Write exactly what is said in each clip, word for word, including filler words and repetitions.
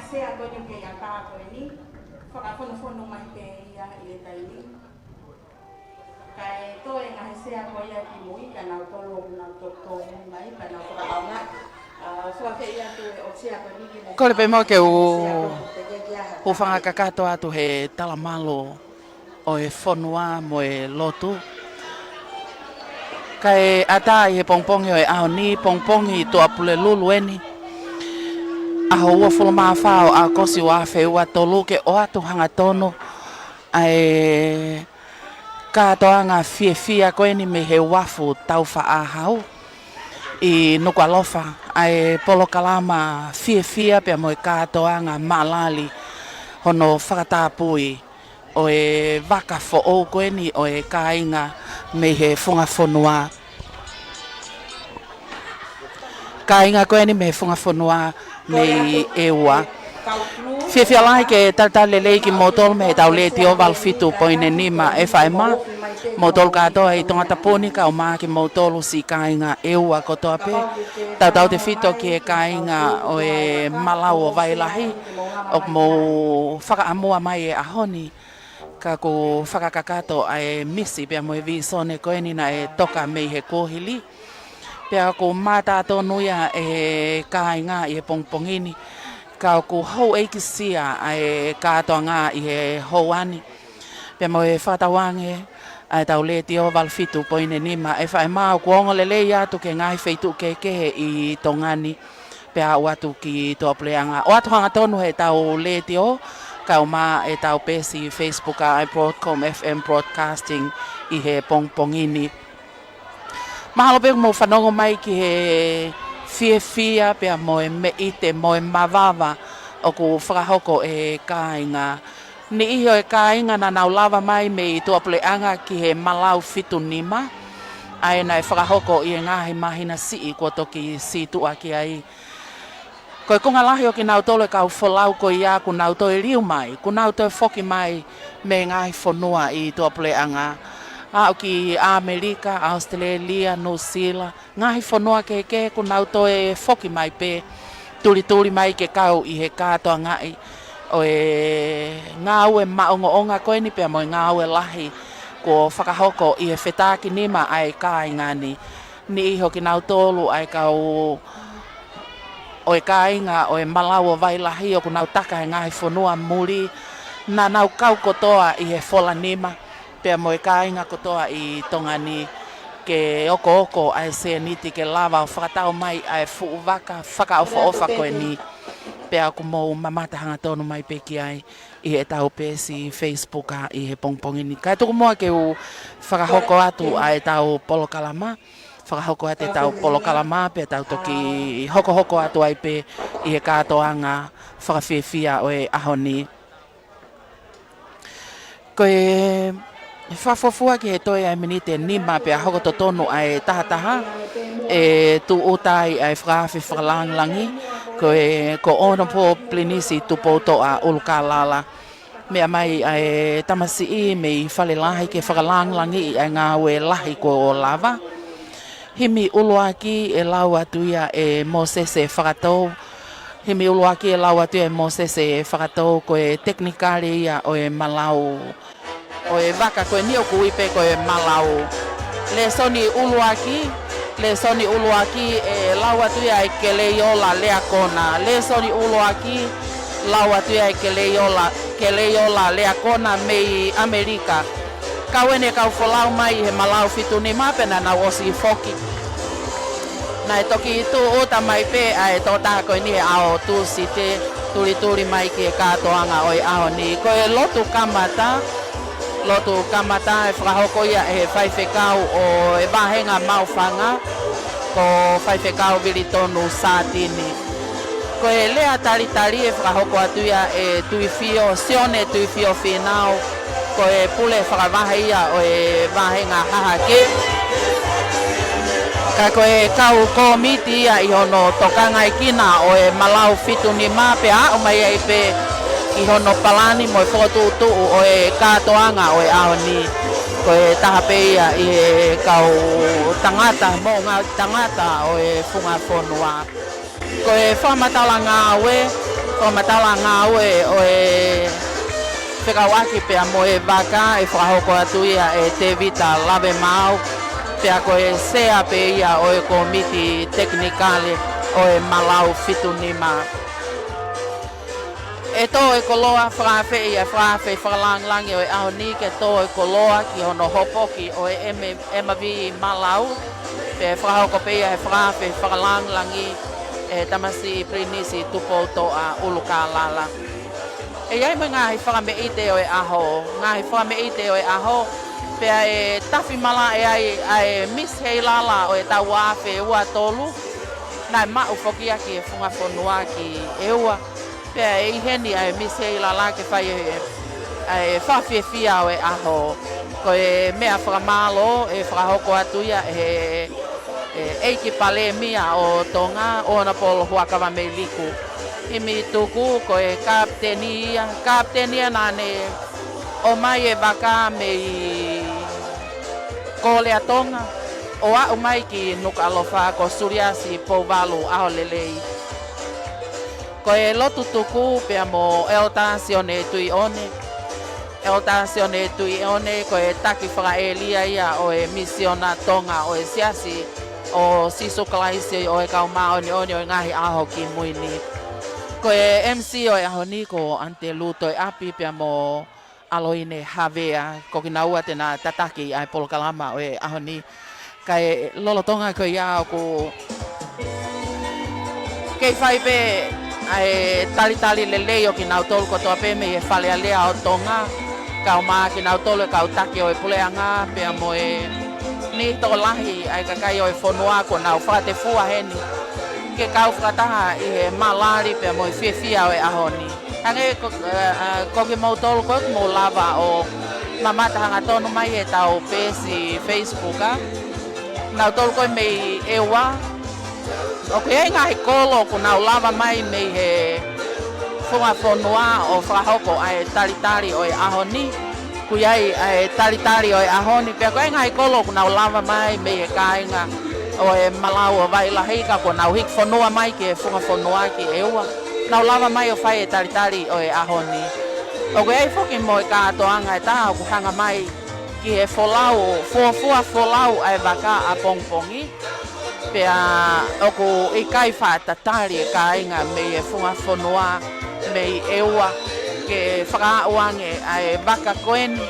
Sea ko eni ke ia ka ko eni, fakafonofonu mai pē ia ʻi he taimi. Kae toe ngaahi sea ko ia ki mui ka nau tolo, nau tolo mai, ka nau fakaʻaonga. ʻA, fua pē ia tu e ʻo sea ko eni ki mui. Kole pē mo ke u, u fanga kakato atu he talamalu ʻo e fonua mo e lotu. Kae ʻatā ʻi he pongipongi ʻo e ʻaho ni, pongipongi Tuʻapulelulu eni. ʻAho uofulu mā fā ʻo ʻAokosi ua afe ua tolu ke ʻoatu hangatonu ʻa e kātoanga fiefia ko eni mei he uafu Taufaʻāhau ʻi Nukuʻalofa, ʻa e polokalama fiefia pea mo e kātoanga maʻalali hono fakatapui ʻo e vaka foʻou ko eni ʻo e kāinga mei he funga fonua. Kāinga ko eni mei he funga fonua mei ʻEua. Fiefia lahi ke talitali lelei kimoutolu mei heʻetau Letiō valu fitu poini nima FM. Moutolu kātoa ʻi Tongatapu ni kae ʻumaʻā kimoutolu siʻi kāinga ʻEua kotoa pē. Tautautefito ki he kāinga ʻo e Malau ʻo Vailahi, ʻoku mou fakaʻamua mai e ʻaho ni. Ka ʻoku fakakakato ʻa e misi pea mo e vīsone ko eni naʻe toka mei he kuohili. Pea ʻoku mātā tonu ia ʻe he kāinga ʻi he pongipongi ni. Ka ʻoku houʻeikisia ʻa e kātoanga ʻi he houa ni. Pea mo e fakatauange ʻa ʻetau Letiō valu fitu poini nima FM, ʻoku ongo lelei atu ki he ngaahi feituʻu kehekehe ʻi Tonga ni. Pea aʻu atu ki Tuʻapuleʻanga. ʻOatu hangatonu heʻetau letiō, kae ʻumaʻā ʻetau peesi Facebook ʻa e Broadcom FM Broadcasting ʻi he pongipongi ni. Mahalo pē ʻoku mou fanongo mai ki he fiefia pea mo e meʻite mo e mavava ʻoku fakahoko ʻe he kāinga. Niʻihi ʻo e kāinga naʻa nau lava mai mei Tuʻapuleʻanga ki he Malau fitu nima, ʻa ia naʻe fakahoko ʻi he ngaahi māhina siʻi kuo toki sītuʻa ki ai. Ko e konga lahi ʻo kinautolu e kau folau ko ia kuo nau toe liu mai, kuo nau toe foki mai mei he ngaahi fonua ʻi Tuʻapuleʻanga. Aʻu ki ʻAmelika, ʻAositelēlia, Nuʻusila, ngaahi fonua kehekehe kuo nau toe foki mai pē, tulituli mai ke kau ʻi he kātoangaʻi ʻo e ngāue maʻongoʻonga ko eni pea mo e ngāue lahi kuo fakahoko ʻi he fetākinima ʻa e kāinga ni. Niʻihi ʻo kinautolu ʻa e kau ʻo e kāinga ʻo e Malau ʻo Vailahi ʻoku nau taka he ngaahi fonua muli, naʻa nau kau kotoa ʻi he fola nima pea mo e kāinga kotoa ʻi Tonga ni ke okooko ʻa e sēniti ke lava ʻo fakatau mai ʻa e fuʻu vaka fakaʻofoʻofa ko eni. Pea ʻoku mou mamata hangatonu mai pē ki ai ʻi heʻetau peesi Facebook ʻi he pongipongi ni. Kae tuku muʻa ke u fakahoko atu ʻa ʻetau polokalama, fakahoko atu ʻetau polokalama, pea tau toki hokohoko atu ai pē ʻi he kātoanga fakafiefia ʻo e ʻaho ni. Ko e fakafuofua ki he toe ʻa e miniti ʻe nima pea hoko totonu ʻa e taha taha, ʻe tūʻuta ai ʻa e fakaafe fakalāngilangi, ko e, ko Honourable Pilinisi Tupoutoʻa ʻUlukālala. Meʻa mai ʻa e tamasiʻi mei Falelahi ke fakalāngilangiʻi ʻa e ngāue lahi kuo lava. Himi ʻuluaki ʻe lau atu ia ʻe Mōsese Fakatou. Himi ʻuluaki ʻe lau atu ia ʻe Mōsese Fakatou, ko e tekinikale ia ʻo e Malau, ʻo e vaka ko eni ʻoku ui pē ko e Malau. Lēsoni ʻuluaki, lēsoni ʻuluaki ʻe lau atu ia ʻe Keleiola Leakona. Lēsoni ʻuluaki, lau atu ia ʻe Keleiola, Keleiola Leakona mei ʻAmelika. Kau eni e kau folau mai ʻi he Malau fitu nima pea naʻa nau ʻosi foki. Naʻe toki tūʻuta mai pē ʻa e tokotaha ko eni he ʻaho Tūsite, tulituli mai ki he kātoanga ʻo e ʻaho ni. Ko e lotu kamata, lotu kamata ʻe fakahoko ia ʻe he faifekau ʻo e vāhenga Maʻufanga, ko Faifekau Vilitonu Sātini. Ko e lea talitali ʻe fakahoko atu ia ʻe Tuifio, Sione Tuifio Fīnau, ko e pule fakavahe ia ʻo e vāhenga Hahake. Ka ko e kau kōmiti ia ʻi hono tokangaekina ʻo e Malau fitu nima pea aʻu mai ai pē ki hono palani mo e fokotuʻutuʻu ʻo e kātoanga ʻo e ʻaho ni. Ko e taha pē ia ʻi he kau tangata, moʻunga tangata ʻo e funga fonua. Ko e fakamatala ngāue, Ko e matala ngāue ʻo e fekauʻaki pea mo e vaka ʻe fakahoko atu ia ʻe Tevita Lavemaau, pea ko e sea pē ia ʻo e kōmiti tekinikale ʻo e Malau fitu nima. ʻE tō e koloa, fakaafe ia, fakaafe fakalāngilangi ʻo e ʻaho ni ke tō e koloa ki hono hopoki ʻo e M-, M V Malau, pea fakahoko pē ia he fakaafe fakalāngilangi ʻe he tamasiʻi Pilinisi Tupoutoʻa ʻUlukālala. ʻE ʻi ai mo e ngaahi fakameʻite ʻo e ʻaho, ngaahi fakameʻite ʻo e ʻaho, pea ʻe tafi malaʻe ai ʻa e Miss Heilala ʻo e taʻu ua afe ua tolu, naʻe maʻu foki ia ki he funga fonua ki ʻEua. Pea ʻe ʻi heni ʻa e Miss Heilala ke fai e, ʻa e fakafiefia ʻo e ʻaho. Ko e meʻa fakamālō ʻe fakahoko atu ia ʻe he, ʻe, ʻEiki Palēmia ʻo Tonga, ʻOnapolo Huʻakavameiliku Himituku, ko e kapiteni ia, kapiteni ia naʻa ne ʻomai e vaka mei Kōlea Tonga ʻo aʻu mai ki Nukuʻalofa, ko Suliasi Pouvalu ʻAholelei. Ko e lotu tuku pea mo ʻEletā Sione Tuʻiʻone. ʻEletā Sione Tuʻiʻone, ko e taki fakaʻēlia ia ʻo e Misiona Tonga ʻo e Siasi ʻo Sīsū Kalaisi ʻo e Kau Māʻoniʻoni ʻo e Ngaahi ʻAho Kimui Ni. Ko e M C ʻo e ʻaho ni ko ʻAnitelū Toeapi pea mo ʻAloine Havea, ko kinaua te na tataki ʻa e polokalama ʻo e ʻaho ni. Kae lolotonga ko ia ʻoku kei fai pē ʻa e talitali lelei ʻo kinautolu kotoa pē mei he Fale Alea ʻo Tonga, kae ʻumaʻā kinautolu e kau taki ʻo e puleʻanga, pea mo e niʻihi tokolahi ʻa e kakai ʻo e fonua kuo nau fakatefua heni ke kau fakataha ʻi he malali pea mo e fiefia ʻo e ʻaho ni. Hangē ko, ʻa, ʻa, ko kimoutolu ko ē ʻoku mou lava ʻo mamata hangatonu mai he ʻetau peesi Facebook, ʻa, nautolu ko ē mei ʻEua. ʻOku ʻi ai e ngaahi kolo kuo nau lava mai mei he funga fonua ʻo fakahoko ʻa e talitali ʻo e ʻaho ni. ʻOku ʻi ai ʻa e talitali ʻo e ʻaho ni, pea ʻoku ʻi ai e ngaahi kolo kuo nau lava mai mei he kāinga ʻo e Malau ʻo Vailahi ka kuo nau hiki fonua mai ki he funga fonua ki ʻEua. Nau lava mai ʻo fai e talitali ʻo e ʻaho ni. ʻOku ʻi ai foki mo e kātoanga ʻe taha ʻoku hanga mai ki he folau, fuofua folau ʻa e vaka ʻapongipongi. Pea ʻoku ʻikai faʻa tatali e kāinga mei he funga fonua mei ʻEua ke fakaaʻu ange ʻa e vaka ko eni.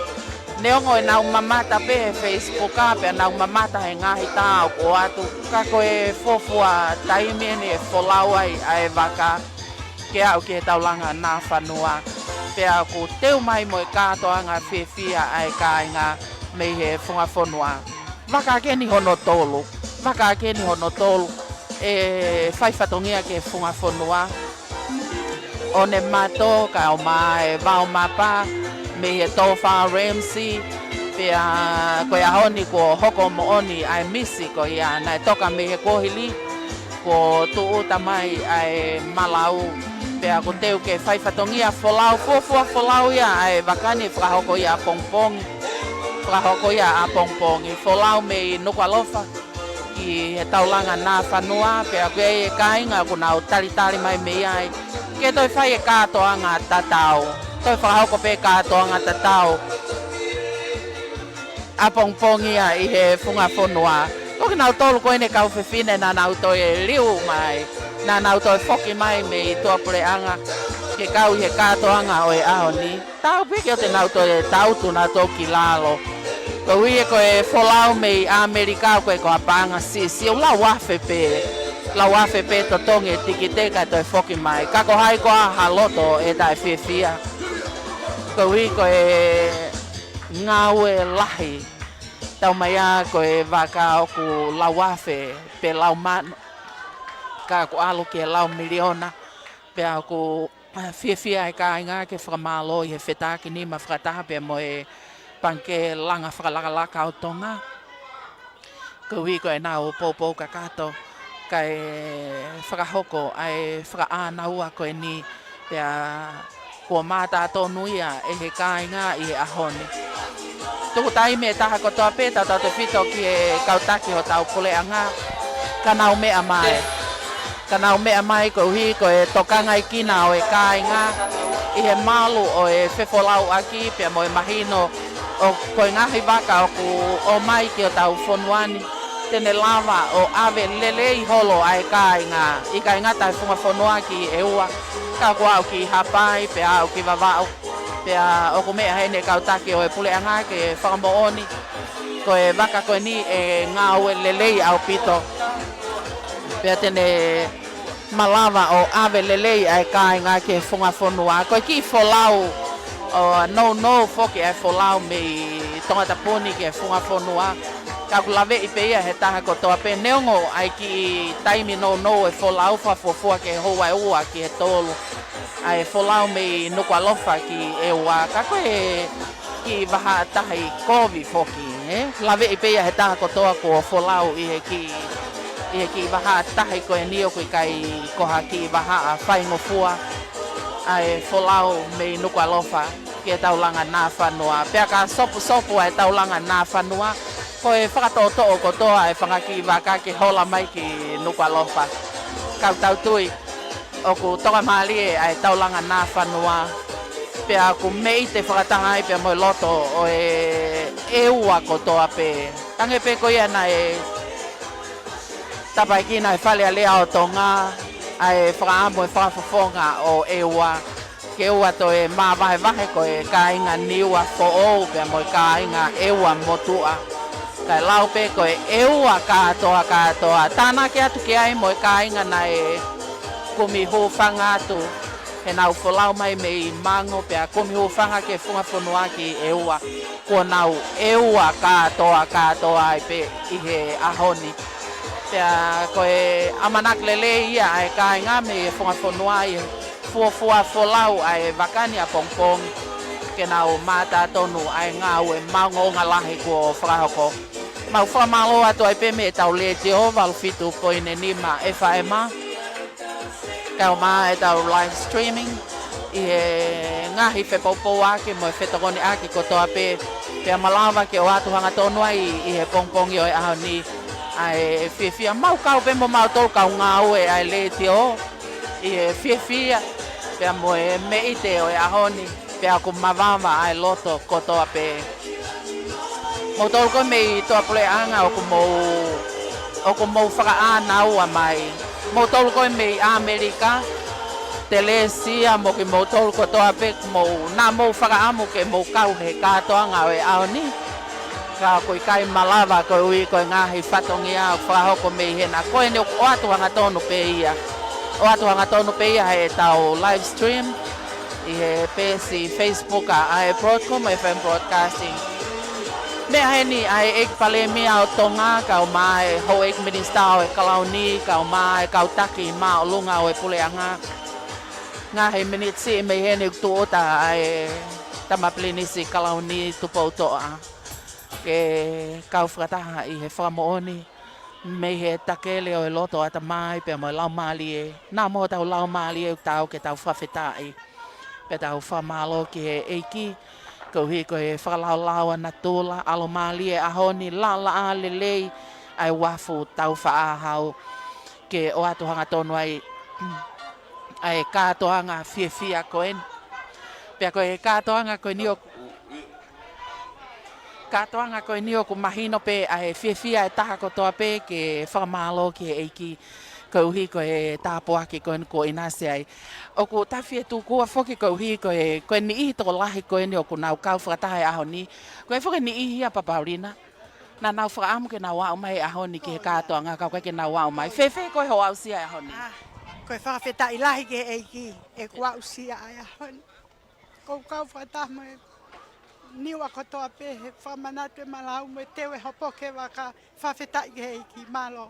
Neongo ʻenau mamata pē he Facebook ʻa, pea nau mamata he ngaahi tā ʻoku ʻoatu, ka ko e fuofua taimi eni ʻe folau ai ʻa e vaka ke aʻu ki he taulanga nāfanua. Pea ʻoku teu mai mo e kātoanga fiefia ʻa e kāinga mei he funga fonua. Vaka ʻeni hono tolu, vaka ʻeni hono tolu ʻe fai fatongia ki he funga fonua. ʻOnemato, kae ʻumaʻā e Vaomapa, mei he Tōfā Ramsey, pea ko e ʻaho ni kuo hoko moʻoni ʻa e misi ko ia naʻe toka mei he kuohili, kuo tūʻuta mai ʻa e Malau, pea ʻoku teu ke fai fatongia folau, fuofua folau ia ʻa e vaka ni fakahoko ia ʻapongipongi, fakahoko ia ʻapongipongi, folau mei Nukuʻalofa ki he taulanga nāfanua, pea ʻoku ʻi ai e kāinga ʻoku nau talitali mai mei ai ke toe fai e kātoanga tatau, toe fakahoko pē kātoanga tatau ʻapongipongi ia ʻi he funga fonua. Ko kinautolu ko eni e kau fefine naʻa nau toe liu mai, naʻa nau toe foki mai mei tuʻapuleʻanga ke kau ʻi he kātoanga ʻo e ʻaho ni. Taau pē ke ʻoua te nau toe tangutu nautolu ki lalo. Koeʻuhi ko e folau mei ʻAmelika ko e ko ha paʻanga siʻisiʻi, ʻoku lau afe pē, lau afe pē totongi e tikite kae toe foki mai. Ka ko hai koā ha loto ʻe taʻefiefia? Koeʻuhi ko e ngāue lahi. Taumaiā ko e vaka ʻoku lau afe pe lau mano, ka ʻoku ʻalu ki he lau miliona, pea ʻoku, ʻa, fiefia e kāinga ke fakamālō ʻi he fetākinima fakataha pea mo e Pangikē Langa Fakalakalaka ʻo Tonga. Koeʻuhi ko ʻenau poupou kakato, kae fakahoko ʻa e fakaʻānaua ko eni, pea kuo mātā tonu ia ʻe he kāinga ʻi he ʻaho ni. Tuku taimi ʻe taha kotoa pē tautautefito ki he kau taki hotau puleʻanga, ka nau meʻa mai. Ka nau meʻa mai koeʻuhi ko e tokangaʻi kinaua ʻo e kāinga ʻi he malu ʻo e fefolauʻaki pea mo e mahino ʻo ko e ngaahi vaka ʻoku ʻomai ki hotau fonua ni, te ne lava ʻo ʻave lelei holo ʻa e kāinga, ʻikai ngata he funga fonua ki ʻEua, ka ʻoku aʻu ki Haʻapai pea aʻu ki Vavaʻu. Pea ʻoku meʻa heni e kau taki ʻo e puleʻanga ke fakamoʻoni ko e vaka ko eni ʻe ngāue lelei ʻaupito. Pea te ne malava ʻo ʻave lelei ʻa e kāinga ki he funga fonua. Ko e kiʻi folau ʻo nounou foki ʻa e folau mei Tongatapu ni ki he funga fonua. Ka ʻoku laveʻi pē ia he taha kotoa pē, neongo ʻa e kiʻi taimi nounou e folau, fakafuofua ki he houa ʻe ua ki he tolu, ʻa e folau mei Nukuʻalofa ki ʻEua, ka ko e kiʻi vahaʻa tahi kovi foki, ē? Laveʻi pē ia he taha kotoa kuo folau ʻi he kiʻi, ʻi he kiʻi vahaʻa tahi ko eni, ʻoku ʻikai ko ha kiʻi vahaʻa faingofua ʻa e folau mei Nukuʻalofa ki he taulanga Nafanua. Pea ka sopusopu ʻa e taulanga Nafanua, ko e fakatoʻotoʻo kotoa e fanga kiʻi vaka ke hola mai ki Nukuʻalofa. Ka ʻoku tau tui ʻoku tokamālie ʻa e taulanga Nafanua, pea ʻoku meʻite fakataha ai pea mo e loto ʻo e ʻEua kotoa pē. Hangē pē ko ia naʻe tapaʻi kinaua ʻe he Fale Alea ʻo Tonga ʻa e fakaʻamu e fakafofonga ʻo ʻEua ke ʻoua toe māvahevahe ko e kāinga Niua foʻou pea mo e kāinga ʻEua motuʻa. Kae lau pē ko e ʻEua kātoa kātoa. Tānaki atu ki ai mo e kāinga naʻe kumi hūfanga atu heʻenau folau mai mei Mango pea kumi hūfanga ki he funga fonua ki ʻEua. Kuo nau ʻEua kātoa kātoa ai pē ʻi he ʻaho ni. Pea ko e ʻamanaki lelei ia ʻa e kāinga mei he funga fonua ʻi he fuofua folau ʻa e vaka ni ʻapongipongi, ke nau mātā tonu ʻa e ngāue maʻongoʻonga lahi kuo fakahoko. Mau fakamālō atu ai pē mei heʻetau letiō valu fitu poini nima F M, kae ʻumaʻā ʻetau live streaming ʻi he ngaahi fepoupouaki mo e fetokoniʻaki kotoa pē, pea malava ke ʻoatu hangatonu ai ʻi he pongipongi ʻo e ʻaho ni ʻa e fiefia. Mau kau pē mo mautolu kau ngāue ʻa e letiō ʻi he fiefia pea mo e meʻite ʻo e ʻaho ni, pea ʻoku mavava ʻa e loto kotoa pē. Moutolu ko ē mei tuʻapuleʻanga ʻoku mou, ʻoku mou fakaʻānaua mai. Moutolu ko ē mei ʻAmelika, Telesia mo kimoutolu kotoa pē, mou, naʻa mou fakaʻamu ke mou kau he kātoanga ʻo e ʻaho ni. Ka ʻoku ʻikai malava koeʻuhi ko e ngaahi fatongia ʻoku fakahoko mei hena. Ko eni ʻoku ʻoatu hangatonu pē ia. ʻOatu hangatonu pē ia heʻetau live stream ʻi he peesi Facebook ʻa ʻa e Broadcom F M Broadcasting. Meʻa heni ʻa e ʻEiki Palēmia ʻo Tonga, kae ʻumaʻā e Houʻeiki Minisitā ʻo e Kalauni, kae ʻumaʻā e kau taki māʻolunga ʻo e puleʻanga. Ngaahi miniti siʻi mei heni ʻoku tūʻuta ʻa e Tama Pilinisi Kalauni Tupoutoʻa ke kau fakataha ʻi he fakamoʻoni mei he takele ʻo e loto, ʻatamai pea mo e laumālie. Naʻa mo hotau laumālie ʻoku taau ke tau fakafetaʻi pea tau fakamālō ki he ʻEiki koeʻuhi ko e fakalaulauʻi ʻa natula, ʻalomālie ʻaho ni, laʻalaʻā lelei ʻa e uafu Taufaʻāhau ke ʻoatu hangatonu ai ʻa e kātoanga fiefia ko eni. Pea ko e kātoanga ko eni ʻoku, kātoanga ko eni ʻoku mahino pē ʻa e fiefia e taha kotoa pē ke fakamālō ki he ʻEiki koeʻuhi ko e tāpuaki ko eni kuo ʻinasi ai. ʻOku tafi e tūkua foki koeʻuhi ko e, ko e niʻihi tokolahi ko eni ʻoku nau kau fakataha he ʻaho ni. Ko e foki e niʻihi ia, Papaulina, naʻa nau fakaʻamu ke nau aʻu mai he ʻaho ni ki he kātoanga, ka ʻoku ʻikai ke nau aʻu mai. Fēfē koe hoʻo aʻusia e ʻaho ni? Ah, ko e fakafetaʻi lahi ki he ʻEiki ʻeku aʻusia ʻa e ʻaho ni. Ko e kau fakataha mo e Niua kotoa pē he fakamanatu e malau mo e teu e hopo ki he vaka, fakafetaʻi ki he ʻEiki. Mālō.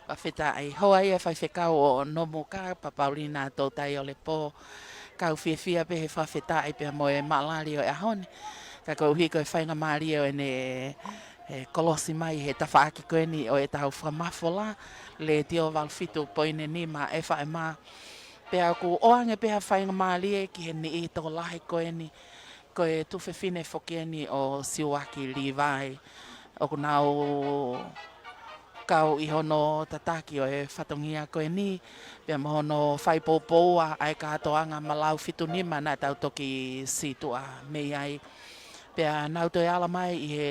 Fakafetaʻi. Hoa ia e faifekau ʻo Nomuka, Papaulina Toutai ʻo Lepo. Kau fiefia pē he fakafetaʻi pea mo e maʻalali ʻo e ʻaho ni. Ka koeʻuhi ko e faingamālie ʻo ʻene, e, kolosi mai he tafaʻaki ko eni ʻo ʻetau fakamafola, Letiō valu fitu poini nima F M. Pea ʻoku ʻoange pē ha faingamālie ki he niʻihi tokolahi ko eni, ko e tuofefine foki eni ʻo Siuaki Līvai. ʻOku nau kau ʻi hono tataki ʻo e fatongia ko eni, pea mo hono fai poupoua ʻa e kātoanga malau fitu nima naʻa tau toki sītuʻa mei ai. Pea nau toe ala mai ʻi he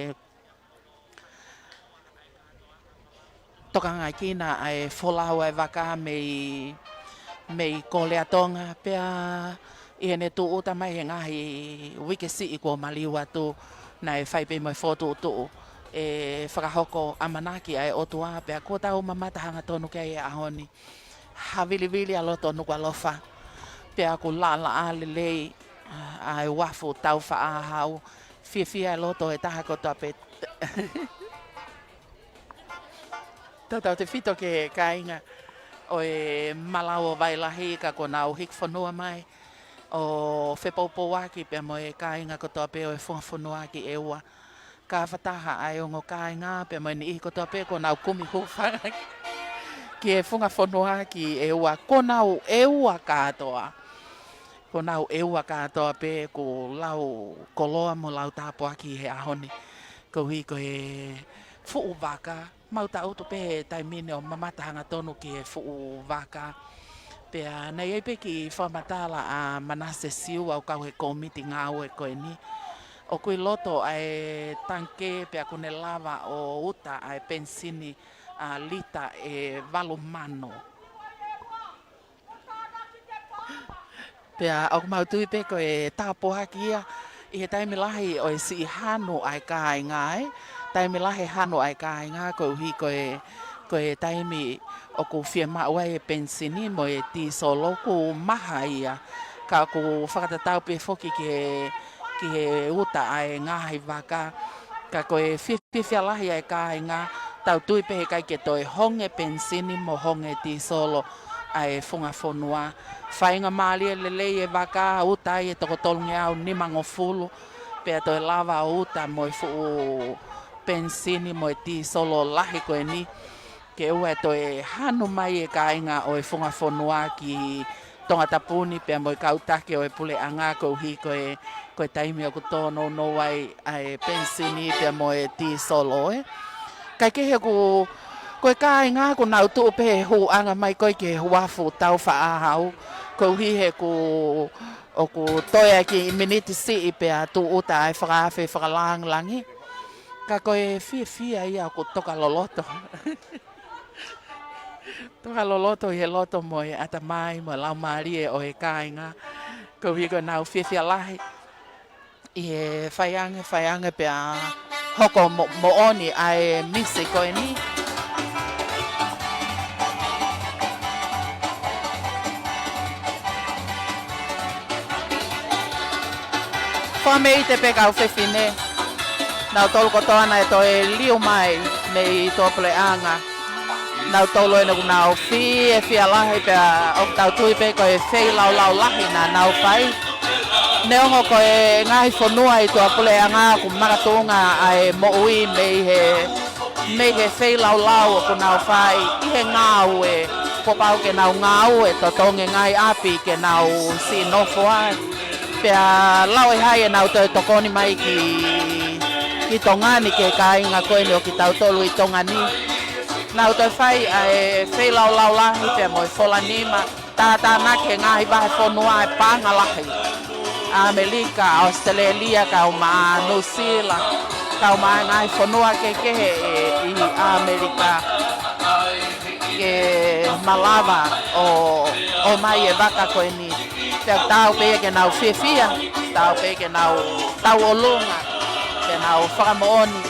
tokangaʻi kinaua ʻa e folau ʻa e vaka mei, mei Kōlea Tonga, pea ʻi heʻene tūʻuta mai he ngaahi uike siʻi kuo maliu atu, naʻe fai pē mo e fokotuʻutuʻu ʻe fakahoko ʻamanaki ʻa e ʻOtua, pea kuo tau mamata hangatonu ki ai he ʻaho ni. Havilivili ʻa loto Nukuʻalofa, pea ʻoku laʻalaʻā lelei ʻa e uafu Taufaʻāhau. Fiefia e loto ʻo e taha kotoa pē. Tautautefito ki he kāinga ʻo e malau ʻo Vailahi, ka kuo nau hiki fonua mai ʻo fepoupouaki pea mo e kāinga kotoa pē ʻo e funga fonua ki ʻEua. Ka fakataha ʻa e ongo kāinga pea mo e niʻihi kotoa pē kuo nau kumi hūfanga ki he funga fonua ki ʻEua. Kuo nau ʻEua kātoa. Kuo nau ʻEua kātoa pē, kuo lau koloa mo lau tāpuaki he ʻaho ni. Koeʻuhi ko e fuʻu vaka, mau tangutu pē he taimi ni ʻo mamata hangatonu ki he fuʻu vaka. Pea naʻe ʻi ai pē kiʻi fakamatala ʻa Manase Siua ʻoku kau he kōmiti ngāue ko eni. ʻOku ʻi loto ʻa e tangikē pea ʻoku ne lava ʻo uta ʻa e penisini ʻa lita ʻe valu mano. Pea ʻoku mau tui pē ko e tāpuaki ia ʻi he taimi lahi ʻo e siʻi hanu ʻa e kāinga, ē. Taimi lahi hanu ʻa e kāinga koeʻuhi ko e, ko e taimi ʻoku fiemaʻu ai e penisini mo e tīsolo ʻoku maha ia. Ka ʻoku fakatatau pē foki ki he, ki he uta ʻa e ngaahi vaka. Ka ko e fiefia lahi ʻa e kāinga, tau tui pē heʻikai ke toe honge penisini mo honge tīsolo ʻa e funga fonua. Faingamālie lelei e vaka, uta ai e toko tolungeau nimangofulu, pea toe lava ʻo uta mo e fuʻu penisini mo e tīsolo lahi ko eni. Ke ʻoua ʻe toe hanu mai e kāinga ʻo e funga fonua ki Tongatapu ni pea mo e kau taki ʻo e puleʻanga koeʻuhi ko e, ko e taimi ʻoku tōnounou ai ʻa e penisini pea mo e tīsolo, ē. Kae kehe ʻoku, ko e kāinga ʻoku nau tuʻu pē he hūʻanga mai ko ē ki he uafu Taufaʻāhau, koeʻuhi he ʻoku, ʻoku toe ʻa e kiʻi miniti siʻi pea tūʻuta ʻa e fakaafe fakalāngilangi. Ka ko e fiefia ia ʻoku toka loloto. Toka loloto ʻi he loto mo e ʻatamai mo e laumālie ʻo e kāinga. Koeʻuhi ko ʻenau fiefia lahi ʻi he faiange, faiange pea hoko mo-, moʻoni ʻa e misi ko eni. Fakameʻite pē kau fefine, nautolu kotoa naʻe toe liu mai mei tuʻapuleʻanga. Nautolu eni ʻoku nau fiefia lahi pea ʻoku tau tui pē ko e feilaulau lahi naʻa nau fai. Neongo ko e ngaahi fonua ʻi tuʻapuleʻanga ʻoku makatuʻunga ʻa e moʻui mei he, mei he feilaulau ʻoku nau fai ʻi he ngāue, kuo pau ke nau ngāue totongi ngaahi ʻapi ke nau siʻi nofo ai. Pea lau ʻe hai ʻenau toe tokoni mai ki, ki Tonga ni ki he kāinga ko eni ʻo kitautolu ʻi Tonga ni. Nau toe fai ʻa e feilaulau lahi pea mo e fola nima, tātānaki e ngaahi vahefonua ʻo e paʻanga lahi. ʻAmelika, ʻAositelēlia, kaeʻumaʻā Nuʻusila, kaeʻumaʻā e ngaahi fonua kehekehe ʻi ʻAmelika. Ke malava ʻo, ʻomai e vaka ko eni. Pea taau pē ia ke nau fiefia, taau pē ke nau tauʻolunga, ke nau fakamoʻoni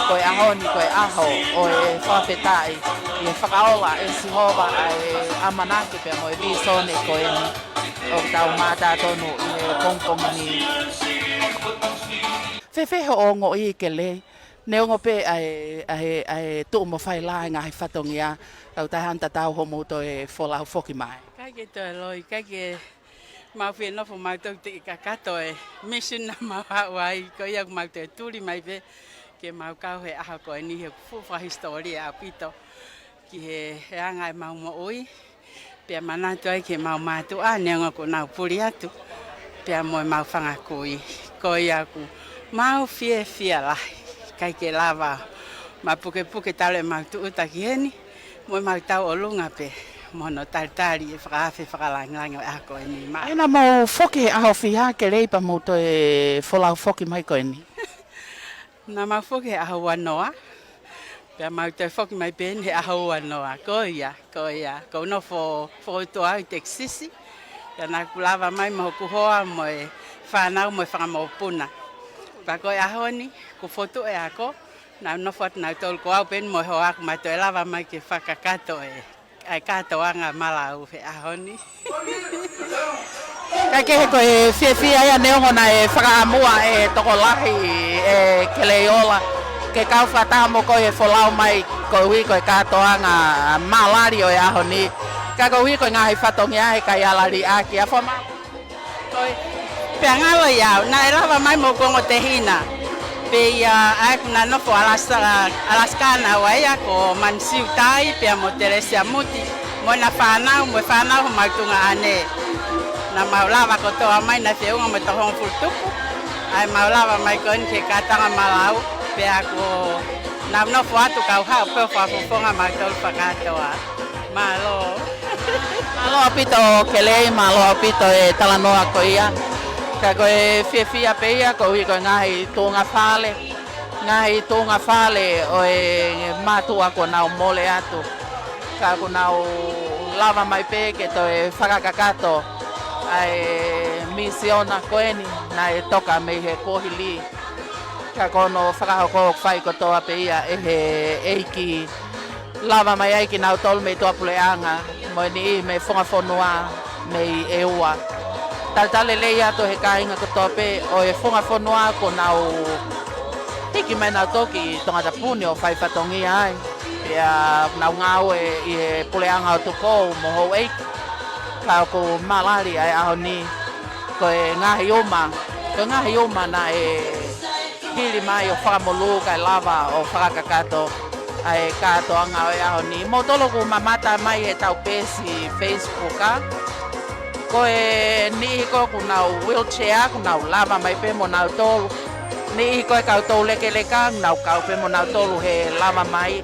ko e ʻaho ni ko e ʻaho ʻo e fakafetaʻi ʻi he fakaola ʻe Sihova ʻa e ʻamanaki pea mo e vīsone ko eni ʻoku tau mamata tonu ʻi he pongipongi ni. Fēfē hoʻo ongoʻi Kelei? Neongo pē ʻa e, ʻa e, ʻa e tuʻu mo fai lā e ngaahi fatongia, kae ʻikai hano tatau hoʻomou toe folau foki mai. ʻIkai ke toe loi, ʻikai ke mau fie nofo mau toki teʻeki kakato e misi naʻa mau haʻu ai, ko ia ʻoku mau toe tuli mai pē ke mau kau he ʻaho ko eni he fuʻu fakahisitōlia ʻaupito ki he, he anga ʻemau moʻui. Pea manatu ai ke mau mātuʻa neongo kuo nau puli atu, pea mo ʻemau fanga kui. Ko ia ʻoku mau fiefia lahi, ʻikai ke lava Mapukepuke talu ʻemau tūʻuta ki heni, mo ʻemau tauʻolunga pē, mo hono talitali e fakaafe fakalāngilangi ʻo e ʻaho ko eni. Mā. ʻE naʻa mou foki he ʻaho fiha, Kelei, pea mou toe folau foki mai ko eni? Naʻa mau foki he ʻaho uanoa, pea mau toe foki mai pē eni he ʻaho uanoa. Ko ia, ko ia, ʻoku ou nofo fokotuʻu au ʻi Texas, pea naʻa ku lava mai mo hoku hoa mo e fānau mo e fanga mokopuna. Pea ko e ʻaho ni, kuo fotu e ako, naʻa nau nofo atu nautolu, ko au pē eni mo e hoa ʻoku ma toe lava mai ke fakakakato e, ʻa e kātoanga malau he ʻaho ni. Kae kehe, ko e fiefia ia neongo naʻe fakaʻamua ʻe he tokolahi, ʻe Keleiola, ke kau fakataha mo koe he folau mai koeʻuhi ko e kātoanga malali ʻo e ʻaho ni. Ka koeʻuhi ko e ngaahi fatongia he kai ala liʻaki a foma. Ko e, pea ngalo ia, naʻe lava mai mo hoku ongo tehina. Pea ia, ʻa ē ʻoku na nofo Alasa-, Alaska naua ia, ko Manisiu Tai, pea mo Telesia Muti, mo ʻena fānau, mo e fānau homau tuongaʻane. Naʻa mau lava kotoa mai, naʻe feʻunga mo e toko hongofulu tupu. ʻA ē mau lava mai ko eni ki he kātoanga malau, pea ko ʻenau nofo atu kau haʻu pē ʻo fakafofonga mautolu fakakātoa. Mālō. Mālō ʻaupito Kelei, mālō ʻaupito e talanoa ko ia. Ka ko e fiefia pē ia, koeʻuhi ko e ngaahi tuʻunga fale, ngaahi tuʻunga fale ʻo e mātuʻa kuo nau mole atu. Ka kuo nau lava mai pē ke toe fakakakato ʻa e misiona ko eni naʻe toka mei he kuohili. Ka ko hono fakahoko ʻoku fai kotoa pē ia ʻe he ʻEiki. Lava mai ai kinautolu mei tuʻapuleʻanga, mo e niʻihi mei he funga fonua, mei ʻEua. Talitali lelei atu he kāinga kotoa pē ʻo e funga fonua kuo nau hiki mai nautolu ki Tongatapu ni ʻo fai fatongia ai. Pea nau ngāue ʻi he puleʻanga ʻo Tupou mo houʻeiki. Ka ʻoku malali ʻa e ʻaho ni, ko e ngaahi uma, ko e ngaahi uma naʻe hili mai ʻo fakamolū kae lava ʻo fakakakato ʻa e kātoanga ʻo e ʻaho ni. Moutolu ʻoku mamata mai he ʻetau peesi Facebook, ʻa, ko e niʻihi ko ē ʻoku nau wheelchair, ʻoku nau lava mai pē mo nautolu. Niʻihi ko ē kau toulekeleka, ʻoku nau kau pē mo nautolu he lava mai.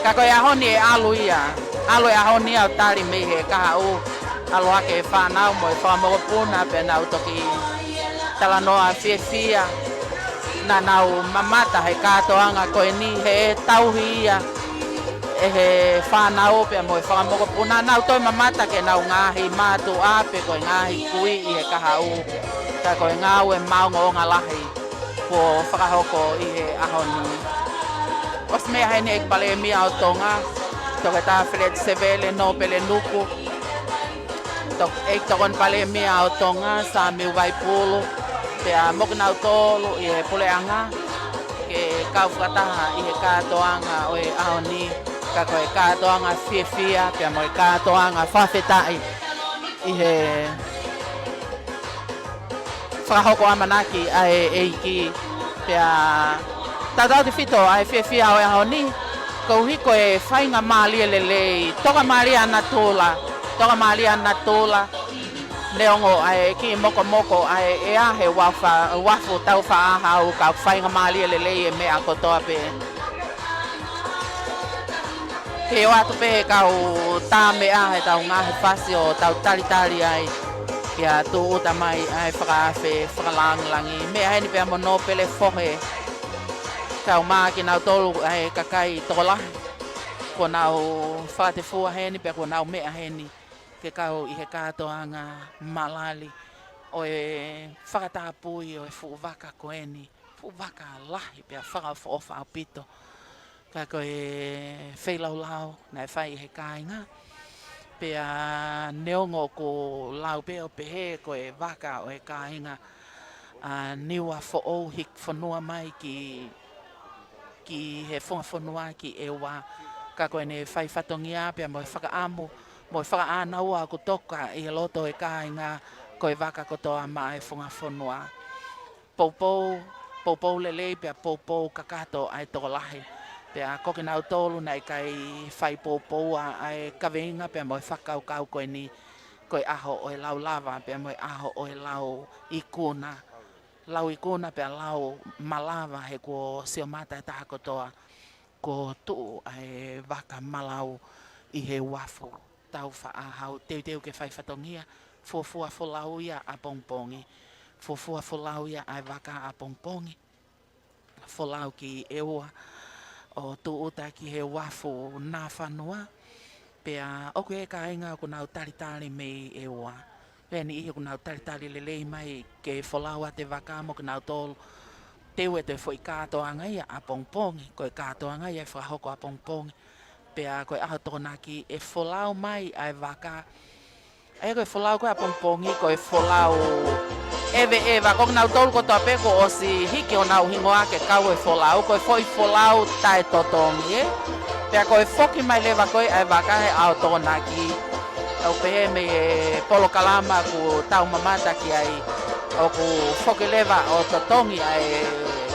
Ka ko e ʻaho ni ʻe ʻalu ia, ʻalu e ʻaho ni ia ʻo tali mei he kahaʻu. ʻAlu hake e fānau mo e fanga mokopuna pea nau toki talanoa fiefia. Naʻa nau mamata he kātoanga ko eni he tauhi ia ʻe he fānau pea mo e fanga mokopuna. Nau toe mamata ki heʻenau ngaahi mātuʻa pe ko e ngaahi kui ʻi he kahaʻu. Ka ko e ngāue maʻongoʻonga lahi kuo fakahoko ʻi he ʻaho ni. ʻOsi meʻa heni ʻEiki Palēmia ʻo Tonga, Toketā Feleti Sevele Nōpele Nuku, ʻEiki Tokoni Palēmia ʻo Tonga, Sāmiu Vaipulu, pea mo kinautolu ʻi he puleʻanga, ke kau fakataha ʻi he kātoanga ʻo e ʻaho ni, ka ko e kātoanga fiefia, pea mo e kātoanga fakafetaʻi ʻi he fakahoko ʻamanaki ʻa e ʻEiki. Pea tautautefito ʻa e fiefia ʻo e ʻaho ni, koeʻuhi ko e faingamālie lelei, tokamālie ʻa natula, tokamālie ʻa natula, neongo ʻa e kiʻi mokomoko ʻa e ʻea he uafu, uafu taufaʻāhau, ka faingamālie lelei e meʻa kotoa pē. Ke ʻoatu pē he kau tā meʻa he tau ngaahi fasi ʻo tau talitali ai, pea tūʻuta mai ʻa e fakaafe fakalāngilangi. Meʻa heni pea mo Nōpele Fohe, kau mā kinautolu ʻa e kakai tokolahi kuo nau fakatefua heni pea kuo nau meʻa heni ke kau ʻi he kātoanga malali ʻo e fakatapui ʻo e fuʻu vaka ko eni. Fuʻu vaka lahi pea fakaʻofoʻofa ʻaupito. Ka ko e feilaulau naʻe fai ʻe he kāinga. Pea neongo ʻoku lau pē ʻo pehē ko e vaka ʻo e kāinga ʻa Niuafoʻou hiki fonua mai ki, ki he funga fonua ki ʻEua. Ka ko ʻene fai fatongia pea mo e fakaʻamu, mo e fakaʻānaua ʻoku toka ʻi he loto ʻo e kāinga ko e vaka kotoa maʻa e funga fonua. Poupou, poupou lelei pea poupou kakato ʻa e tokolahi. Pea ko kinautolu naʻe ʻikai fai poupoua ʻa e kaveinga pea mo e fakakaukau ko eni, ko e ʻaho ʻo e lau lava pea mo e ʻaho ʻo e lau ikuna. lau ikuna pea lau malava he kuo sio mata e taha kotoa kuo tuʻu ʻa e vaka malau ʻi he uafu taufaʻāhau. Teuteu ke fai fatongia, fuofua folau ia ʻapongipongi. Fuofua folau ia ʻa e vaka ʻapongipongi. Folau ki ʻEua ʻo tūʻuta ki he uafu Nafanua. Pea ʻoku ʻi ai e kāinga ʻoku nau talitali mei ʻEua. Pea niʻihi ʻoku nau talitali lelei mai ke folau atu e vaka mo kinautolu teu ʻa e toe foʻi kātoanga ia ʻapongipongi, ko e kātoanga ia ʻe fakahoko ʻapongipongi. Pea ko e ʻaho Tokonaki ʻe folau mai ʻa e vaka. ʻA ia ko e folau ko ē ʻapongipongi, ko e folau ʻeveʻeva, ko kinautolu kotoa pē kuo ʻosi hiki honau hingoa ke kau he folau, ko e foʻi folau taʻe totongi ē. Pea ko e foki mai leva ko ē ʻa e vaka he ʻaho Tokonaki. ʻOku pehē mei he polokalama ʻoku tau mamata ki ai, ʻoku foki leva ʻo totongi ʻa e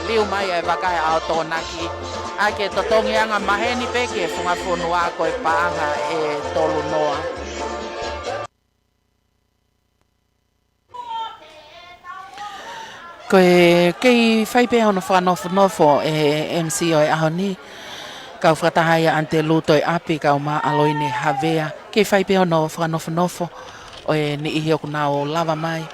liu mai ʻa e vaka he ʻaho Tokonaki. ʻA ia ke totongi angamaheni pē ki he funga fonua ko e paʻanga ʻe tolu noa. Ko e kei fai pē hono fakanofonofo ʻe he M C ʻo e ʻaho ni, kau fakataha ia ʻAnitelū Toeʻapi kae ʻumaʻā ʻAloine Havea. Kei fai pē hono fakanofonofo ʻo e niʻihi ʻoku nau lava mai.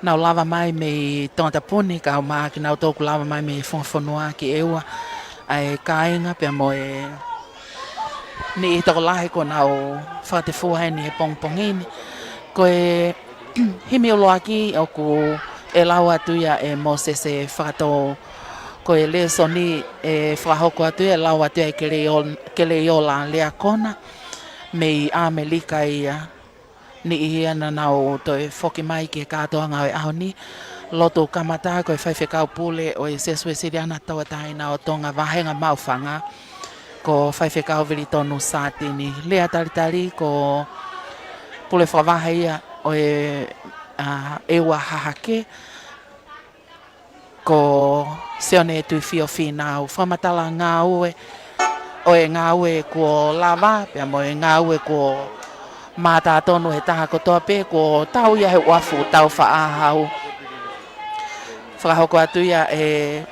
Nau lava mai mei Tongatapu ni kae ʻumaʻā kinautolu ʻoku lava mai mei he funga fonua ki ʻEua, ʻa e kāinga pea mo e niʻihi tokolahi kuo nau fakatefua heni he pongipongi ni. Ko e himi ʻuluaki ʻoku ʻe lau atu ia ʻe Mōsese Fakatou. Ko e lēsoni ʻe fakahoko atu ia ʻe lau atu ia ʻe Keleio-, Keleiola Leakona mei ʻAmelika ia. Niʻihi ia naʻa nau toe foki mai ki he kātoanga ʻo e ʻaho ni. Lotu kamata ko e Faifekau Pule ʻo e Siasi Uēsiliana Tauʻatāina ʻo Tonga Vāhenga Maʻufanga, ko Faifekau Vilitonu Sātini. Lea talitali ko Pule Fakavahe ia ʻo e, ʻa, ʻEua Hahake, ko Sione Tuifio Fīnau. Fakamatala ngāue, ʻo e ngāue kuo lava pea mo e ngāue kuo mātā tonu he taha kotoa pē kuo tau ia he uafu taufaʻāhau. Fakahoko atu ia ʻe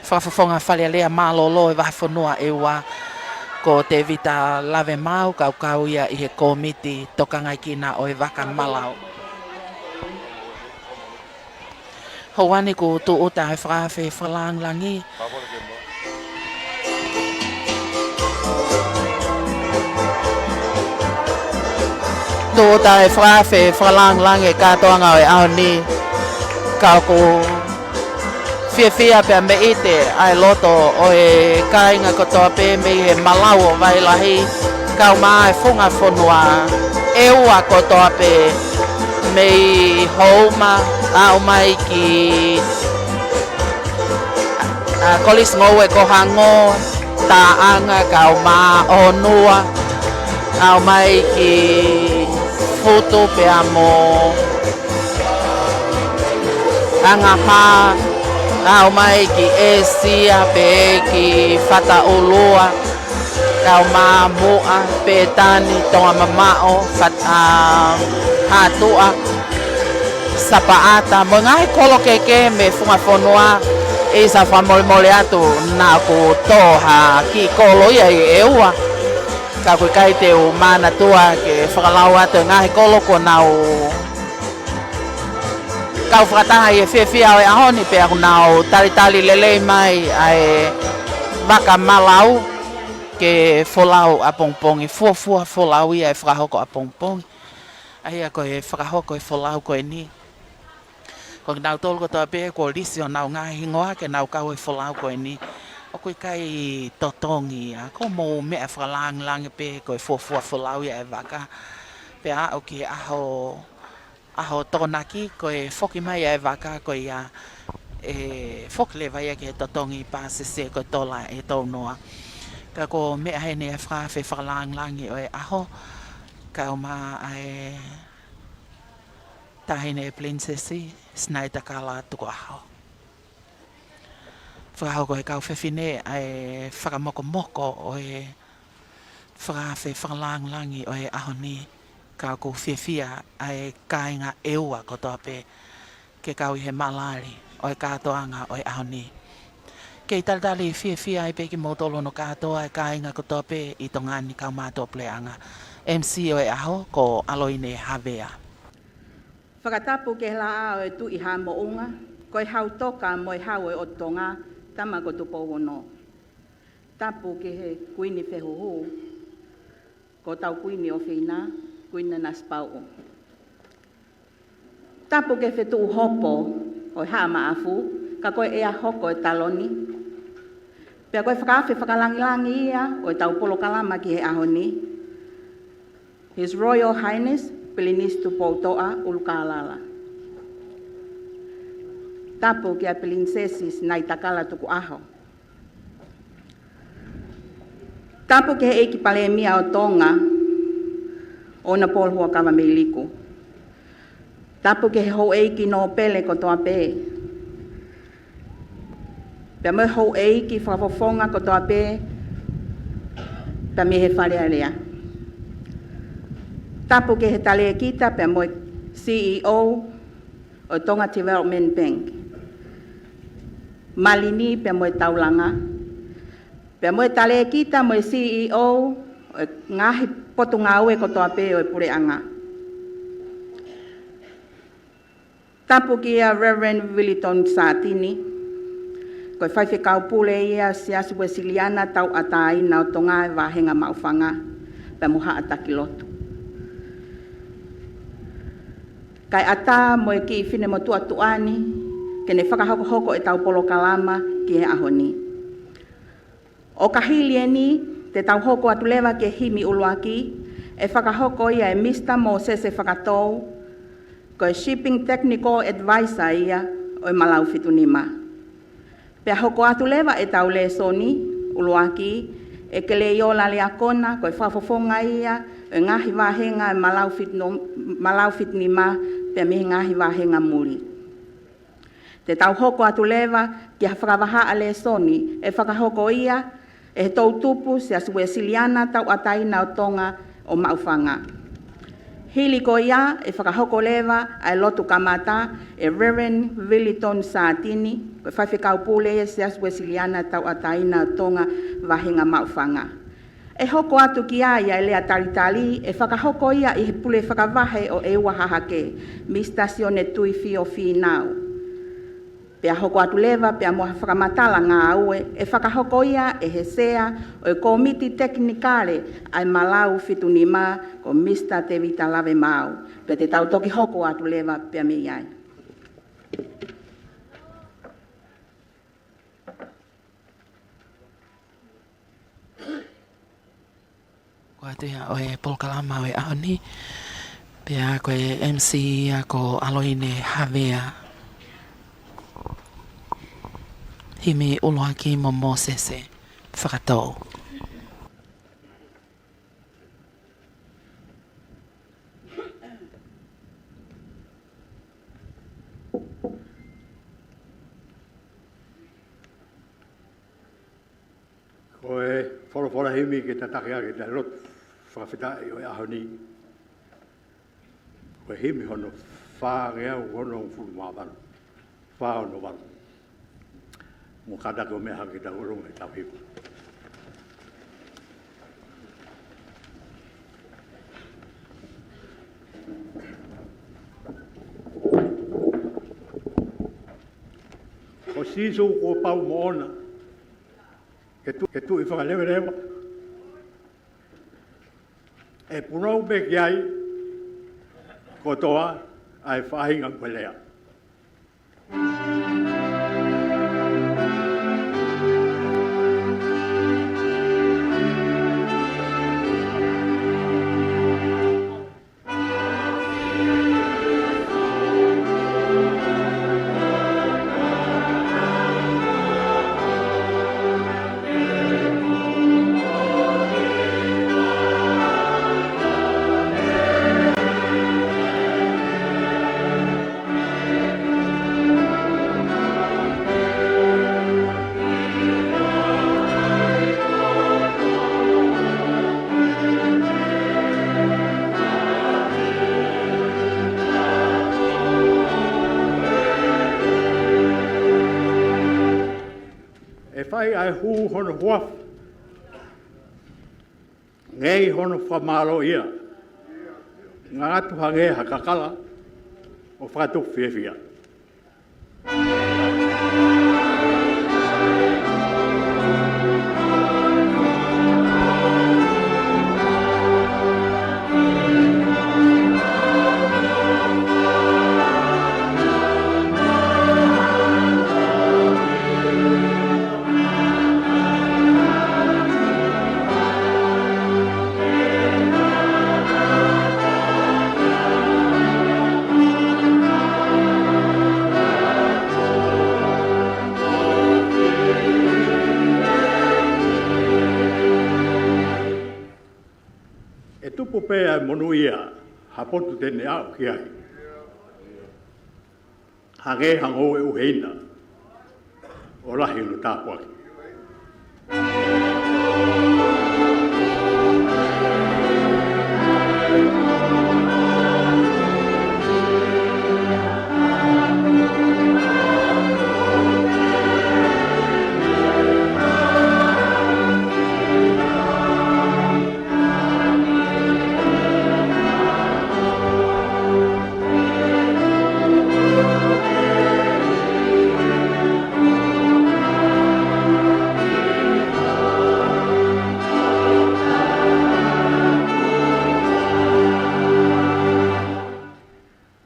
Fakafofonga Fale Alea mālōlō e Vahefonua ʻEua, ko Tēvita Lavemaau, kae kau ia ʻi he kōmiti tokangaʻi kina ʻo e vaka malau. Houa ni kuo tūʻuta e fakaafe fakalāngilangi. Tūʻuta e fakaafe fakalāngilangi e kātoanga ʻo e ʻaho ni. Ka ʻoku fiefia pea mei ʻite ʻa e loto ʻo e kāinga kotoa pē mei he malau ʻo Vailahi, kae ʻumaʻā e funga fonua ʻEua kotoa pē, mei Houma, aʻu mai ki, ʻa, Kolisi Ngoue ko Hango, Taʻanga kae ʻumaʻā ʻOnua, aʻu mai ki Futu pea mo Angapā, aʻu mai ki ʻĒsia pea ki Fataʻulua, kae ʻumaʻā Muʻa, Pētani, Tonga Mamaʻo, Fat-, ʻa, Hātuʻa, Sapaʻata, mo e ngaahi kolo kehekehe mei he funga fonua. ʻIsa, fakamolemole atu naʻa ku tō ha kiʻi kolo ia ʻi ʻEua. Ka ʻoku ʻikai te u manatua ke fakalau atu e ngaahi kolo kuo nau kau fakataha ʻi he fiefia ʻo e ʻaho ni pea kuo nau talitali lelei mai ʻa e vaka malau ke folau ʻapongipongi, fuofua folau ia ʻe fakahoko ʻapongipongi. ʻA ia ko e fakahoko e folau ko eni, ko kinautolu kotoa pē kuo lisi honau ngaahi hingoa ke nau kau he folau ko eni, ʻoku ʻikai totongi ia. Ko hoʻomou meʻa fakalāngilangi pē ko e fuofua folau ia e vaka. Pea aʻu ki he ʻaho, ʻaho Tokonaki ko e foki mai ia e vaka ko ia ʻe foki leva ia ki he totongi pāsese ko e tola ʻe tolu noa. Ka ko e meʻa heni e fakaafe fakalāngilangi ʻo e ʻaho, kae ʻumaʻā ʻa e Taʻahine Pilinisesi Sinaitakala Tukuʻaho. Fakahoko ʻe he kau fefine ʻa e fakamokomoko ʻo e fakaafe fakalāngilangi ʻo e ʻaho ni, ka ʻoku fiefia ʻa e kāinga ʻEua kotoa pē ke kau ʻi he malali ʻo e kātoanga ʻo e ʻaho ni. Kei talitali fiefia ai pē kimoutolu hono kātoa e kāinga kotoa pē ʻi Tonga ni, kau mātuʻa puleʻanga. M C ʻo e ʻaho ko ʻAloine Havea. Fakatapu ki he laʻā ʻo e Tuʻi Haʻa Moʻunga, ko e Hau Toka mo e Hau ʻo e ʻOtu Tonga, Tama ko Tupou Ono. Tapu ki he Kuini Fehuhu, ko hotau Kuini ʻofeina, Kuini Nanasipauʻu. Tapu ki he Fetuʻu Hopo ʻo e Haʻa Maʻafu, ka ko e ʻea hoko e taloni. Pea ko e fakaafe fakalangilangi ia ʻo ʻetau polokalama ki he ʻaho ni, His Royal Highness Pilinisi Tupoutoʻa ʻUlukālala. Tapu kia Pilinisesi Sinaitakala Tukuʻaho. Tapu ki he ʻEiki Palēmia ʻo Tonga, ʻOnapolo Huʻakavameiliku. Tapu ki he houʻeiki nōpele kotoa pē, pea mo e houʻeiki fakafofonga kotoa pē, pea mei he Fale Alea. Tapu ki he talēkita pea mo e C E O ʻo e Tonga Development Bank, Malini pea mo e Taulanga, pea mo e talēkita mo e C E O ʻo e ngaahi potungāue kotoa pē ʻo e puleʻanga. Tapu kia Reverend Viliton Sātini, ko e faifekau pule ia Siasi Uesiliana Tauʻatāina ʻo Tonga ʻi he Vāhenga Maʻufanga, pea mo Haʻa Taki Lotu. Kae ʻatā mo e kiʻi finemotuʻa tuʻa ni ke ne fakahokohoko ʻetau polokalama ki he ʻaho ni. ʻO ka hili eni, te tau hoko atu leva ki he himi ʻuluaki, ʻe fakahoko ia ʻe Misa Mōsese Fakatou, ko e Shipping Technical Advisor ia ʻo e Malau Fitu Nima. Pea hoko atu leva ʻetau lēsoni ʻuluaki ʻe Keleiola Leakona, ko e fakafofonga ia ʻo e ngaahi vāhenga ʻo e Malau Fitu No-, Malau Fitu Nima, pea mei he ngaahi vāhenga muli. Te tau hoko atu leva ki ha fakavahaʻa lēsoni ʻe fakahoko ia ʻe he Toʻutupu Siasi Uesiliana Tauʻatāina ʻo Tonga ʻo Maʻufanga. Hili ko ia ʻe fakahoko leva ʻa e lotu kamata ʻe Reverend Viliton Sātini, ko e faifekau pule ia Siasi Uesiliana Tauʻatāina ʻo Tonga Vāhenga Maʻufanga. ʻE hoko atu ki ai ʻa e lea talitali ʻe fakahoko ia ʻe he pule fakavahe ʻo ʻEua Hahake, Misa Sione Tuifio Fīnau. Pea hoko atu leva pea mo ha fakamatala ngāue ʻe fakahoko ia ʻe he Sea ʻo e Kōmiti Tekinikale ʻa e Malau Fitu Nima, ko Misa Tēvita Lavemaau. Pea te tau toki hoko atu leva pea mei ai. Ko e ʻuhinga ia ʻo e polokalama ʻo e ʻaho ni, pea ko e M C ia ko ʻAloine Havea. Himi ʻuluaki mo Mōsese Fakatou. Ko e folofola himi ke tataki ʻaki ʻetau lotu fakafetaʻi ʻo e ʻaho ni, ko e himi hono fāngeau onongofulu mā valu, fā ono valu. Mou kātaki ʻo meʻa hake, tau ʻolunga ʻetau hiva. Ko Sīsū kuo pau moʻona ke tu-, ke tuʻi fakaleveleva. ʻE punou pē ki ai kotoa ʻa e faʻahinga kuo lea. ʻA e hū hono huafa, ngei hono fakamālō ia, ngangatu hangē ha kakala ʻo fakatupu fiefia. ʻE tupu pē ʻa e monūʻia ha potu te ne aʻu ki ai, hangē ha ngoue ʻuheina ʻo lahi hono tāpuaki.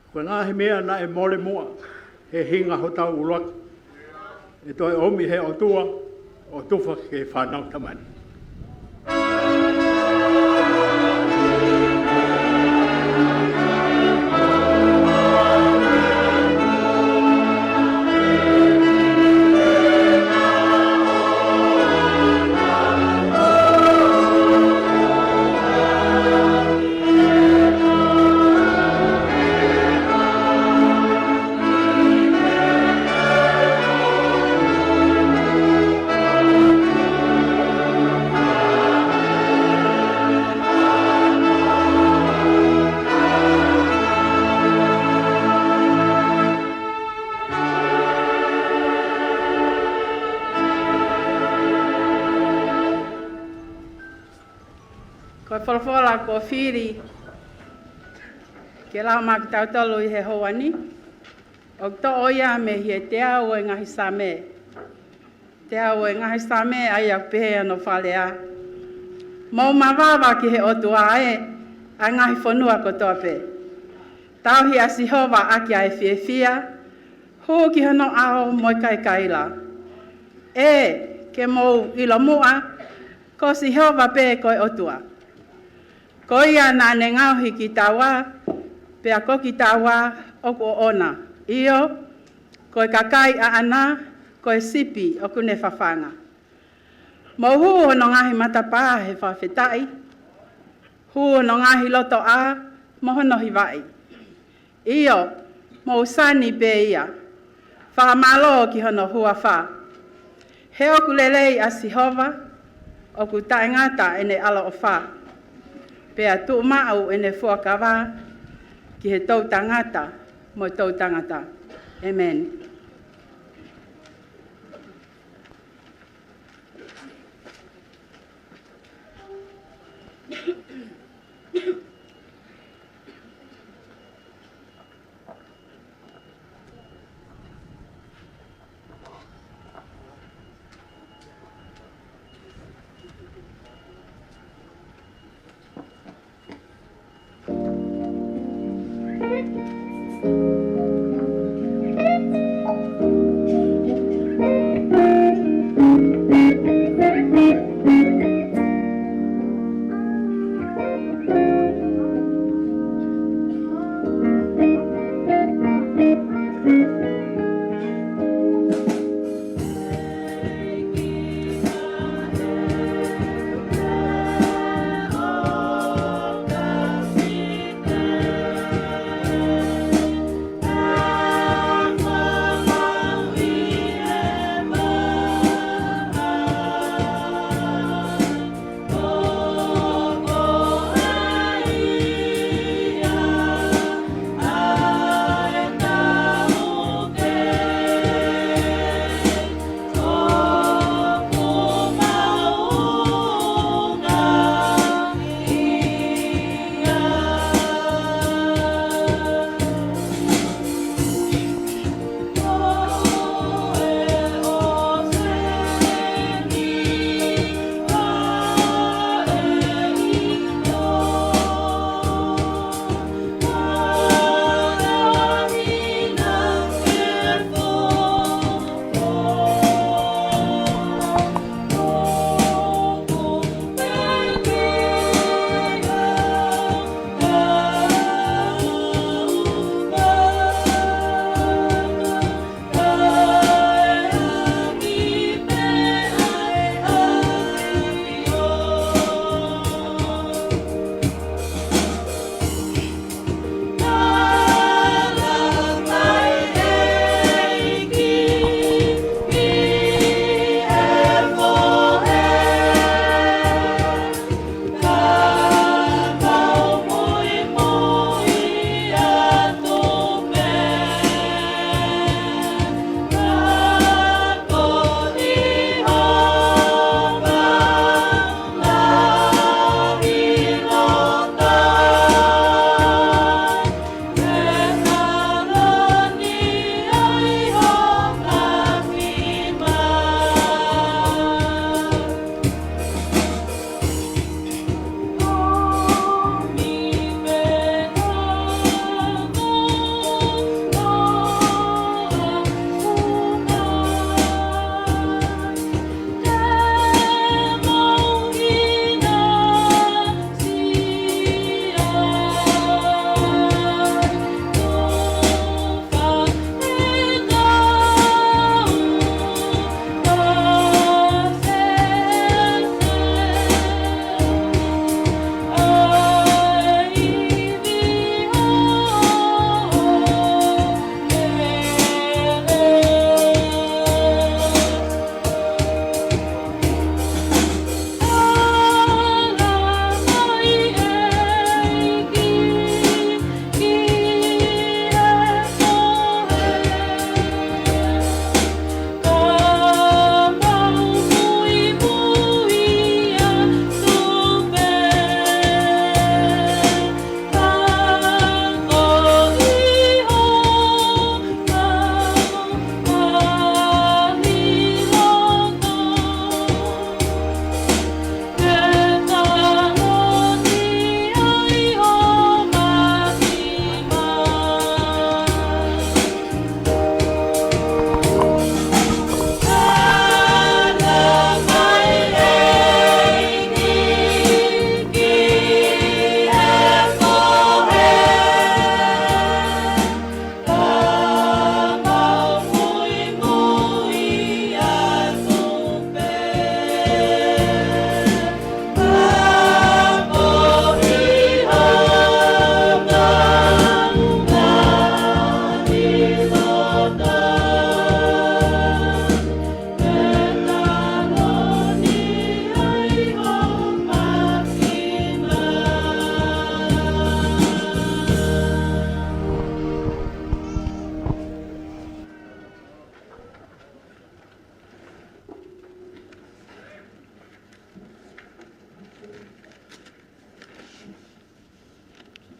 Ko e ngaahi meʻa naʻe mole muʻa he hinga hotau ʻuluaki, ʻe toe ʻomi he ʻOtua ʻo tufa ki he fānau tamani. Ko e folofola kuo fili ke lau maʻa kitautolu ʻi he houa ni, ʻoku toʻo ia mei he teau ʻo e ngaahi Saame. Teau ʻo e ngaahi Saame, ʻa ia ʻoku pehē hono fakalea: Mou mavava ki he ʻOtua ē, ʻa e ngaahi fonua kotoa pē. Tauhi ʻa Sihova ʻaki ʻa e fiefia, hū ki hono ʻao mo e kaikaila. Ē, ke mou ʻilo muʻa, ko Sihova pē ko e ʻOtua. Ko ia naʻa ne ngaohi kitaua, pea ko kitaua ʻoku ʻoʻona. ʻIo, ko e kakai ʻaʻana, ko e sipi ʻoku ne fafanga. Mou hū hono ngaahi matapā he fakafetaʻi, hū hono ngaahi lotoʻā mo hono hivaʻi. ʻIo, mou sani pē ia, fakamālō ki hono huafa. He ʻoku lelei ʻa Sihova, ʻoku taʻengata ʻene ʻaloʻofa, pea tuʻumaʻu ʻene fuakava ki he toʻutangata mo e toʻutangata. ʻĒmeni.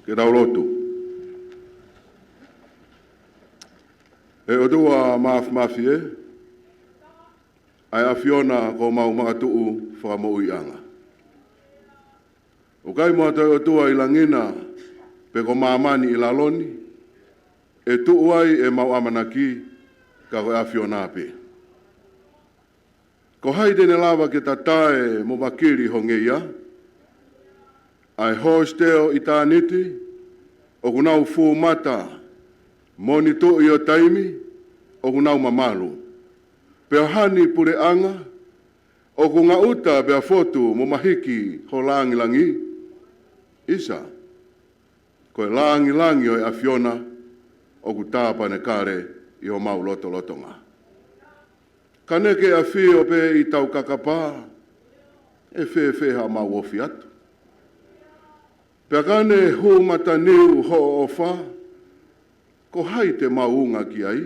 Ke tau lotu. ʻE ʻOtua Māfimafi ē, ʻa e ʻAfiona ko homau makatuʻu fakamoʻuiʻanga. ʻOku ʻikai mo ha toe ʻotua ʻi langi na pe ko māmani ʻi lalo ni ʻe tuʻu ai ʻemau ʻamanaki ka ko e ʻAfiona pē. Ko hai te ne lava ke tatae mo vakili ho ngeia? ʻA e hōsitē ʻo ʻitāniti ʻoku nau fūmata, mo ni tuʻi ʻo taimi ʻoku nau mamalu, pea hani puleʻanga ʻoku ngaʻuta pea fotu mo mahiki ho langilangi? ʻIsa, ko e langilangi ʻo e ʻAfiona ʻoku tāpanekale ʻi homau lotolotonga. Ka ne ke ʻafio pē ʻi taukakapa, ʻe fēfē haʻamau ofi atu? Pea ka ne hū mataniu hoʻo ʻofa, ko hai te mau unga ki ai?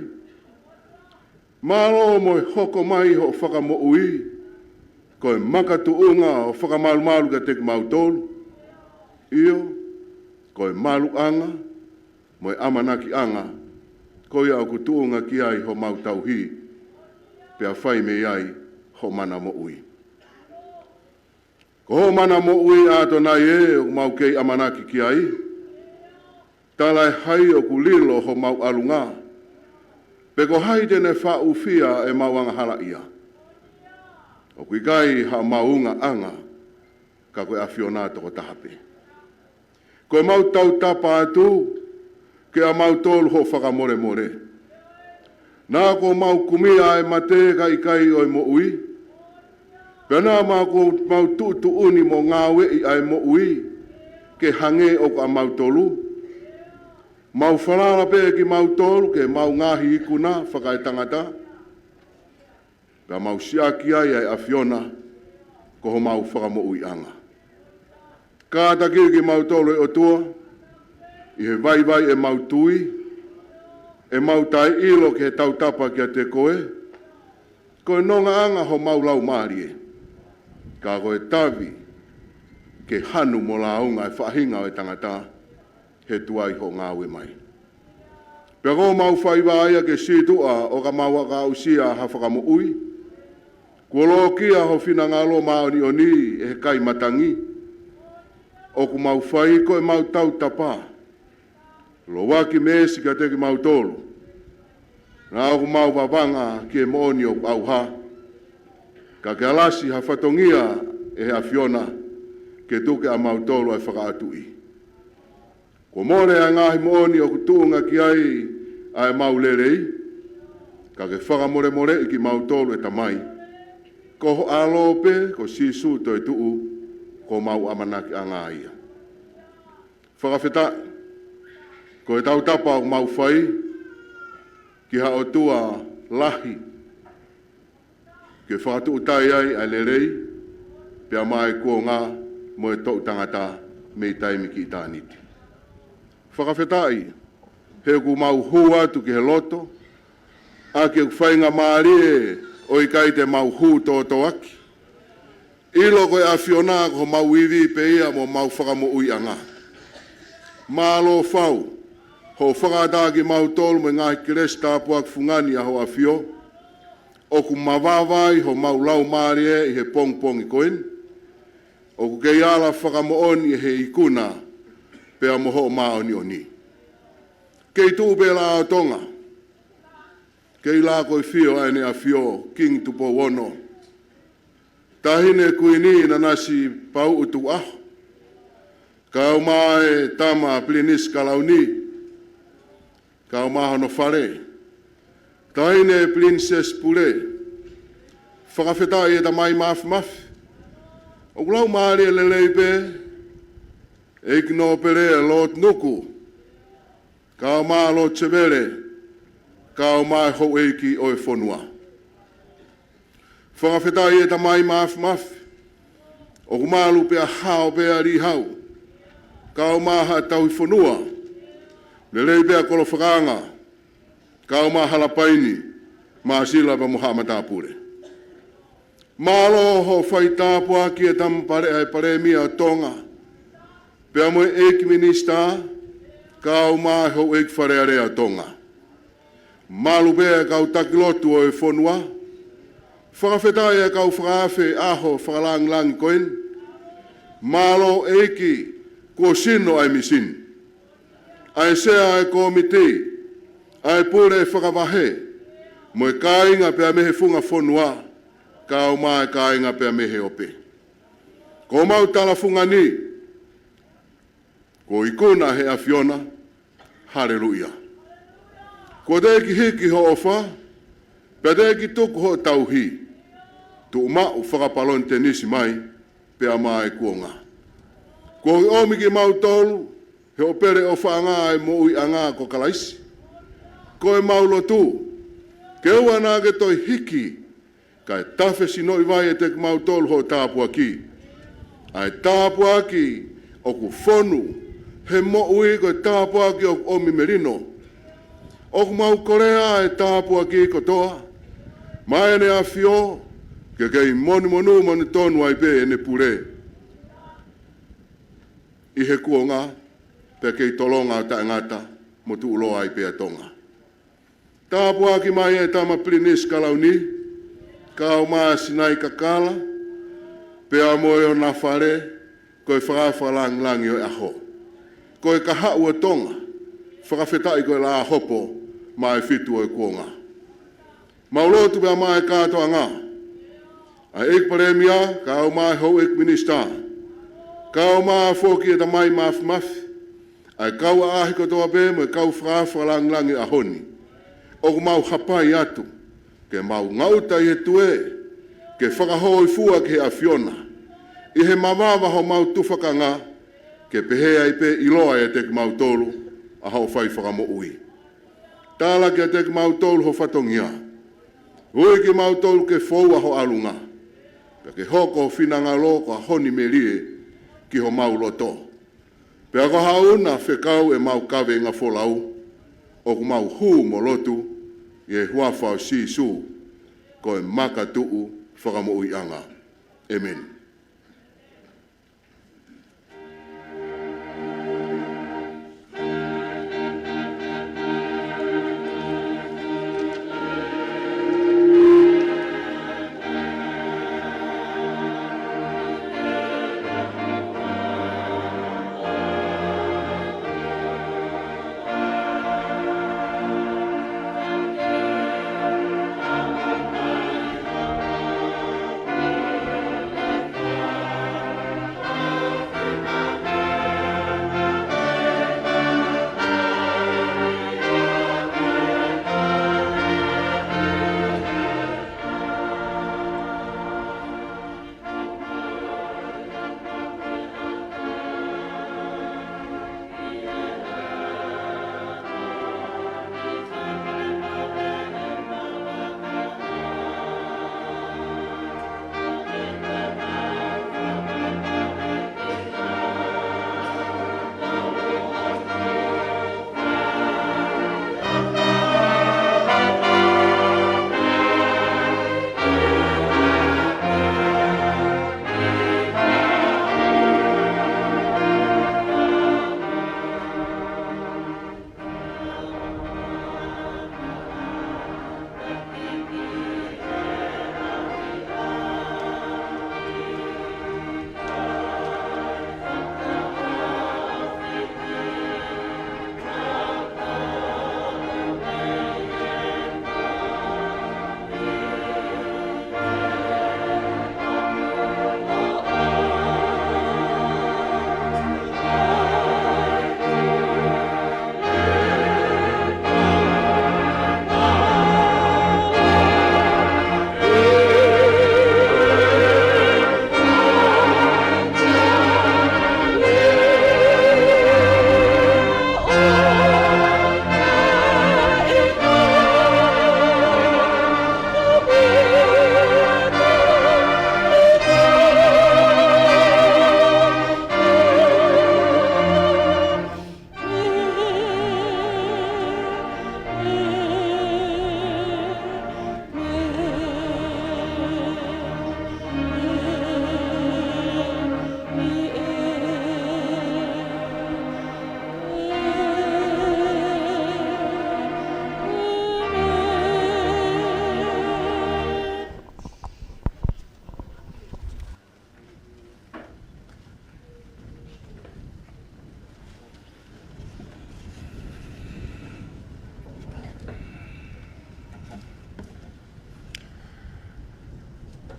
Mālō mo e hoko mai hoʻo fakamoʻui, ko e makatuʻunga ʻo fakamalumalu kiate kimautolu, ʻio, ko e maluʻanga mo e ʻamanakiʻanga, ko ia ʻoku tuʻunga ki ai homau tauhi, pea fai mei ai ho mana moʻui. Ko hoʻo mana moʻui ʻAtonai ē ʻoku mau kei ʻamanaki ki ai. Talaʻehai ʻoku lilo homau ʻalunga, pe ko hai te ne faʻufia ʻemau angahalaʻia? ʻOku ʻikai haʻamau ungaʻanga, ka ko e ʻAfiona tokotaha pē. Ko ʻemau tautapa atu kiate kimautolu hoʻo fakamolemole. Naʻa kuo mau kumi ʻa e mate ka ʻikai ʻo e moʻui, pea naʻa mau, kuo mau tuʻutuʻuni mo ngāueʻi ʻa e moʻui ke hangē ʻoku ʻamautolu. Mau falala pē kimautolu ki heʻemau ngaahi ikuna fakaetangata, pea mau siʻaki ai ʻa e ʻAfiona ko homau fakamoʻuiʻanga. Kātaki kimautolu ʻe ʻOtua, ʻi he vaivai ʻemau tui, ʻemau taʻeʻilo ki he tautapa kiate koe, ko e nongaʻanga homau laumālie, ka ko e tavi ke hanu mo lāunga e faʻahinga ʻo e tangata, he tuai hoʻo ngāue mai. Pea ko homau faiva ia ke sītuʻa ʻo ka mau aʻusia ha fakamoʻui, kuo lōkia ho finangalo māʻoniʻoni ʻe he kai matangi. ʻOku mau fai ko ʻemau tautapa, louaki meesi kiate kimautolu, naʻa ʻoku mau vavanga ki he moʻoni ʻoku ʻauha, ka ke alasi ha fatongia ʻe he ʻAfiona ke tuku kiate kimautolu ʻa e fakaʻatuʻi. Kuo mole ʻa e ngaahi moʻoni ʻoku tuʻunga ki ai ʻa ʻemau lelei, ka ke fakamolemoleʻi kimautolu ʻe Tamai. Ko ho ʻAlo pē, ko Sīsū toetuʻu, ko homau ʻamanakiʻanga ia. Fakafetaʻi, ko e tautapa ʻoku mau fai ki ha ʻOtua lahi, ke fakatuʻutāʻi ai ʻa e lelei, pea mo e kuonga, mo e toʻutangata, mei taimi ki ʻitāniti. Fakafetaʻi, he ʻoku mau hū atu ki he loto, ʻaki ʻeku faingamālie ʻo ʻikai te mau hū tōtōaki. ʻIlo ko e ʻAfiona ko homau ivi pē ia mo homau fakamoʻuiʻanga. Mālō fau, hoʻo fakaʻatā kimautolu mo e ngaahi kelesi tāpuaki fungani ʻa hoʻo ʻAfio, ʻoku mavava ai homau laumālie ʻi he pongipongi ko eni, ʻoku kei ala fakamoʻoni ʻe he ikuna, pea mo hoʻo māʻoniʻoni. Kei tuʻu pē lā ʻo Tonga, kei lā ko e fio ʻa ʻEne ʻAfio, Kingi Tupou Ono, Taʻahine Kuini Nanasipauʻu Tukuʻaho, kaeʻumaʻā e Tama Pilinisi Kalauni, kaeʻumaʻā hono fale, Taʻahine Pilinisesi Pule, fakafetaʻi ʻe Tamai Māfimafi, ʻoku laumālie lelei pē ʻEiki Nōpele Lord Nuku, kaeʻumaʻā Lord Sevele, kaeʻumaʻā e houʻeiki ʻo e fonua. Fakafetaʻi ʻe Tamai Māfimafi, ʻoku malu pea hao pea lihau, kaeʻumaʻā Haʻa Tauhi Fonua, lelei pea Kolo Fakaanga, kaeʻumaʻā Halapaini, Māsila pea mo Haʻa Matāpule. Mālō hoʻo fai tāpuaki ʻe Tama Pale-, ʻa e Palēmia ʻo Tonga, Pea mo e ʻEiki Minisitā, kau mai houʻeiki Fale Alea ʻo Tonga. Malu pē ʻa e kau taki lotu ʻo e fonua. Fakafetaʻi ʻa e kau fakaafe ʻaho fakalāngilangi ko eni. Mālō ʻEiki, kuo sino ʻa e misini. ʻA e sea ʻa e kōmiti, ʻa e pule fakavahe, mo e kāinga pea mei he funga fonua, kau mai kāinga pea mei he ope. Ko homau tala fungani, kuo ikuna ʻe he ʻAfiona, haleluia. Kuo teʻeki hiki hoʻo ʻofa, pea teʻeki tuku hoʻo tauhi, tuʻu maʻu fakapalōnitenisi mai, pea mai kuonga. Kuo ʻomi kimautolu, he ʻo pele ʻofaʻanga ʻa e moʻuiʻanga ko Kalaisi. Ko ʻemau lotu, ke ʻoua naʻa ke toe hiki, kae tafe sinoʻi vai ʻiate kimautolu hoʻo tāpuaki. ʻA e tāpuaki ʻoku fonu, he moʻui ko e tāpuaki ʻoku ʻomi melino. ʻOku mau kolea ʻa e tāpuaki kotoa, mai ʻEne ʻAfio, ke kei monumonu monū tonu ai pē ʻene pule. ʻI he kuonga, pea kei tolonga ʻo taʻengata, mo tuʻuloa ai pē ʻa Tonga. Tāpuaki mai ʻa e Tama Pilinisi Kalauni, kau mai ʻa Sinai Kakala, pea mo e ʻona fale, ko e fakaafe fakalāngilangi ʻo e ʻaho. Ko e kahaʻu ʻo Tonga, fakafetaʻi ko e laʻā hopo, mai fitu ʻo e kuonga. Mau lotu pea mai kātoanga. ʻA e ʻEiki Palēmia, kau mai houʻeiki Minisitā. Kau mai foki ʻa e Tamai Mafimafi. ʻA e kau ʻaʻahi kotoa pē mo e kau fakaafe fakalāngilangi ʻaho ni. ʻOku mau hapai atu, ke mau ngaʻuta ʻi he tuē, ke fakahōifua ki he ʻAfiona. ʻI he mavava homau tufakanga, ke pehē ai pē ʻiloa ʻiate kimautolu, ʻa hoʻo fai fakamoʻui. Tala kiate kimautolu ho fatongia. Ui kimautolu ke foua ho ʻalunga. Pea ke hoko ho finangalo ko e ʻaho ni melie ki homau loto. Pea ko haʻu na fekau ʻemau kaveinga folau. ʻOku mau hū mo lotu, ʻi he huafa ʻo Sīsū, ko e makatuʻu fakamoʻuiʻanga. ʻĒmeni.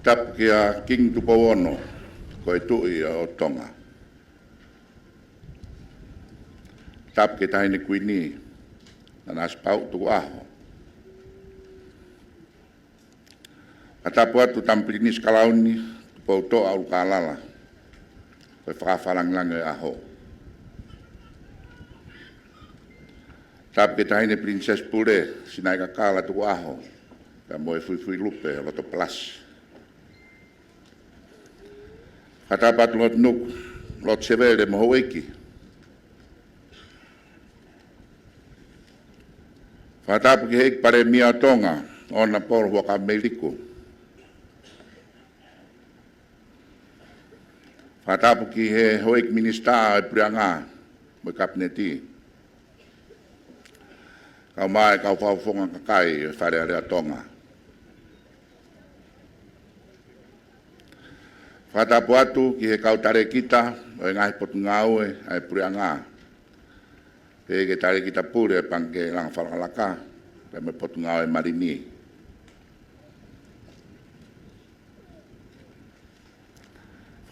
Tapu kia Kingi Tupou Ono, ko e Tuʻi ʻo Tonga. Tapu ki he Taʻahine Kuini, Nanasipauʻu Tukuʻaho. Fakatapu atu Tama Pilinisi Kalauni Tupoutoʻa ʻUlukālala, ko e fakaʻafaʻalangilangi ʻo e ʻaho. Tapu ki he Taʻahine Pilinisesi Pule, Sinaiʻikakala Tukuʻaho, pea mo e Fuifuilupe ʻo Lotopalasi. Fakatapu atu Lord Nuku, Lord Sevele mo e houʻeiki. Fakatapu ki he ʻEiki Palēmia ʻo Tonga, Honourable Huʻakavameiliku. Fakatapu ki he houʻeiki minisitā ʻo e puleʻanga mo e Kapineti, kae ʻumaʻā e kau fakafofonga kakai ʻo e Fale Alea ʻo Tonga. Fakatapu atu ki he kau talēkita ʻo e ngaahi potungāue ʻa e puleʻanga, pehē ki he talēkita pule ʻo e Pangikē Langa Fakalakalaka, pea mo e Potungāue Malini.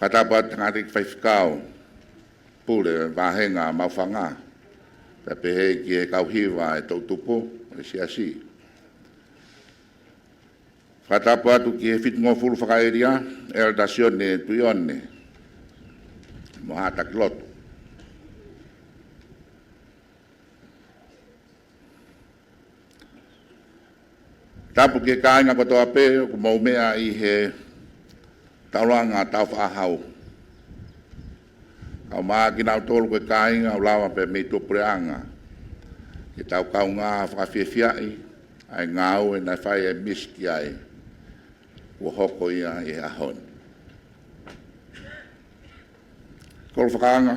Fakatapu atu ki he ngaahi faifekau pule ʻo e vāhenga Maʻufanga, pea pehē ki he kau hiva ʻo e toʻutupu ʻo e siasi. Fakatapu atu ki he Fitungofulu Fakaʻēlia, ʻEletā Sione Tuʻione, mo haʻa taki lotu. Tapu ki he kāinga kotoa pē ʻoku mou meʻa ʻi he taulanga Taufaʻāhau, kae ʻumaʻā kinautolu ko e kāinga ʻoku lava pē mei tuʻapuleʻanga ke tau kaungā fakafiefiaʻi ʻa e ngāue naʻe fai ʻe Misi ki ai, kuo hoko ia ʻi he ʻaho ni. Kolo fakaanga,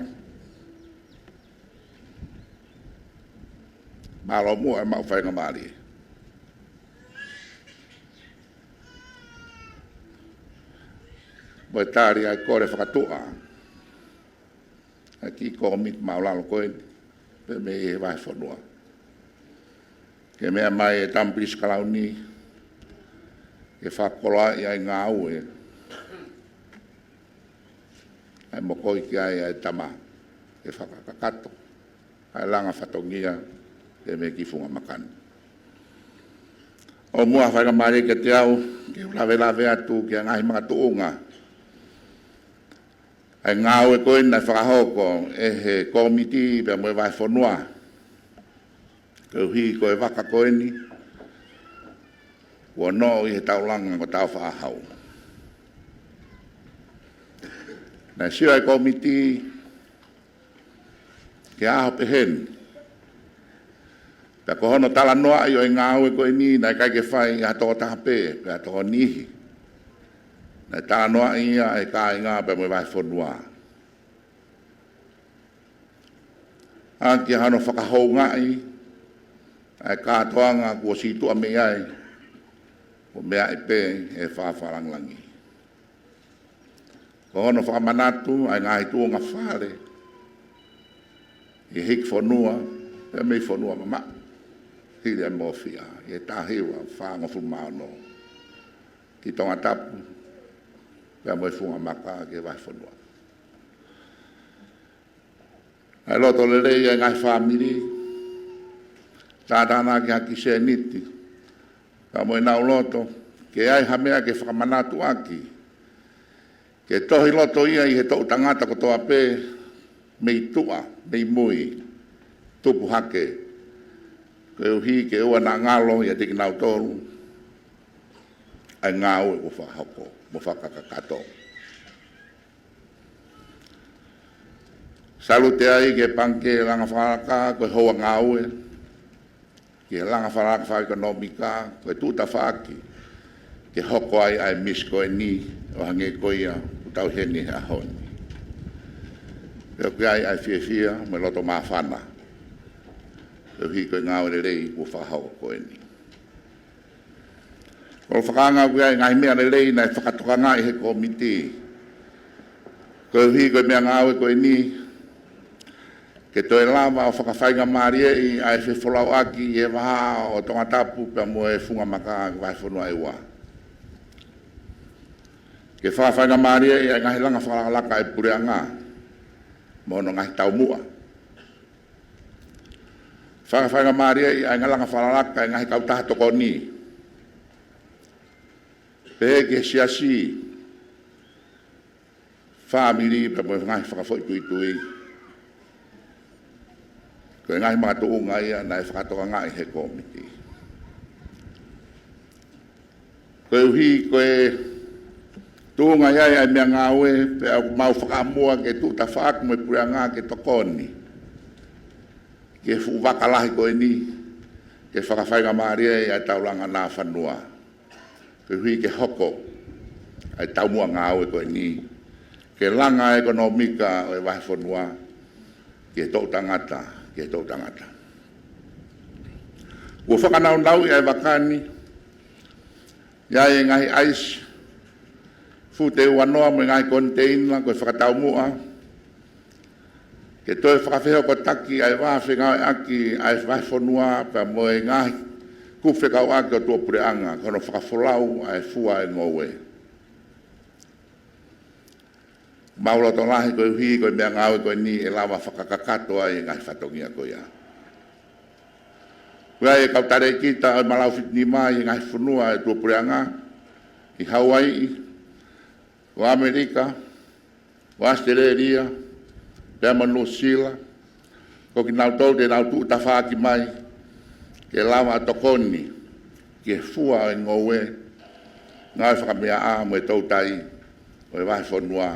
mālō muʻa e maʻu faingamālie mo e tali ʻa e kole fakatuʻa ʻa e kiʻi kōmiti māʻulalo ko eni, pea mei he vahefonua, ke meʻa mai e Tama Pilinisi Kalauni ke fakakoloaʻi ʻa e ngāue ʻa e mokoi ki ai ʻa e tama, ke fakakakato ʻa e langa fatongia ʻa e meʻa ki funga maka ni. ʻOmai ha faingamālie kiate au ke u lavelave atu ki he ngaahi makatuʻunga ʻa e ngāue ko eni naʻe fakahoko ʻe he kōmiti pea mo e vahefonua, koeʻuhi ko e vaka ko eni kuo nofo ʻi he taulanga ko Taufaʻāhau. Naʻe sio ʻa e kōmiti ki he ʻaho pehē ni, pea ko hono talanoaʻi ʻo e ngāue ko eni naʻe ʻikai ke fai ʻe ha tokotaha pē, pe ha toko niʻihi. Naʻe talanoaʻi ia ʻe he kāinga pea mo e vahefonua, ʻaki hono fakahoungaʻi ʻa e kātoanga kuo sītuʻa mei ai, kuo meaʻi pē ʻe he fakaʻafaʻalangilangi. Ko hono fakamanatu ʻa e ngaahi tuʻunga fale ʻi he hiki fonua pea mei fonua mamaʻo, hili ʻa e mōfia ʻi he taha hiva fāngofulu mā ono, ki Tongatapu pea mo e funga maka ki he vahefonua. ʻA e loto lelei ʻa e ngaahi fāmili, tātānaki ha kiʻi sēniti, pea mo ʻenau loto ke ʻi ai ha meʻa ke fakamanatu ʻaki, ke tohi loto ia ʻi he toʻu tangata kotoa pē, mei tuʻa, mei mui, tupu hake, koeʻuhi ke ʻoua naʻa ngalo ʻiate kinautolu ʻa e ngāue kuo fakahoko mo fakakakato. Salute ai ki he Pangikē Langa Fakalakalaka, ko e houa ngāue ki he langa fakalakalaka fakaʻekonōmika, ko e tuʻu tafaʻaki ke hoko ai ʻa e Misi ko eni, ʻo hangē ko ia ʻoku tau ʻi heni he ʻaho ni. Pea ʻoku ʻi ai ʻa e fiefia mo e loto māfana, koeʻuhi ko e ngāue lelei kuo fakahoko ko eni. Kolo fakaanga, ʻoku ʻi ai e ngaahi meʻa lelei naʻe fakatokangaʻi ʻe he kōmiti koeʻuhi ko e meʻangāue ko eni, ke toe lava ʻo fakafaingamālieʻi ʻa e fefolauʻaki ʻi he vahaʻa ʻo Tongatapu pea mo e funga maka ki he vahefonua ʻe ua. Ke fakafaingamālieʻi ʻa e ngaahi langa fakalakalaka ʻa e puleʻanga mo hono ngaahi taumuʻa. Fakafaingamālieʻi ʻa e ngaahi langa fakalakalaka ʻa e ngaahi kautaha tokoni, pehē ki he siasi, fāmili pea mo e ngaahi fakafoʻituitui. Ko e ngaahi makatuʻunga ia naʻe fakatokangaʻi ʻe he kōmiti. Koeʻuhi ko e tuʻunga ia ʻa e meʻangāue, pea ʻoku mau fakaʻamua ke tuʻu tafaʻaki mo e puleʻanga ke tokoni ki he fuʻu vaka lahi ko eni, ke fakafaingamālieʻi ʻa e taulanga nāfanua. Koeʻuhi ke hoko ʻa e taumuʻa ngāue ko eni, ke langa ʻekonōmika ʻo e vahefonua ki he toʻutangata, ki he toʻutangata. Kuo fakanaunauʻi ʻa e vaka ni, ʻi ai e ngaahi ʻaisi fute uanoa mo e ngaahi koniteina ko e fakataumuʻa, ke toe fakafehokotaki ʻa e vā fengāueʻaki ʻa e vahefonua pea mo e ngaahi kupu fekauʻaki ʻo tuʻapuleʻanga, ko hono fakafolau ʻa e fua ʻo e ngoue. Mau loto lahi koeʻuhi ko e meʻangāue ko eni ʻe lava fakakakato ai e ngaahi fatongia ko ia. Ko ia e kau talēkita ʻo e Malau Fitu Nima ʻi he ngaahi fonua ʻo e tuʻapuleʻanga, ʻi Hauaiʻi, ʻo ʻAmelika, ʻo ʻAositelēlia, pea mo Nuʻusila, ko kinautolu te nau tuʻu tafaʻaki mai ke lava ʻo tokoni ki he fua ʻo e ngoue, ngāue fakameaʻa mo e toutai ʻo e vahefonua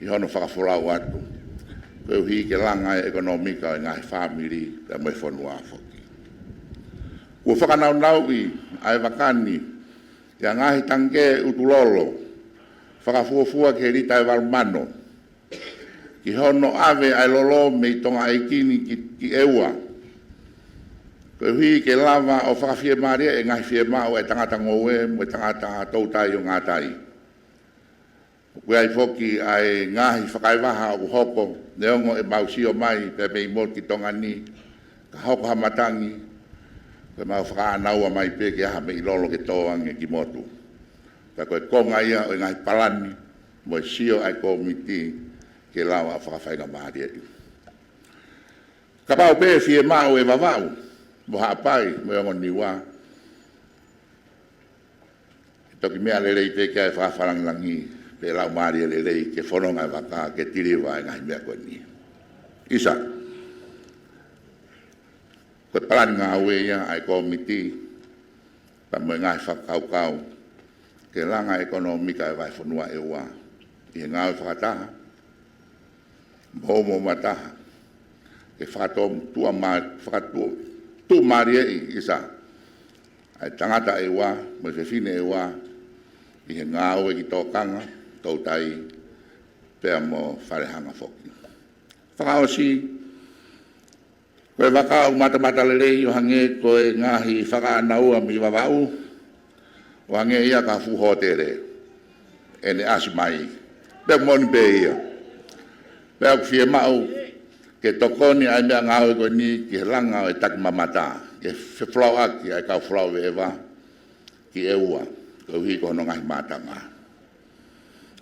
ʻi hono fakafolau atu, koeʻuhi ke langa e ʻekonōmika ʻo e ngaahi fāmili pea mo e fonua foki. Kuo fakanaunauʻi ʻa e vaka ni ʻi ha ngaahi tangikē ʻutulolo fakafuofua ki he lita ʻe valu mano, ki hono ʻave ʻa e lolo mei Tonga ʻEiki ni ki, ki ʻEua, koeʻuhi ke lava ʻo fakafiemālieʻi e ngaahi fiemaʻu ʻa e tangata ngoue mo e tangata toutai ʻo ngātai. ʻOku ʻi ai foki ʻa e ngaahi fakaevaha ʻoku hoko, neongo ʻemau sio mai pē mei motu ki Tonga ni, ka hoko ha matangi, ko ʻemau fakaʻānaua mai pē ke ʻaha mei lolo ke tō ange ki motu. Ka ko e konga ia ʻo e ngaahi palani mo e sio ʻa e kōmiti ke lava ʻo fakafaingamālieʻi. Kapau pē ʻe fiemaʻu ʻe Vavaʻu mo Haʻapai mo e ongo Niua, ʻe toki meʻa lelei pē ki ai e fakafalangilangi, pea lau mālie lelei ke fononga e vaka ke tiliva e ngaahi meʻa ko eni. ʻIsa, ko e palani ngāue ia ʻa e kōmiti pea mo e ngaahi fakakaukau ke langa e ʻekonōmika ʻo e vahefonua ʻEua ʻi he ngāue fakataha mo hoʻomou mataha, ke fakatuʻu ma-, fakatuʻu, tuʻumālieʻi, ʻisa, ʻa e tangata ʻEua mo e fefine ʻEua ʻi he ngāue ki tōkanga, toutai, pea mo falehanga foki. Fakaʻosi, ko e vaka ʻoku matamata lelei ʻo hangē ko e ngaahi fakaʻānaua mei Vavaʻu, ʻo hangē ia ko ha fuʻu hōtele ʻene ʻasi mai. Pea moʻoni pē ia. Pea ʻoku fiemaʻu ke tokoni ʻa e meʻangāue ko eni ki he langa ʻo e takimamata, ke fefolauʻaki ʻa e kau folau veʻeva ki ʻEua, koeʻuhi ko hono ngaahi mātanga.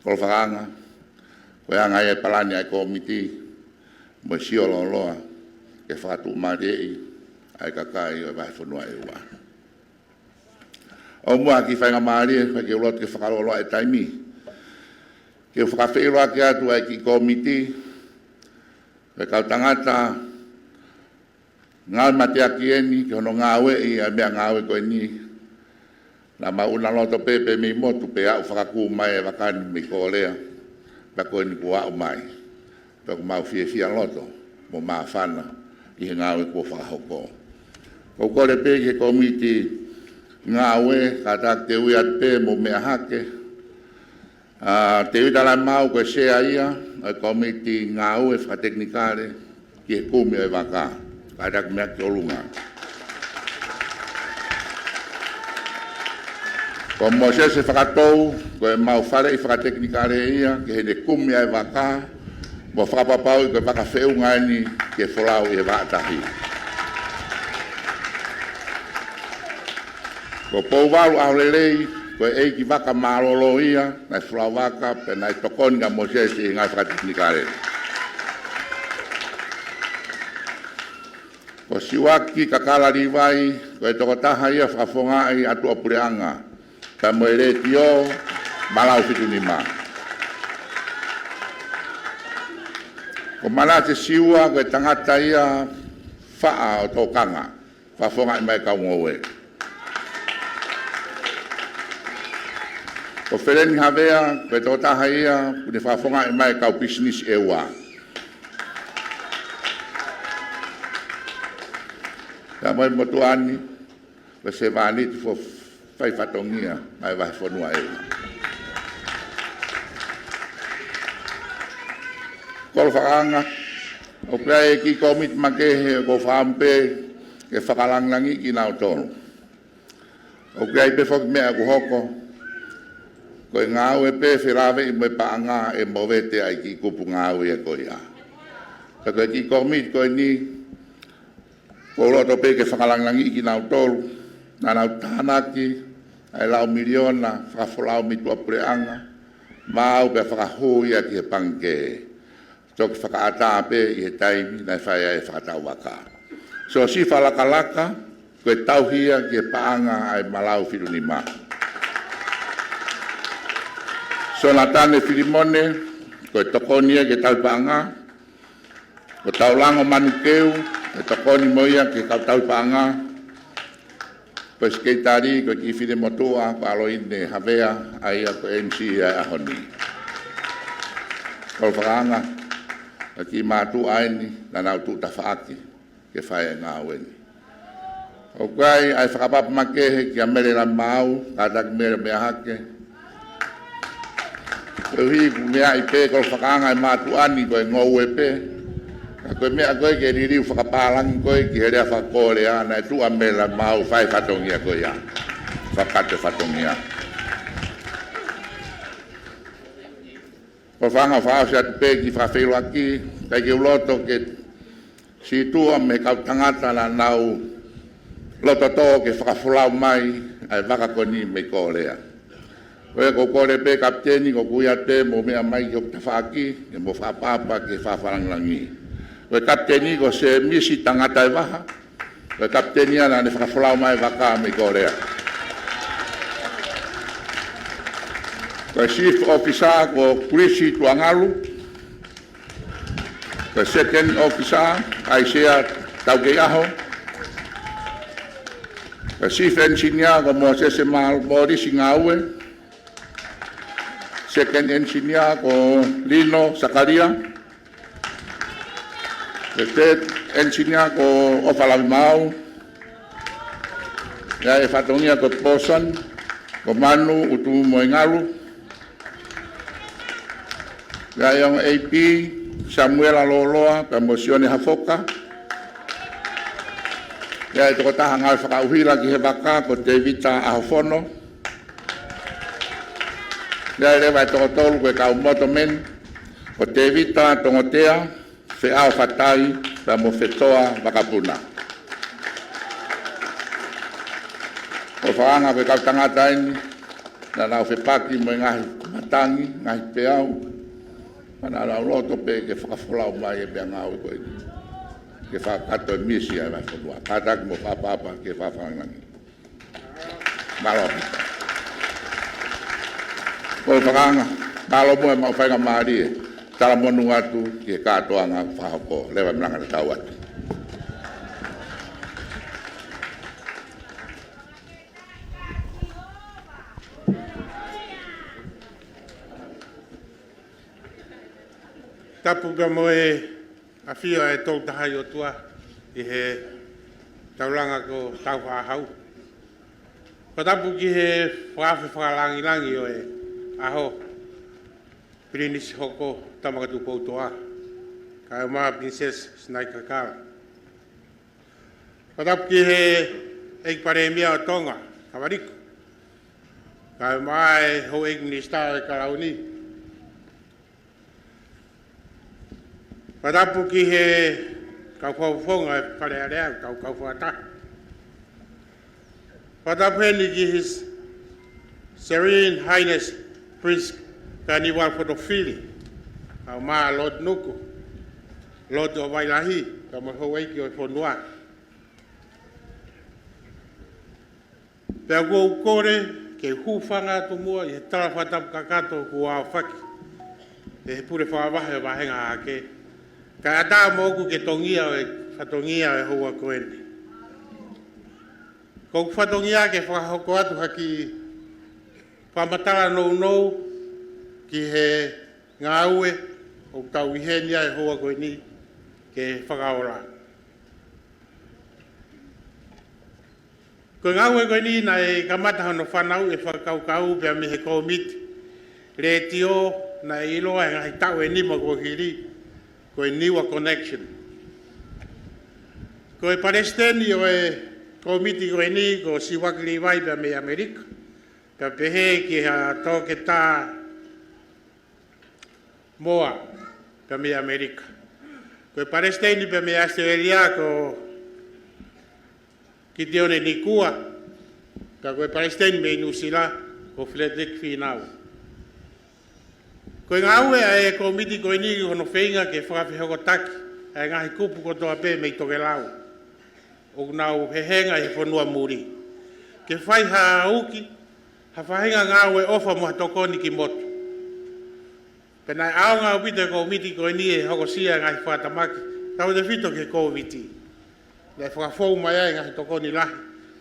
Koloa fakaanga, ko e anga ia e palani ʻa e kōmiti mo e sio lōloa ke fakatuʻumālieʻi ʻa e kakai ʻo e vahefonua ʻEua. ʻOku muʻa ki he faingamālie, ʻoku ou loto ke fakalōloa e taimi ke u fakafeʻiloaki atu ʻa e kiʻi kōmiti, ko e kau tangata ngāue mateaki eni ki hono ngāueʻi ʻa e meʻangāue ko eni. Naʻa mau ʻuna loto pē, pē mei motu pea aʻu fakakū mai e vaka ni mei Kōlea, pea ko eni kuo aʻu mai. Pea ʻoku mau fiefia loto mo māfana ʻi he ngāue kuo fakahoko. ʻOku ou kole pē ki he kōmiti ngāue, kātaki te u ui atu pē mo meʻa hake, ʻa, Tēvita Laimau, ko e sea ia ʻo e kōmiti ngāue fakatekinikale ki he kumi ʻo e vaka. Kātaki meʻa ki ʻolunga. Ko Mōsese Fakatou, ko ʻemau faleʻi fakatekinikale ia ki heʻene kumi ʻa e vaka mo fakapapauʻi ko e vaka feʻunga eni ke folau ʻi he vaʻa tahi. Ko Pouvalu ʻAholelei, Ko e ʻeikivaka mālōlō ia, naʻe folau vaka, pea naʻe tokoni kia Mōsese ʻi he ngāue fakatekinikale. Ko Siuaki Kakala Līvai, ko e tokotaha ia fakafofongaʻi ʻa tuʻapuleʻanga, pea mo e letiō Malau fitu nima. Ko Manase Siua, ko e tangata ia faʻa ʻo Tokanga, fakafofongaʻi mai kau ngoue. Ko Feleni Havea, ko e tokotaha ia, ʻoku ne fakafofongaʻi mai kau pisinisi ʻEua. Pea mo e motuʻa ni, ko e sevāniti fo-, fai fatongia mai vahefonua ʻEua. Kolo fakaanga, ʻoku ʻi ai e kiʻi kōmiti makehe ʻoku ou fakaʻamu pē ke fakalangilangiʻi kinautolu. ʻOku ʻi ai pē foki meʻa ʻoku hoko, ko e ngāue pē felāveʻi mo e paʻanga ʻe movete ai e kiʻi kupu ngāue ko ia. Ka ko e kiʻi kōmiti ko eni, ʻoku ou loto pē ke fakalangilangiʻi kinautolu, naʻa nau tānaki ʻa e lau miliona fakafolau mei tuʻapuleʻanga, maʻu pea fakahū ia ki he pangikē. Toki fakaʻatā pē ʻi he taimi naʻe fai ai e fakatau vaka. Siosifa Lakalaka, ko e tauhi ia ki he paʻanga ʻa e Malau fitu nima. Sionatane Filimone, ko e tokoni ia ki he tauhi paʻanga. Ko Taulango Manukeu, ko e tokoni mo ia ki he kau tauhi paʻanga. Ko e sekelitali, ko e kiʻi finemotuʻa, ko ʻAloine Havea, ʻa ia ko e M C ʻa e ʻaho ni. Kolo fakaanga, ko e kiʻi mātuʻa eni, naʻa nau tuʻu tafaʻaki ke fai e ngāue ni. ʻOku ʻi ai ʻa e fakapapau makehe kia Mele Lamaau, kātaki Mele meʻa hake. Koeʻuhi ʻoku meaʻi pē kolo fakaanga e mātuʻa ni ko e ngoue pē. Ka ko e meʻa ko ē ke liliu fakapālangi ko ē ki he lea faka-Kōlea, naʻe tuʻu ʻa Mele Lamaau fai fatongia ko ia. Fakakakato fatongia. Kolo fakaanga, fakaʻosi atu pē ki he fakafeʻiloaki, ʻikai ke u loto ke sītuʻa mei he kau tangata naʻa nau loto tō ke fakafolau mai ʻa e vaka ko eni mei Kōlea. Ko ia ʻoku ou kole pē kapiteni, ko ʻeku ui atu pē mou meʻa mai ki hoku tafaʻaki, ke mou fakaʻapaʻapa ke fakalangilangiʻi. Ko e kapiteni ko Sēmisi Tangata ʻi Vaha, ko e kapiteni ia naʻa ne fakafolau mai e vaka mei Kōlea. Ko e chief officer ko Kulisi Tuangalu, ko e second officer, ʻAisea Taukeiʻaho. Ko e chief engineer ko Mōsese Mal-, Mōlisi Ngāue. Second engineer ko Lino Sakalia. Ko e third engineer ko ʻOfa Lavimaau. ʻI ai e fatongia ko Pōsani, ko Manu Utumoengalu. ʻI ai e ongo A P, Samuela Loloa, pea mo Sione Hafoka. ʻI ai e tokotaha ngāue fakaʻuhila ki he vaka ko Tevita ʻAhofono. ʻI ai leva e toko tolu ko e kau motorman, ko Tevita Tongotea, Feʻao Fatai, pea mo Fetoa Vakapuna. Kolo fakaanga, ko e kau tangata eni naʻa nau fepaki mo e ngaahi matangi, ngaahi peau. Ka naʻa nau loto pē ke fakafolau mai e meʻangāue ko eni, ke fakakakato e misi ʻa e vahefonua. Kātaki mou fakaʻapaʻapa ke fakalangilangiʻi. Mālō. Kolo fakaanga, mālō muʻa e maʻu faingamālie. Talamonū atu ki he kātoanga fakahoko. Leva e malanga tatau atu. Tapu pea mo e ʻafio ʻa e Tolu Tahaʻi ʻOtua ʻi he taulanga ko Taufaʻāhau. Fakatapu ki he fakaafe fakalangilangi ʻo e ʻaho, Pilinisi Hoko Tama Katupoutoa, kae ʻumaʻā Pilinisesi Sinaitakala. Fakatapu ki he ʻEiki Palēmia ʻo Tonga, Taʻavale Liku, kae ʻumaʻā e Houʻeiki Minisitā ʻo e Kalauni. Fakatapu ki he kau fakafofonga e Fale Alea, kau kau fakataha. Fakatapu heni ki he s-, Serene Highness Prince Kaniualofotofili, ʻa e Lord Nuku, Lord ʻo Vailahi, kae ʻumaʻā houʻeiki ʻo e fonua. Pea ʻoku ou kole ke u hūfanga atu muʻa ʻi he tala fakatapu kakato kuo aofaki ʻe he pule fakavahe ʻo e vāhenga hahake, kae ʻatā moʻoku ke tongia ʻa e fatongia ʻo e houa ko eni. Ko hoku fatongia ke fakahoko atu ha kiʻi fakamatala nounou ki he ngāue ʻoku tau ʻi heni ai he houa ko eni ke fakaola. Ko e ngāue ko eni naʻe kamata hono fanauʻi e fakakaukau pea mei he kōmiti letiō naʻe ʻiloa he ngaahi taʻu ʻe nima kuo hili, ko e Niua Connection. Ko e palesiteni ʻo e kōmiti ko eni ko Siuaki Līvai pea mei ʻAmelika, pea pehē ki he Toketā Moa pea mei ʻAmelika. Ko e palesiteni pea mei ʻAositelēlia ko Kitione Nikua, pea ko e palesiteni mei Nuʻusila ko Frederick Finau. Ko e ngāue ʻa e kōmiti ko eni hono feinga ke fakafehokotaki ʻa e ngaahi kupu kotoa pē mei tokelau ʻoku nau hehenga ʻi he fonua muli, ke fai ha uki, ha faʻahinga ngāue ʻofa mo ha tokoni ki motu. Pea naʻe ʻaonga ʻaupito e kōmiti ko eni ʻi he hokosia e ngaahi fakatamaki, tautefito ki he Kōviti. Naʻe fakafou mai ai e ngaahi tokoni lahi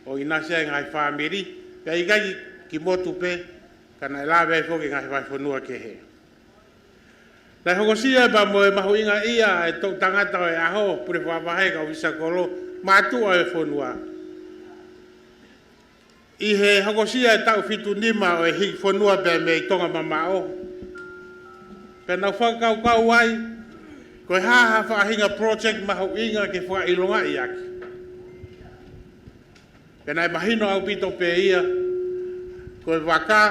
ʻo ʻinasi ai e ngaahi fāmili, pea ʻikai ki motu pē, ka naʻe lave ai foki e ngaahi vahefonua kehe. Naʻe hokosia pea mo e mahuʻingaʻia e toʻu tangata ʻo e ʻaho, pule fakavahe, kau ʻōfisa kolo, mātuʻa ʻo e fonua. ʻI he hokosia e taʻu fitu nima ʻo e hiki fonua pea mei Tonga mamaʻo, pea nau fakakaukau ai, ko e hā ha faʻahinga project mahuʻinga ke fakaʻilongaʻi ʻaki. Pea naʻe mahino ʻaupito pē ia, ko e vaka,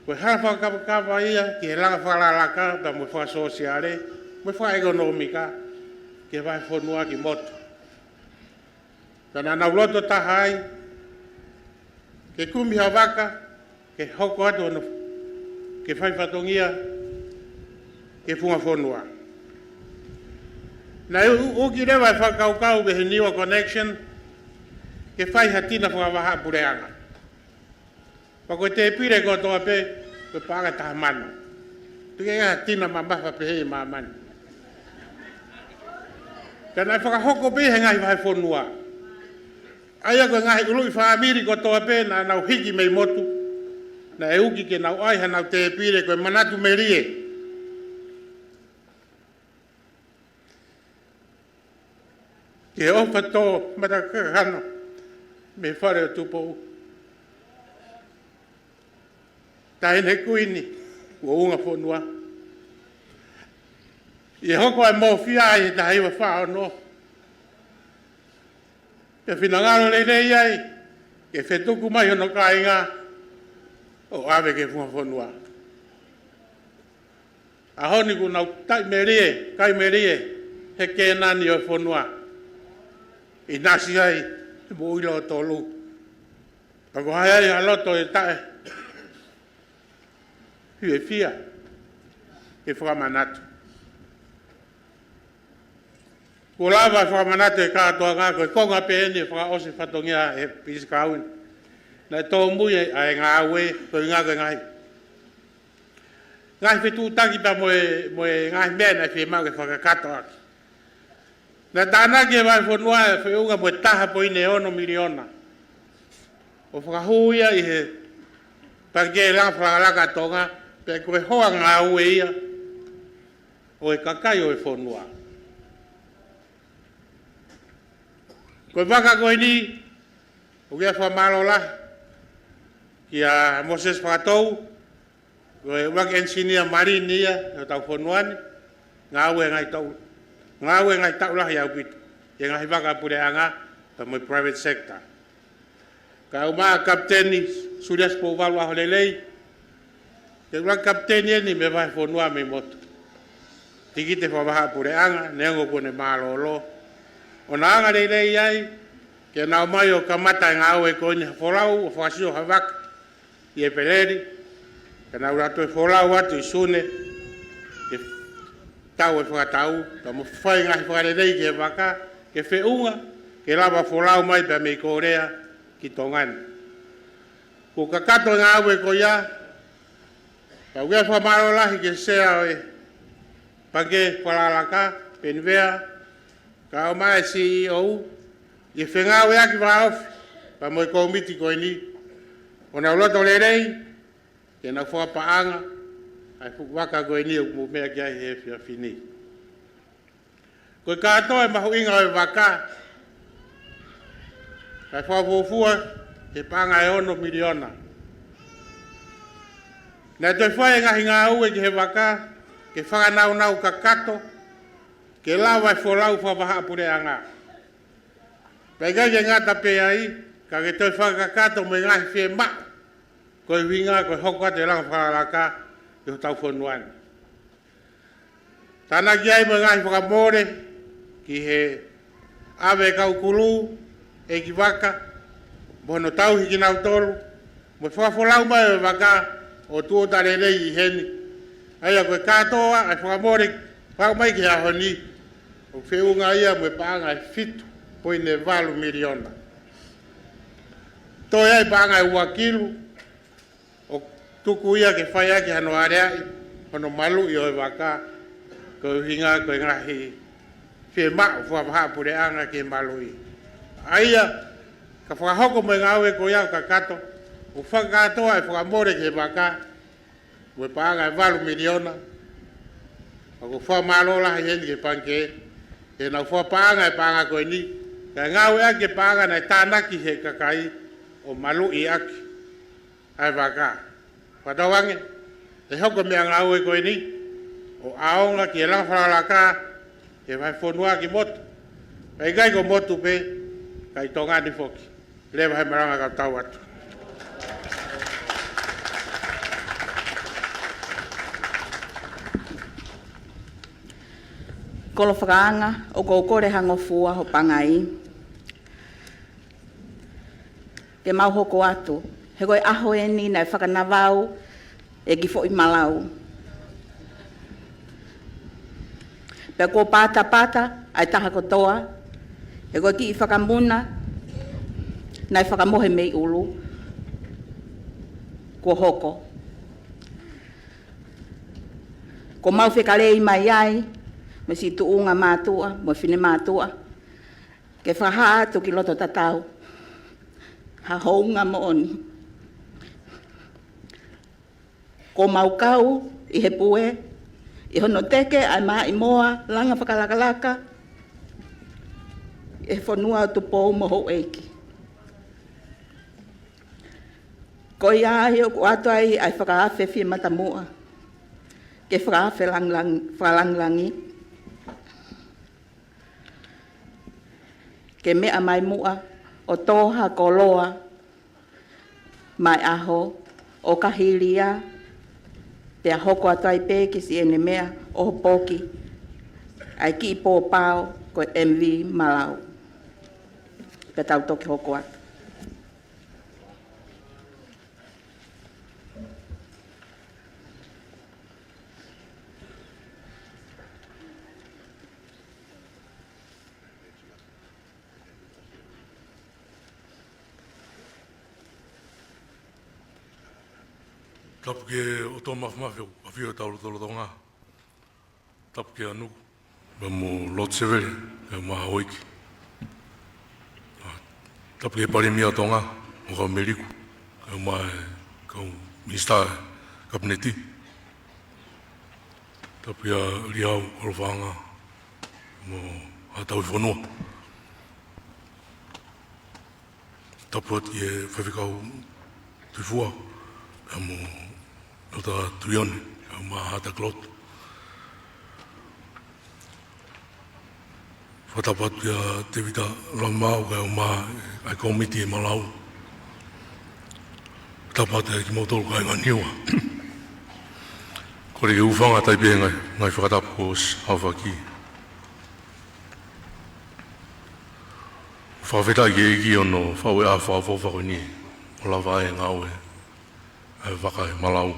ko e hala fakakavakava ia ki he langa fakalakalaka pea mo e fakasōsiale, mo e fakaʻekonōmika, ki he vahefonua ki motu. Pea naʻa nau loto taha ai, ke kumi ha vaka, ke hoko atu hono, ke fai fatongia, ki he funga fonua. Naʻe u-, uki leva e fakakaukau mei he Niua Connection, ke fai ha tina fakavahaʻapuleʻanga. Pea ko e tēpile kotoa pē, ko e paʻanga taha mano. Tuku ʻe ha tina mamafa pehē ʻi māmani. Ka naʻe fakahoko pē he ngaahi vahefonua. ʻA ia ko e ngaahi ʻuluʻi fāmili kotoa pē naʻa nau hiki mei motu, naʻe uki ke nau ʻai hanau tēpile ko e manatu melie. Ki he ʻofa tō mata kakano mei he fale ʻo Tupou, Taʻahine Kuini ʻo Ungafonua, ʻi he hoko ʻa e mōfia ʻi he taha hiva fā ono, pea finangalo lelei ai ke fetuku mai hono kāinga ʻo ʻave ki he funga fonua. ʻAho ni kuo nau taʻi melie, kai melie he Kēnani ʻo e fonua, ʻinasi ai he moʻui lōtolu. Pea ko hai ai ha loto ʻe taʻe fiefia ke fakamanatu. Kuo lava e fakamanatu e kātoanga, ko e konga pē eni e fakaʻosi fatongia ʻe he pisikau ni. Naʻe tōmui ʻa e ngāue, ko e ngāue ngaahi, ngaahi fetuʻutaki pea mo e, mo e ngaahi meʻa naʻe fiemaʻu ke fakakakato ʻaki. Naʻe tānaki e vahefonua ʻe feʻunga mo e taha poini ono miliona, ʻo fakahū ia ʻi he Pangikē Langa Fakalakalaka ʻa Tonga, pea ko e hoa ngāue ia ʻo e kakai ʻo e fonua. Ko e vaka ko eni, ʻoku ou fakamālō lahi kia Moses Fakatou, ko e ʻuluaki engineer marine ia ʻo hotau fonua ni, ngāue ngaahi taʻu, ngāue ngaahi taʻu lahi ʻaupito ʻi he ngaahi vaka puleʻanga pea mo e private sector. Kae ʻumaʻā Kapiteni Suliasi Pouvalu ʻAholelei, ko e ʻuluaki kapiteni eni mei he vahefonua mei motu. Tikite fakavahaʻapuleʻanga, neongo kuo ne mālōlō, ʻo na anga lelei ai ke na ō mai ʻo kamata e ngāue ko eni ha folau ʻo fakasio ha vaka ʻi ʻEpeleli, ka nau lava ʻo toe folau atu ʻi Sune, ke tau e fakatau, ka mo fai ngaahi fakalelei ki he vaka, ke feʻunga, ke lava folau mai pea mei Kōlea ki Tonga ni. Kuo kakato e ngāue ko ia, ka ʻoku ʻi ai e fakamālō lahi ki he Sea ʻo e Pangikē Fakalakalaka, Penivea, kae ʻumaʻā e C E O, ʻi he fengāueʻaki vāofi pea mo e kōmiti ko eni, ʻo nau loto lelei ke nau fakapaʻanga ʻa e fuʻu vaka ko eni ʻoku mou meʻa ki ai he efiafi ni. Ko e kātoa e mahuʻinga ʻo e vaka, kae fakafuofua ki he paʻanga ʻe ono miliona. Naʻe toe fai e ngaahi ngāue ki he vaka ke fakanaunau kakato, ke lava e folau fakavahaʻapuleʻanga. Pea ʻikai ke ngata pē ai, ka ke toe fakakakato mo e ngaahi fiemaʻu ko e ʻuhinga ko e hoko atu e langa fakalakalaka ki hotau fonua ni. Tānaki ai mo e ngaahi fakamole ki he ʻave e kau kulū, ʻeikivaka, mo hono tauhi kinautolu, mo e fakafolau mai ʻo e vaka ʻo tuʻuta lelei ʻi heni. ʻA ia ko e kātoa ʻa e fakamole ʻoku haʻu mai ki he ʻaho ni, ʻoku feʻunga ia mo e paʻanga ʻe fitu poini valu miliona. Toe ʻi ai e paʻanga ʻe ua kilu, ʻoku tuku ia ke fai ʻaki hano aleaʻi hono maluʻi ʻo e vaka, ko e ʻuhinga ko e ngaahi fiemaʻu fakavahaʻapuleʻanga ke maluʻi. ʻA ia, ka fakahoko mo e ngāue ko ia ʻo kakato, ʻo fakakātoa e fakamole ki he vaka, mo e paʻanga ʻe valu miliona, ʻoku fakamālō lahi heni ki he pangikē, he nau fakapaʻanga e paʻanga ko eni, kae ngāueʻaki e paʻanga naʻe tānaki he kakai ʻo maluʻi ʻaki ʻa e vaka. Fakatauange, ʻe hoko e meʻangāue ko eni ʻo ʻaonga ki he langa fakalakalaka he vahefonua ki motu. Pea ʻikai ko motu pē, ka ʻi Tonga ni foki. Leva he malanga ka tau atu. Kolo Fakaanga, ʻoku ou kole ha ngofua ho pangai ke mau hoko atu. He ko e ʻaho eni naʻe fakanavau e kiʻi foʻi malau. Pea kuo patapata ʻa e taha kotoa, he ko e kiʻi fakamuna naʻe fakamohe mei ʻulu kuo hoko. Kuo mau fekalei mai ai mo e siʻi tuʻunga mātuʻa, mo e finemātuʻa, ke fakahā atu ki loto tatau ha hounga moʻoni. Kuo mau kau ʻi he pue, ʻi hono teke ʻa e maʻimoa langa fakalakalaka ʻi he fonua ʻo Tupou mo houʻeiki. Ko ia ai ʻoku ʻoatu ai ʻa e fakaafe fie matamuʻa, ke fakaafe lang-, lang-, fakalāngilangi, ke meʻa mai muʻa ʻo tō ha koloa maʻa e ʻaho ʻo Kahilia, pea hoko atu ai pē ki siʻene meʻa ʻo poki ʻa e kiʻi pōpao ko e M V Malau. Pea tau toki hoko atu. Tapu ki he ʻOtua Māfimafi ʻoku ʻafio ʻi hotau lotolotonga. Tapu kia Nuku, pea mo Lord Sevele, pea mo houʻeiki. Tapu ki he Palēmia ʻo Tonga, mo Kaumeliku, pea mo e kau Minisitā Kapineti. Tapu kia Liau Kolofaʻanga, mo Haʻa Tauhi Fonua. Tapu atu ki he Faifekau Tuʻifua, pea mo Lota Tuione, pea mo Haʻa Takelotu. Fakatapu atu kia Tevita Lāmau, pea mo e kōmiti ʻe Malau. Tapu atu kia kimoutolu kāinga Niua. Kole ke u hūfanga atu ai pē he ngaahi, ngaahi fakatapu kuo ʻosi aofaki. Fakafetaʻi ki he ʻEiki hono faʻu e ʻaho fakaʻofoʻofa ko eni ʻo lava ai e ngāue ʻa e vaka ʻi Malau.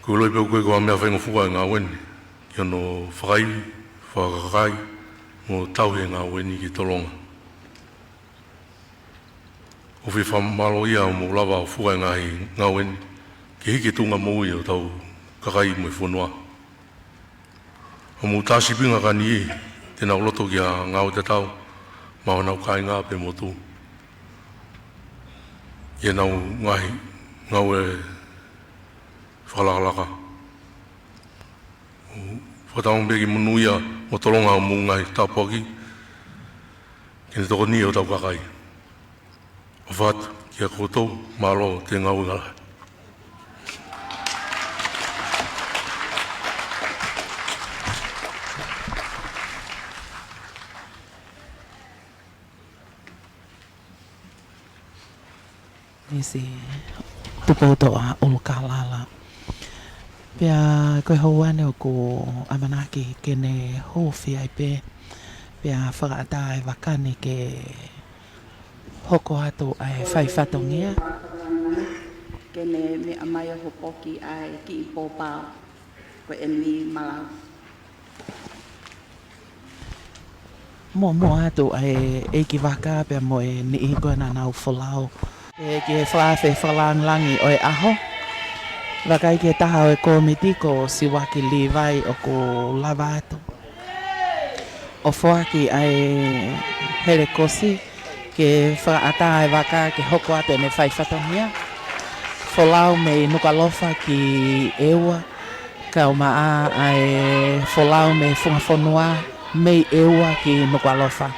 Ko e loi pē ʻoku ʻikai ko ha meʻa faingofua e ngāue ni, ki hono fakaivi, fakakakai, mo tauhi e ngāue ni ki tolonga. ʻOku ou fakamālō ia hoʻomou lava ʻo fua e ngaahi ngāue ni, ke hiki e tuʻunga moʻui ʻo hotau kakai mo e fonua. Hoʻomou tā sīpinga ka niʻihi te nau loto ki ha ngāue tatau maʻa honau kāinga pea mo e motu, ʻi heʻenau ngaahi ngāue fakalakalaka. Fakatauange pē ke monūʻia mo tolonga hoʻomou ngaahi tāpuaki, ke ne tokoniʻi hotau kakai. ʻOfa atu kiate kimoutolu, mālō e ngāue lahi. Misi Tupoutoʻa ʻUlukalala. Pea ko e houa ni ʻoku ʻamanaki ke ne huufi ai pē, pea fakaʻatā e vaka ni ke hoko atu ʻa e fai fatongia. Ke ne meʻa mai ʻo hopoki ʻa e kiʻi pōpao ko eni Malau. Muʻomuʻa atu ʻa e ʻeiki vaka pea mo e niʻihi ko ē naʻa nau folau. ʻE ki he fakaafe fakalāngilangi ʻo e ʻaho. Vakai ki he taha ʻo e kōmiti ko Siuaki Līvai ʻoku lava atu ʻo foaki ʻa e helekosi ke fakaʻatā e vaka ke hoko atu ʻene fai fatongia. Folau mei Nukuʻalofa ki ʻEua, kau maʻa ʻa e folau mei Funga Fonua mei ʻEua ki Nukuʻalofa.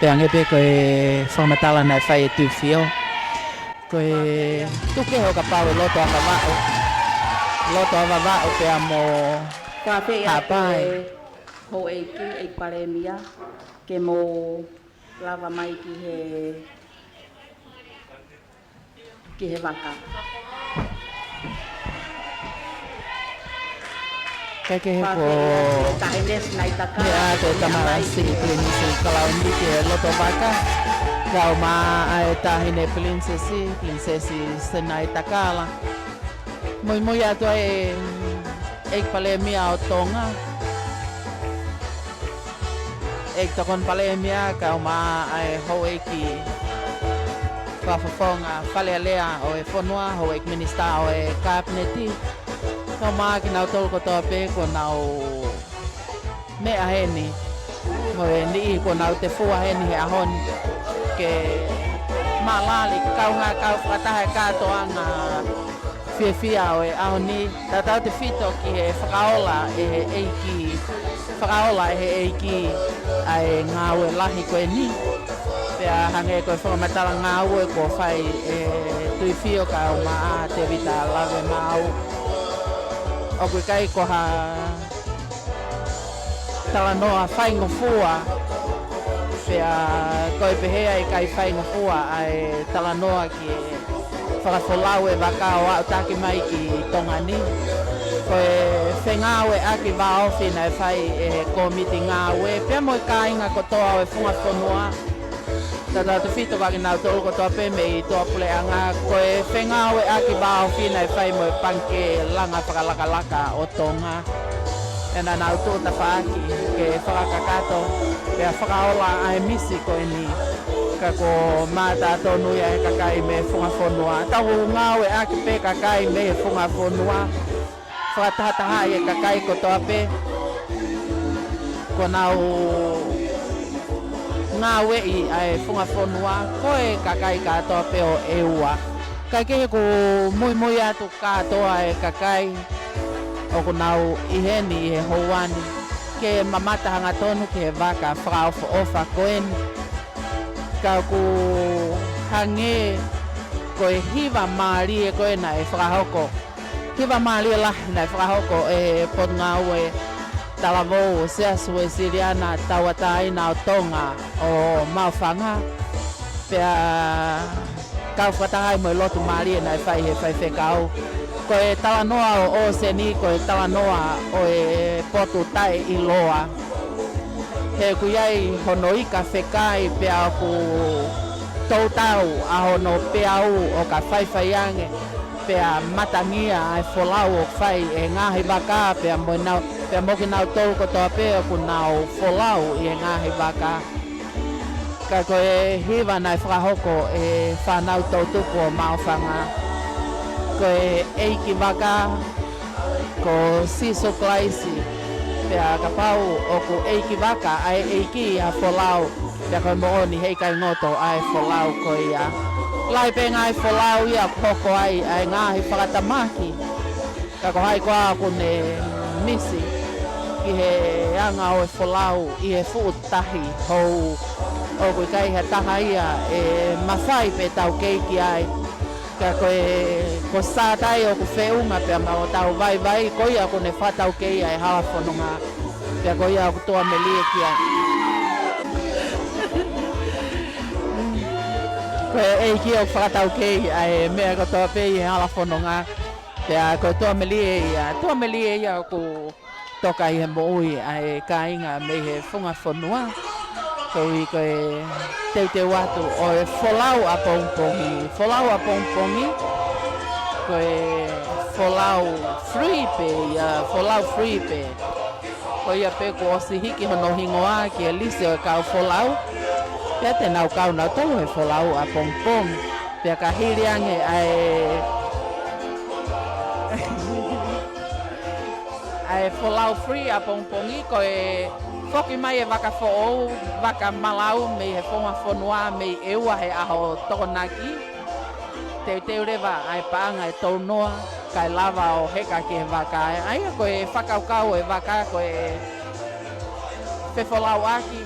Pea hangē pē ko e fakamatala naʻe fai ʻe Tuʻifio, ko e tuku kehe ʻo kapau ʻe loto ʻa Vavaʻu, loto ʻa Vavaʻu pea mo Haʻapai. Houʻeiki, ʻEiki Palēmia, ke mou lava mai ki he, ki he vaka. Kae kehe ko e Taʻahine Sinaitakala, meʻa ko e Tamasiʻi Pilinisi Kalauni ki he loto vaka. Kau maʻa e Taʻahine Pilinisesi, Pilinisesi Sinaitakala. Muimui atu ai ʻEiki Palēmia ʻo Tonga, ʻEiki Tokoni Palēmia, kau maʻa e Houʻeiki Fakafofonga Fale Alea ʻo e fonua, Houʻeiki Minisitā ʻo e Kapineti, kau maʻa kinautolu kotoa pē kuo nau meʻa heni, mo e niʻihi kuo nau tefua heni he ʻaho ni, ke maʻalali kaungā kau fakataha e kātoanga fiefia ʻo e ʻaho ni, tautautefito ki he fakaola ʻe he ʻEiki, fakaola ʻe he ʻEiki ʻa e ngāue lahi ko eni. Pea hangē ko e fakamatala ngāue kuo fai ʻe Tuʻifio kau maʻa Tēvita Lavemaau, ʻoku ʻikai ko ha talanoa faingofua, pea ko e pehē ʻe ʻikai faingofua ʻa e talanoa ki he fakafolau e vaka ʻo aʻutaki mai ki Tonga ni. Ko e fengāueʻaki vāofi naʻe fai ʻe he kōmiti ngāue pea mo e kāinga kotoa ʻo e Funga Fonua, tautautefito kiate kinautolu kotoa pē mei tuʻapuleʻanga, ko e fengāueʻaki vāofi naʻe fai mo e Pangikē Langa Fakalakalaka ʻo Tonga. Pea naʻa nau tuʻu tafaʻaki ke fakakakato pea fakaola ʻa e misi ko eni. Ka kuo mātā tonu ia ʻe he kakai mei he Funga Fonua. Tau ngāueʻaki pē kakai mei he Funga Fonua. Fakatahatahaʻi e kakai kotoa pē kuo nau ngāueʻi ʻa e Funga Fonua, ko e kakai kātoa pē ʻo ʻEua. Kae kehe ʻoku muimui atu kātoa e kakai ʻoku nau ʻi heni ʻi he houa ni ke mamata hangatonu ki he vaka fakaʻofoʻofa ko eni. Ka ʻoku hangē ko e hiva mālie ko ē naʻe fakahoko, hiva mālie lahi naʻe fakahoko ʻe he Potungāue Talavou ʻo e Siasi Uēsiliana Tauʻatāina ʻo Tonga ʻo Maʻufanga. Pea kau fakataha ai mo e lotu mālie naʻe fai ʻe he faifekau. Ko e talanoa ʻo ʻōseni, ko e talanoa ʻo e potu taʻeʻiloa. He ʻoku ʻi ai hono ika fekai pea ʻoku Toutau ʻa hono peau ʻo ka faifai ange, pea matangia ʻa e folau ʻoku fai ʻe he ngaahi vaka, pea mo nau, pea mo kinautolu kotoa pē ʻoku nau folau ʻi he ngaahi vaka. Ka ko e hiva naʻe fakahoko ʻe he fānau toʻutupu ʻo Maʻufanga, ko e ʻeikivaka ko Sīsū Kalaisi, pea kapau ʻoku ʻeikivaka ʻa e ʻEiki ʻi ha folau, pea ko e moʻoni heʻikai ngoto ʻa e folau ko ia. Lahi pē ngaahi folau ia ʻoku hoko ai ʻa e ngaahi fakatamaki. Ka ko hai koā ʻoku ne misi ki he anga ʻo e folau ʻi he fuʻu tahi hou, ʻoku ʻikai ha taha ia ʻe mafai pē tau kei ki ai. Ka ko e, ko Sātai ʻoku feʻunga pea mo ʻetau vaivai, ko ia ʻoku ne fakataukei ʻa e hala fononga. Pea ko ia ʻoku tuʻamelie ki ai. Ko e ʻEiki ʻoku fakataukei ʻa e meʻa kotoa pē ʻi he hala fononga. Pea ko e tuʻamelie ia, tuʻamelie ia ʻoku toka ʻi he moʻui ʻa e kāinga mei he funga fonua. Koeʻuhi ko e teuteu atu ʻo e folau ʻapongipongi. Folau ʻapongipongi, ko e folau free pē ia, folau free pē. Ko ia pē kuo ʻosi hiki hono hingoa ki he lisi ʻo e kau folau, pea te nau kau nautolu he folau ʻapongipongi. Pea ka hili ange ʻa e ʻa e folau free ʻapongipongi, ko e foki mai e vaka foʻou, vaka malau mei he funga fonua, mei ʻEua he ʻaho Tokonaki. Teuteu leva ʻa e paʻanga ʻe tolunoa, kae lava ʻo heka ki he vaka. ʻA ia ko e fakakaukau ʻo e vaka, ko e fefolauʻaki,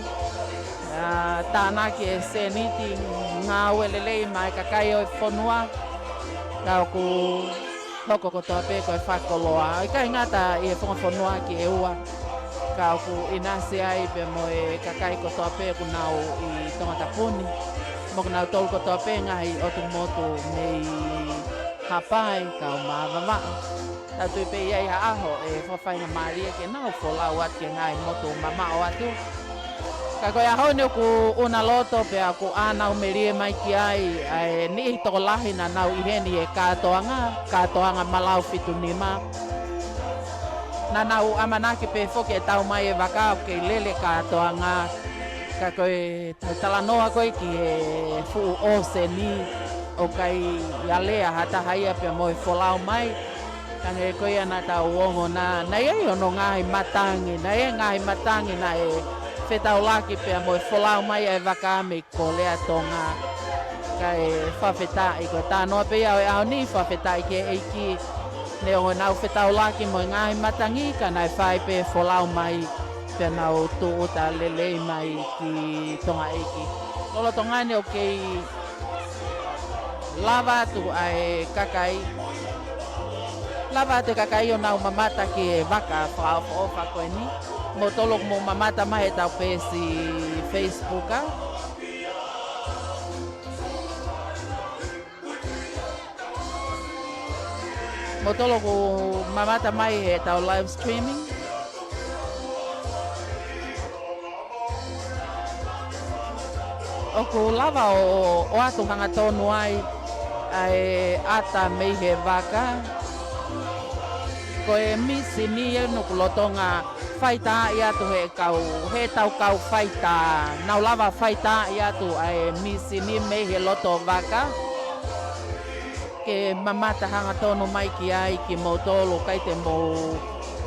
ʻa, tānaki e sēniti, ngāue lelei maʻa e kakai ʻo e fonua, ka ʻoku hoko kotoa pē ko e fakakoloa. ʻIkai ngata ʻi he funga fonua ki ʻEua, ka ʻoku ʻinasi ai pea mo e kakai kotoa pē ʻoku nau ʻi Tongatapu ni, mo kinautolu kotoa pē ngaahi ʻotu motu mei Haʻapai, kau Māvaʻa. Tau tui pē ʻe ʻi ai ha ʻaho ʻe fakafaingamālie ke nau folau atu ki he ngaahi motu mamaʻo atu. Ka ko e ʻaho ni ʻoku ʻuna loto pea ʻoku ʻānau melie mai ki ai ʻa e niʻihi tokolahi naʻa nau ʻi heni he kātoanga, kātoanga Malau fitu nima. Naʻa nau ʻamanaki pē foki ʻe tau mai e vaka ʻoku kei lele kātoanga. Ka ko e tau talanoa ko ē ki he fuʻu ʻōseni, ʻoku ʻikai alea ha taha ia pea mo e folau mai. Hangē ko ia naʻa tau ongo na, naʻe ʻi ai hono ngaahi matangi, naʻe ʻi ai e ngaahi matangi naʻe fetaulaki pea mo e folau mai ʻa e vaka mei Kolea Tonga. Kae fakafetaʻi, ko e talanoa pē ia ʻo e ʻaho ni, fakafetaʻi ki he ʻEiki, neongo ʻenau fetaulaki mo e ngaahi matangi, ka naʻe fai pē folau mai, pea nau tūʻuta lelei mai ki Tonga ʻEiki. Lolotonga ni ʻoku kei lava atu ʻa e kakai, lava atu e kakai ʻo nau mamata ki he vaka fakaʻofoʻofa ko eni. Moutolu ʻoku mou mamata mai heʻetau peesi Facebook, ʻa moutolu ʻoku mamata mai heʻetau live streaming. ʻOku lava ʻo, ʻo ʻoatu hangatonu ai ʻa e ʻata mei he vaka. Ko e mīsini eni ʻoku lolotonga faitaaʻi atu he kau, heʻetau kau faitā. Nau lava faitaaʻi atu ʻa e mīsini mei he loto vaka. Ke mamata hangatonu mai ki ai kimoutolu ʻikai te mou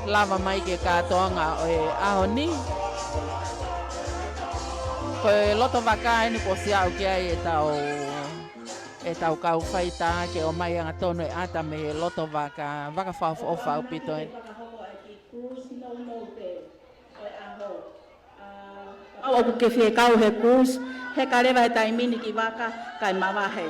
lava mai ki he kātoanga ʻo e ʻaho ni. Ko e loto vaka eni kuo ʻosi aʻu ki ai ʻetau, ʻetau kau faitā ke ʻomai hangatonu e ʻata mei he loto vaka, vaka fakaʻofoʻofa ʻaupito eni. ʻOku ke fie kau he cruise, heka leva e taimi ni ki vaka, kae mavahe.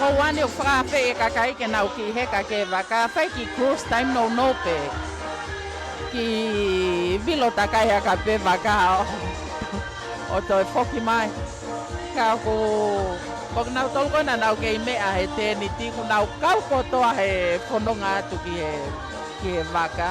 ʻOua naʻa fakaafeʻi e kakai ke nau kiʻi heka ki he vaka, fai e kiʻi cruise taimi nounou pē. Kiʻi vilo takai hake pē vaka ʻo, ʻo toe foki mai. Ka ko, ko kinautolu ko ē naʻa nau kei meʻa he tēniti kuo nau kau kotoa he fononga atu ki he, ki he vaka.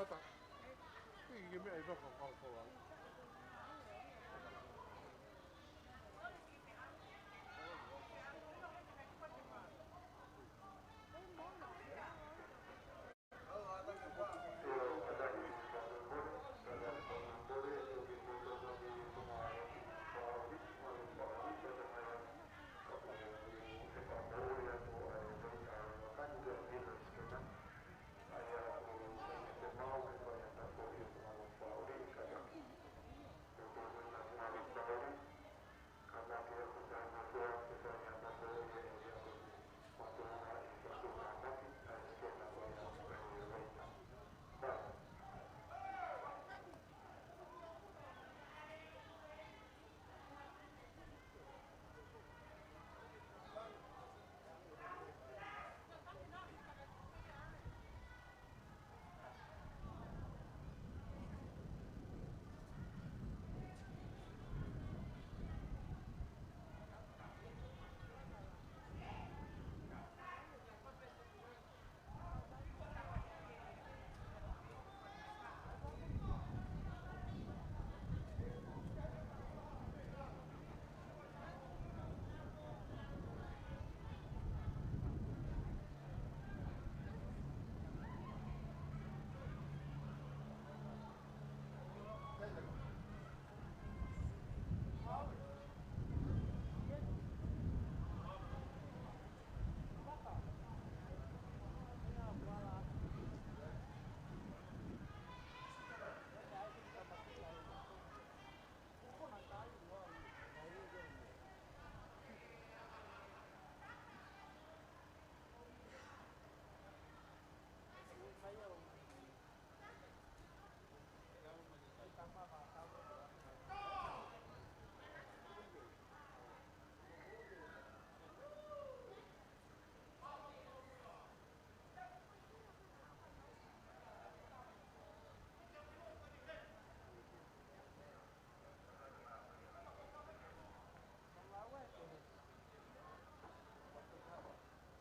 Ata. Ui, ke meʻa i faka kau kau.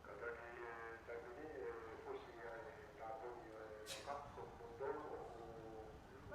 Kātaki e taimi ni e fusi ʻa e tāpuni ʻo e vaka, soko moutolu ʻoku, ʻoku pio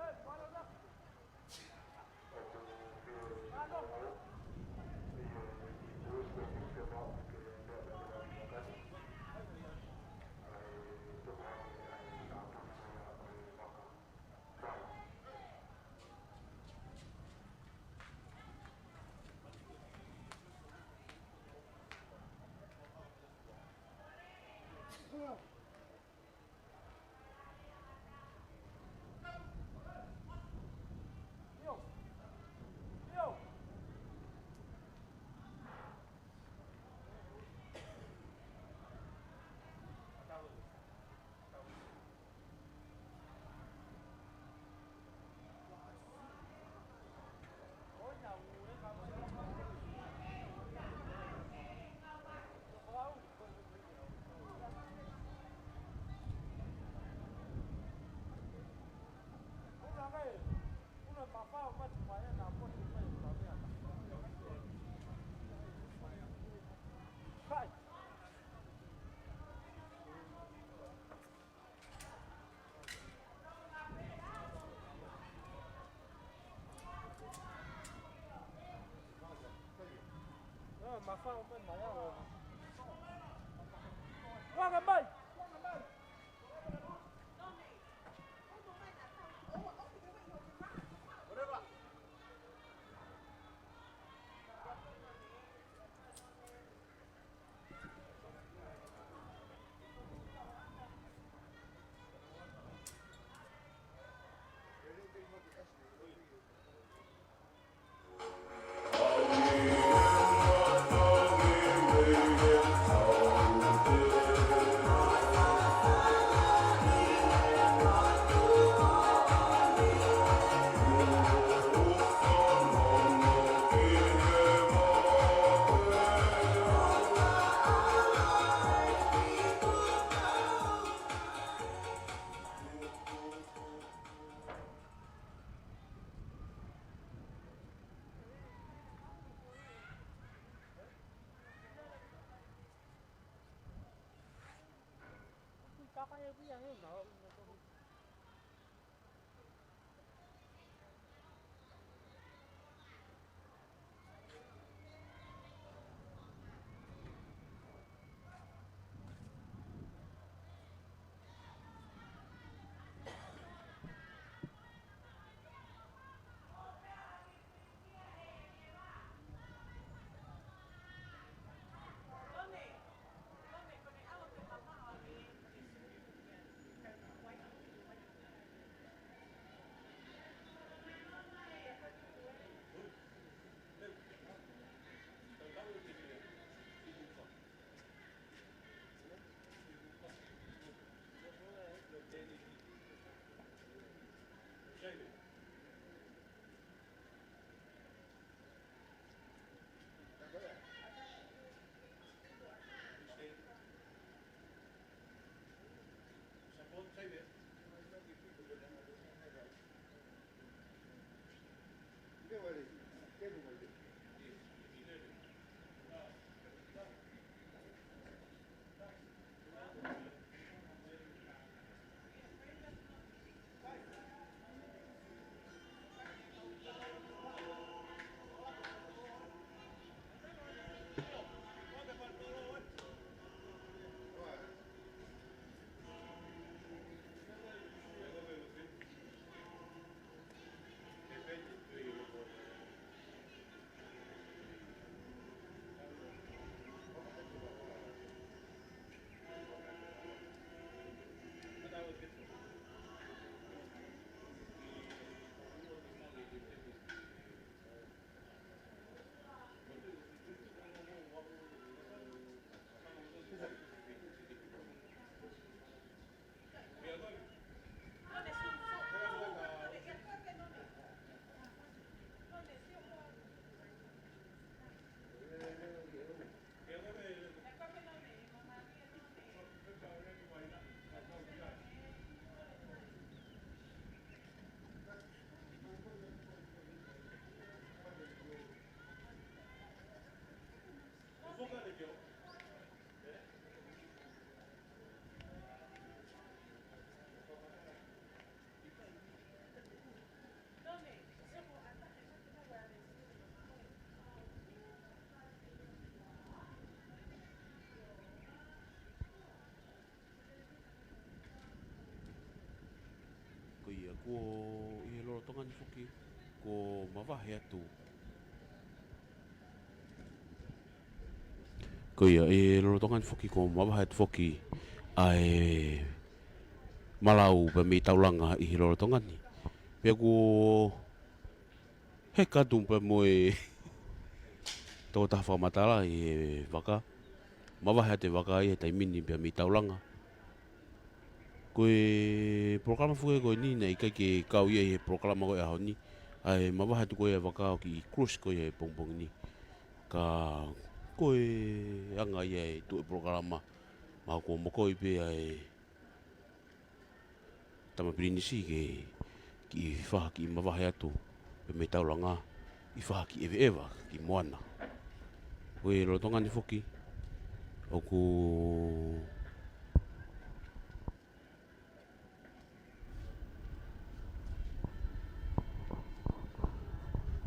ʻi he, ʻi he, ʻi he, ʻi he, Ko ia ʻi he lolotonga ni foki, kuo mavahe atu. Ko ia, ʻi he lolotonga ni foki kuo mavahe atu foki ʻa e malau pea mei taulanga ʻi he lolotonga ni. Pea kuo heka atu pea mo e tokotaha fakamatala ʻi he vaka. Mavahe atu e vaka ʻi he taimi ni pea mei taulanga. Ko e polokalama foki ko eni naʻe ʻikai ke kau ia ʻi he polokalama ko e ʻaho ni. ʻA e mavahe atu ko ia e vaka ʻo kiʻi cruise ko ia he pongipongi ni. Ka ko e anga ia e tuʻu e polokalama, mahalo kuo mokoi pē ʻa e Tama Pilinisi ke kiʻi faha kiʻi mavahe atu pea mei taulanga, ʻi faha kiʻi ʻeveʻeva ki moana. Ko e lolotonga ni foki, ʻoku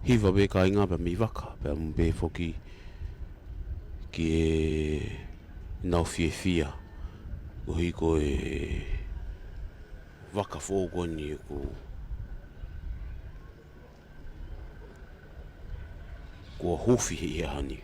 hiva pē kāinga pea mei vaka, pea mo pē foki ki heʻenau fiefia. Koeʻuhi ko e vaka foʻou ko eni ʻoku, kuo huufi he ʻaho ni.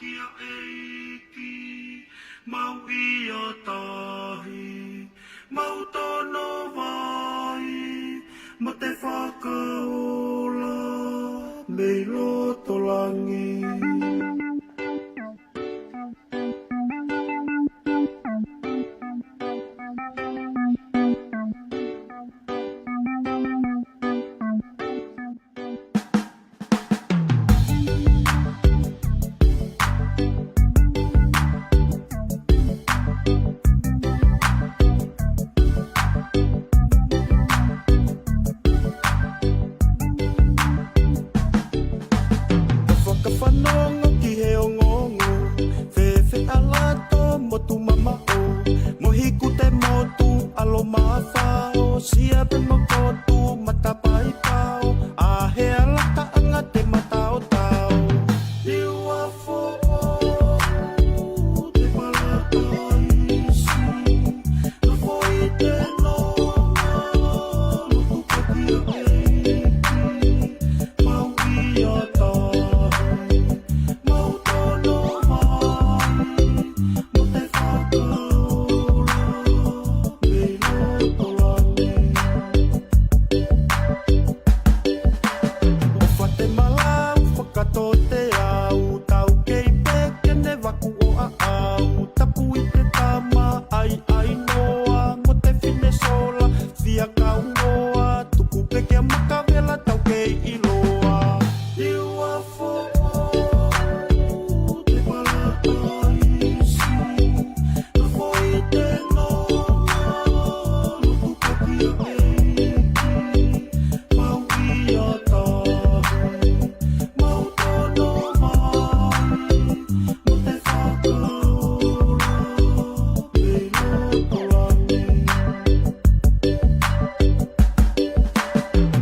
Kia ʻEiki, mau ʻia tahi, mau tono vai, mo te fakaola, mei loto langi. Fakafanongo ki he ongoongo, fēfē ʻa loto mo tū mamaʻo, mo hiku te motu ʻa lo mafao, sia pē mo kotu matapaipao, ʻa he alakaʻanga te mataotao. Liua foʻou te palataisi, nofo ʻi te nonga, lotu pē kia ʻEiki, mau ʻia tahi, mau tono vai, mo te fakaola, mei loto langi. ʻOfa te malau, fakatō te au, tau kei pē ke ne vaku ʻo aʻau, tapu ʻi te tama, ʻaiʻai noa, mo te fine sola, fia kau noa, tuku pē kia Makavela tau kei ʻiloa. Liua foʻou te palataisi, nofo ʻi te nonga, lotu pē kia ʻEiki, mau ʻia tahi, mau tono vai, mo te fakaola, mei loto langi.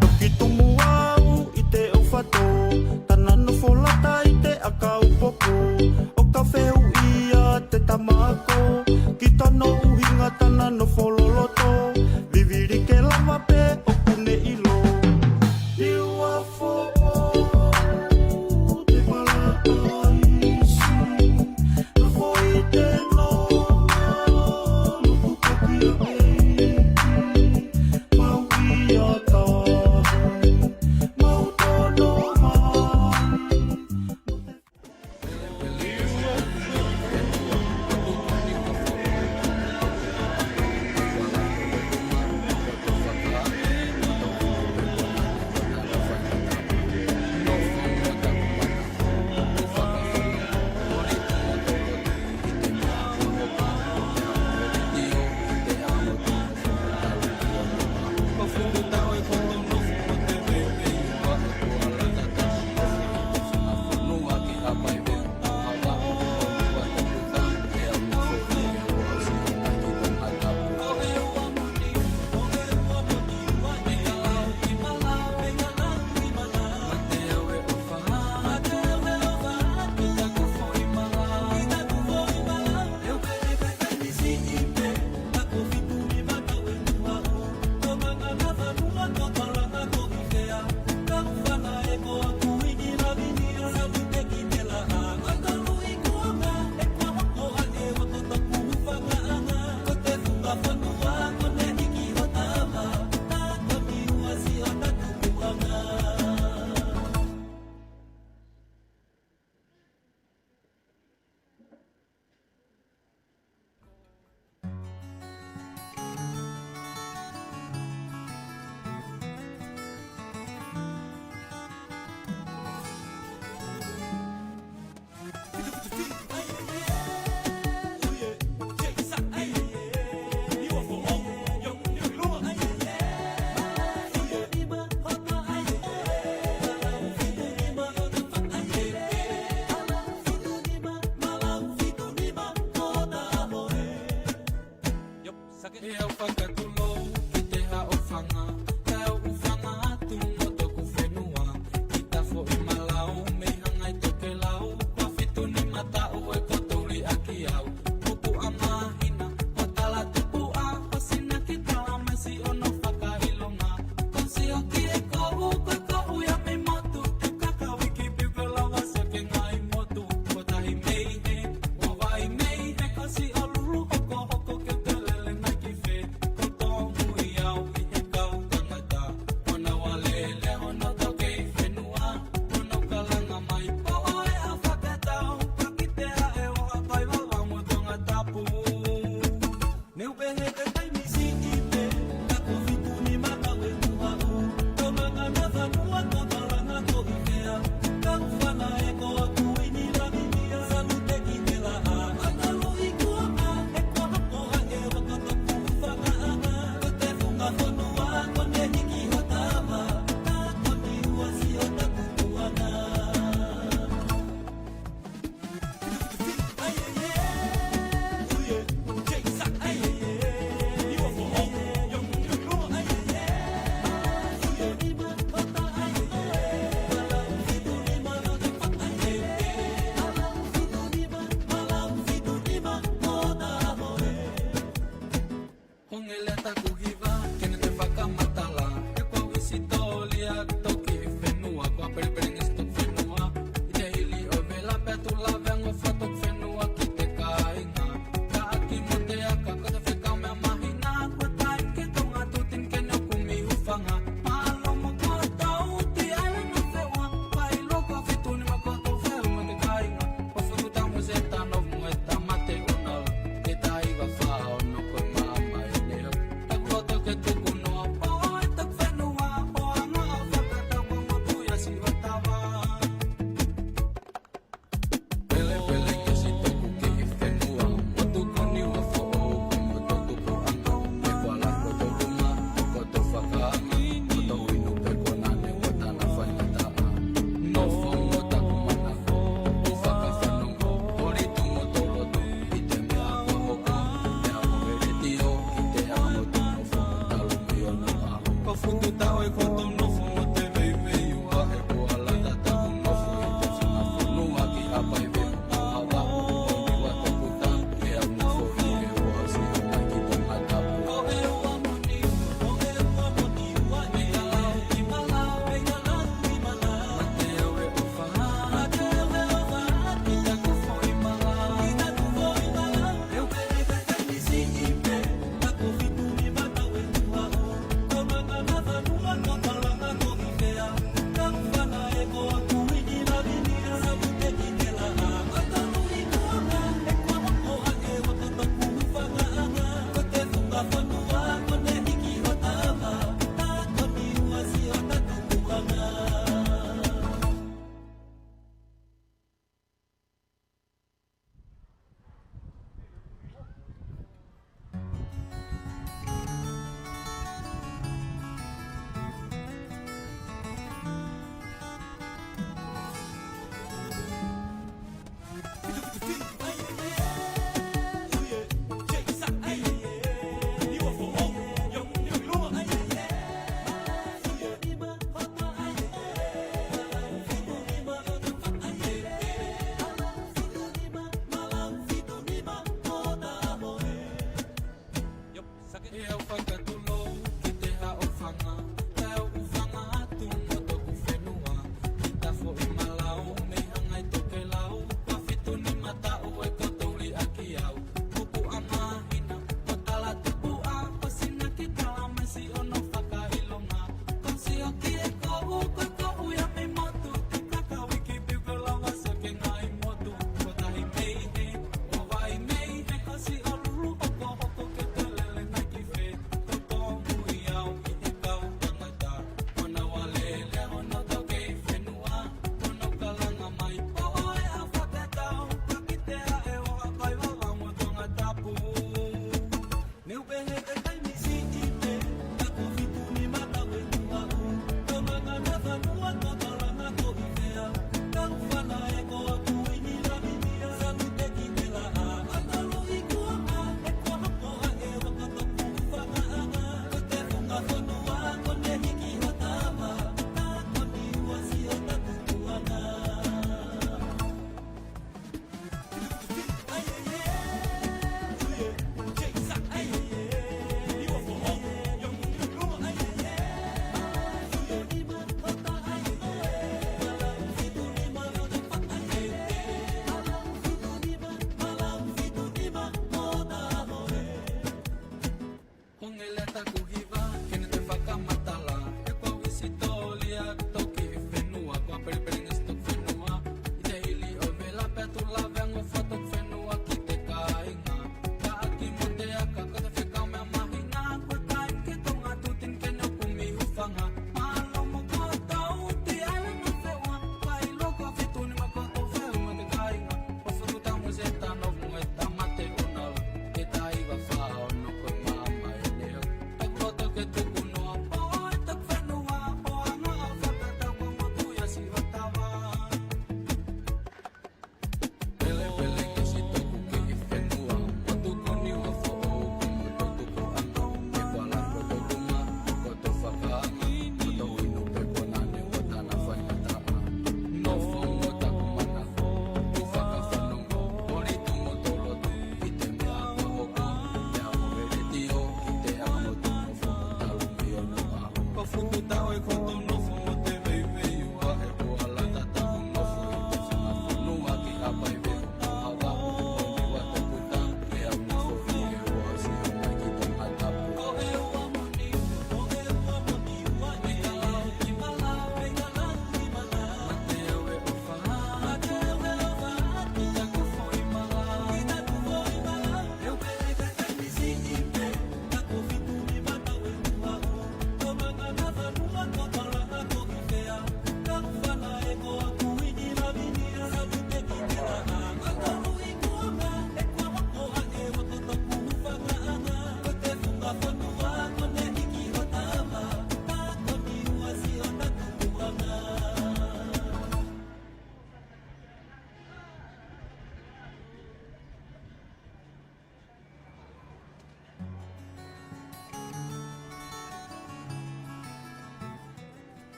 Toki tumu au ʻi te ʻofa tō, tana nofo lata ʻi te ʻakau popo, ʻo ka fehuʻia te tama ako, ki tano ʻuhinga tana nofo loloto, vivili ke lava pē ʻoku ne ʻilo. Liua foʻou te palataisi, nofo ʻi te nonga, lotu pē kia ʻEiki, mau ʻia tahi, mau tono vai. Io, sake. ʻE au fakatulou ki te haʻofanga, kae ʻoʻu fanga atu mo toku fenua. Kita foʻi malau mei hangai tokelau, ua fitu nima taʻu ʻe koto liʻaki au. Kupu ʻa māhina, ua tala tupuʻa, ʻosi na ki tala mai si ono fakaʻilonga. Ko si o ki e kohu, ko e kohu ia mei motu, ke kakawiki piu ke lava sake ngai motu, ko tahi me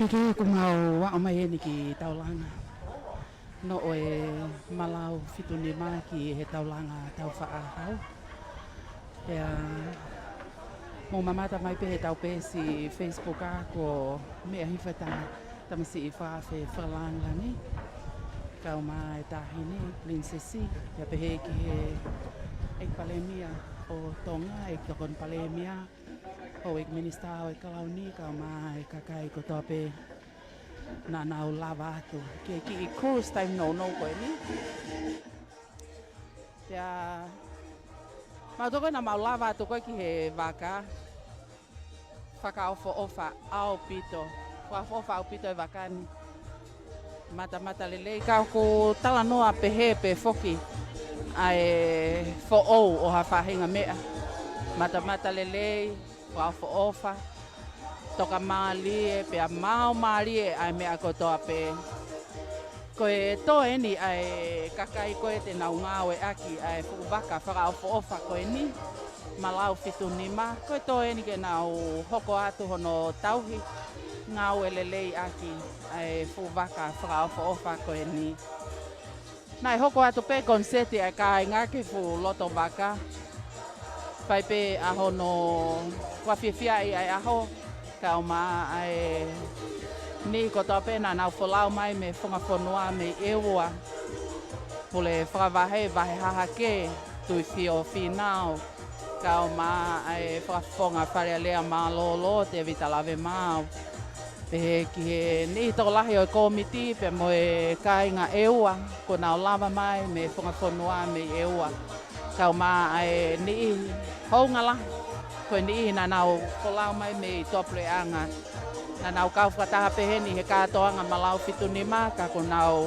Ke ʻoku mau aʻu mai eni ki Taulanga. Naʻe ʻi ai e Malau Fitu Nima ki he Taulanga Taufaʻāhau. Pea mou mamata mai pē he ʻetau peesi Facebook ʻa ko e meʻa hifo ʻa e tamasiʻi fakaafe fakalāngilangi. Kae ʻumaʻā e taʻahine, Pilinisesi, pea pehē ki he ʻEiki Palēmia ʻo Tonga, ʻEiki Tokoni Palēmia, Houʻeiki Minisitā ʻo e Kalauni, kae ʻumaʻā e kakai kotoa pē naʻa nau lava atu ki he kiʻi cruise taimi nounou ko eni. Pea mau tokoni naʻa mau lava atu ko ē ki he vaka. Fakaʻofoʻofa ʻaupito. Fakaʻofoʻofa ʻaupito e vaka ni. Matamatalelei, ka ʻoku talanoa pehē pē foki ʻa e foʻou ʻo ha faʻahinga meʻa. Matamatalelei, fakaʻofoʻofa, tokamālie, pea maumālie ʻa e meʻa kotoa pē. Ko e tō eni ʻa e kakai ko ē te nau ngāueʻaki ʻa e fuʻu vaka fakaʻofoʻofa ko eni, Malau Fitu Nima, ko e tō eni ke nau hoko atu hono tauhi ngāue lelei ʻaki ʻa e fuʻu vaka fakaʻofoʻofa ko eni. Naʻe hoko atu pē koniseti ʻa e kāinga ki he fuʻu loto vaka. Fai pē ʻa hono fakafiefia ʻi ʻa e ʻaho, kae ʻumaʻā e niʻihi kotoa pē naʻa nau folau mai mei he funga fonua mei ʻEua. Pule Fakavahe, Vahe Hahake, Tuʻifio Fīnau, kae ʻumaʻā e Fakafofonga Fale Alea Mālōlō, Tēvita Lavemaau. Pehē ki he niʻihi tokolahi ʻo e kōmiti pea mo e kāinga ʻEua, kuo nau lava mai mei he funga fonua mei ʻEua. Kae ʻumaʻā e niʻihi hounga lahi, ko e niʻihi naʻa nau folau mai mei tuʻapuleʻanga. Naʻa nau kau fakataha pē heni he kātoanga Malau Fitu Nima, ka kuo nau,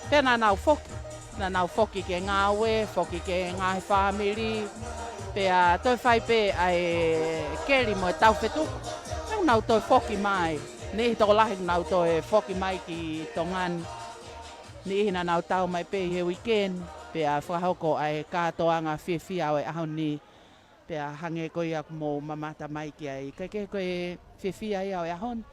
pea naʻa nau foki. Naʻa nau foki ke ngāue, foki ki he ngaahi fāmili, pea toe fai pē ʻa e keli mo e taufetuku. Pea nau toe foki mai. Niʻihi tokolahi nau toe foki mai ki Tonga ni. Niʻihi naʻa nau tau mai pē ʻi he weekend, pea fakahoko ʻa e kātoanga fiefia ʻo e ʻaho ni. Pea hangē ko ia ʻoku mou mamata mai ki ai. Kae kehe, ko e fiefia ia ʻo e ʻaho ni,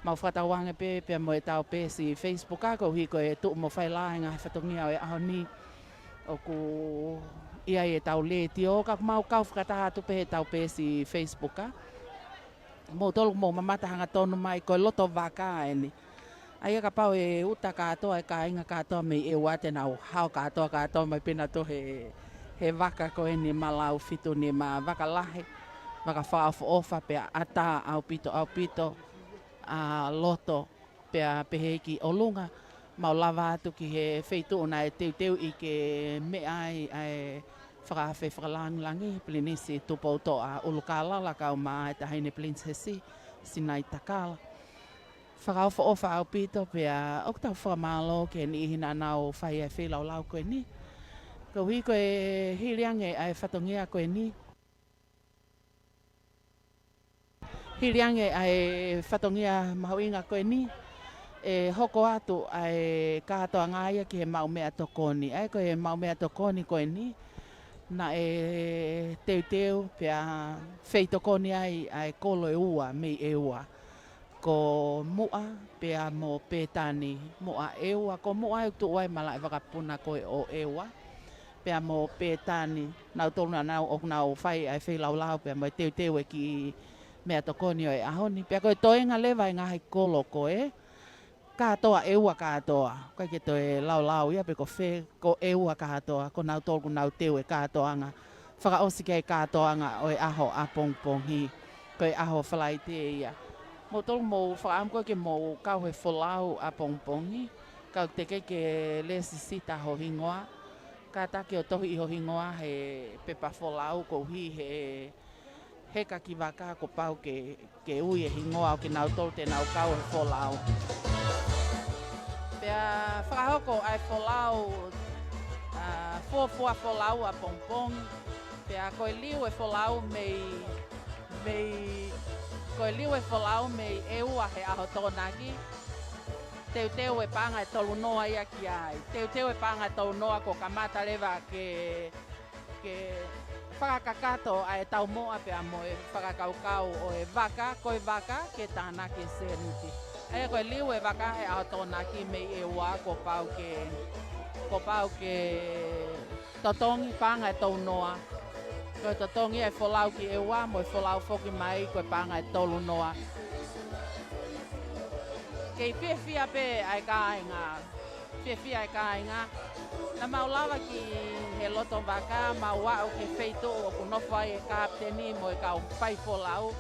mau fakatauange pē pea mo ʻetau peesi Facebook ʻa koeʻuhi ko e tuʻu mo fai lā e ngaahi fatongia ʻo e ʻaho ni. ʻOku ʻi ai ʻetau letiō, ka ʻoku mau kau fakataha atu pē he ʻetau peesi Facebook ʻa. Moutolu ʻoku mou mamata hangatonu mai, ko e loto vaka eni. ʻA ia kapau ʻe uta kātoa e kāinga kātoa mei ʻEua te nau hao kātoa, kātoa mai pē nautolu he, he vaka ko eni Malau Fitu Nima, vaka lahi, vaka fakaʻofoʻofa pea ʻatā ʻaupito, ʻaupito, ʻa loto, pea pehē ki ʻolunga, mau lava atu ki he feituʻu naʻe teuteuʻi ke meʻa ai ʻa e fakaafe fakalāngilangi, Pilinisi Tupoutoʻa ʻUlukālala kae ʻumaʻā e Taʻahine Pilinisesi Sinaitakala. Fakaʻofoʻofa ʻaupito pea ʻoku tau fakamālō ki he niʻihi naʻa nau fai ʻa e feilaulau ko eni. Koeʻuhi ko e hili ange ʻa e fatongia ko eni. Hili ange ʻa e fatongia mahuʻinga ko eni, ʻe hoko atu ʻa e kātoanga ia ki he maʻu meʻatokoni. ʻA ia ko e maʻu meʻatokoni ko eni, naʻe teuteu pea feitokoni ai ʻa e kolo ʻe ua mei ʻEua. Ko Muʻa pea mo Pētani, Muʻa ʻEua, ko Muʻa ʻoku tuʻu ai e malaʻe vakapuna ko ē ʻo ʻEua. Pea mo Pētani, nautolu naʻa nau, ʻoku nau fai ʻa e feilaulau pea mo e teuteu e kiʻi meʻatokoni ʻo e ʻaho ni. Pea ko e toenga leva e ngaahi kolo ko ē, kātoa ʻEua kātoa. ʻIkai ke toe laulau ia pe ko fē, ko ʻEua kātoa, ko nautolu ʻoku nau teu e kātoanga. Fakaʻosi ki he kātoanga ʻo e ʻaho ʻapongipongi. Ko e ʻaho Falaite ia. Moutolu mou fakaʻamu ko ē ke mou kau he folau ʻapongipongi. Ka ʻoku teʻeki ke lēsisita ho hingoa. Kātaki ʻo tohi ʻi ho hingoa he pepa folau koeʻuhi he heka ki vaka kuo pau ke, ke ui e hingoa ʻo kinautolu te nau kau he folau. Pea fakahoko ʻa e folau, ʻa, fuofua folau ʻapongipongi. Pea ko e liu e folau mei, mei, ko e liu e folau mei ʻEua he ʻaho Tokonaki. Teuteu e paʻanga ʻe tolunoa ia ki ai. Teuteu e paʻanga ʻe tolunoa kuo kamata leva ke ke fakakakato ʻa e taumuʻa pea mo e fakakaukau ʻo e vaka, ko e vaka ke tānaki e sēniti. ʻA ia ko e liu e vaka he ʻaho Tokonaki mei ʻEua kuo pau ke, kuo pau ke totongi paʻanga ʻe tolunoa. Ko e totongi e folau ki ʻEua mo e folau foki mai ko e paʻanga ʻe tolunoa. Kei fiefia pē ʻa e kāinga. Fiefia e kāinga. Naʻa mau lava ki he loto vaka, mau aʻu ki he feituʻu ʻoku nofo ai e kapiteni mo e kau faifolau.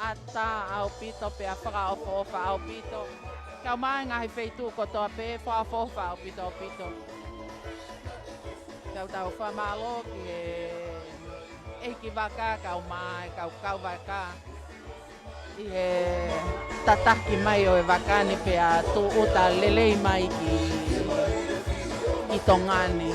ʻAtā ʻaupito pea fakaʻofoʻofa ʻaupito. Kau mai ngaahi feituʻu kotoa pē, fakaʻofoʻofa ʻaupito ʻaupito. Kau tau fakamālō ki he ʻeiki vaka, kau mai, kau kau vaka. ʻI he tataki mai ʻo e vaka ni pea tūʻuta lelei mai ki, ki Tonga ni.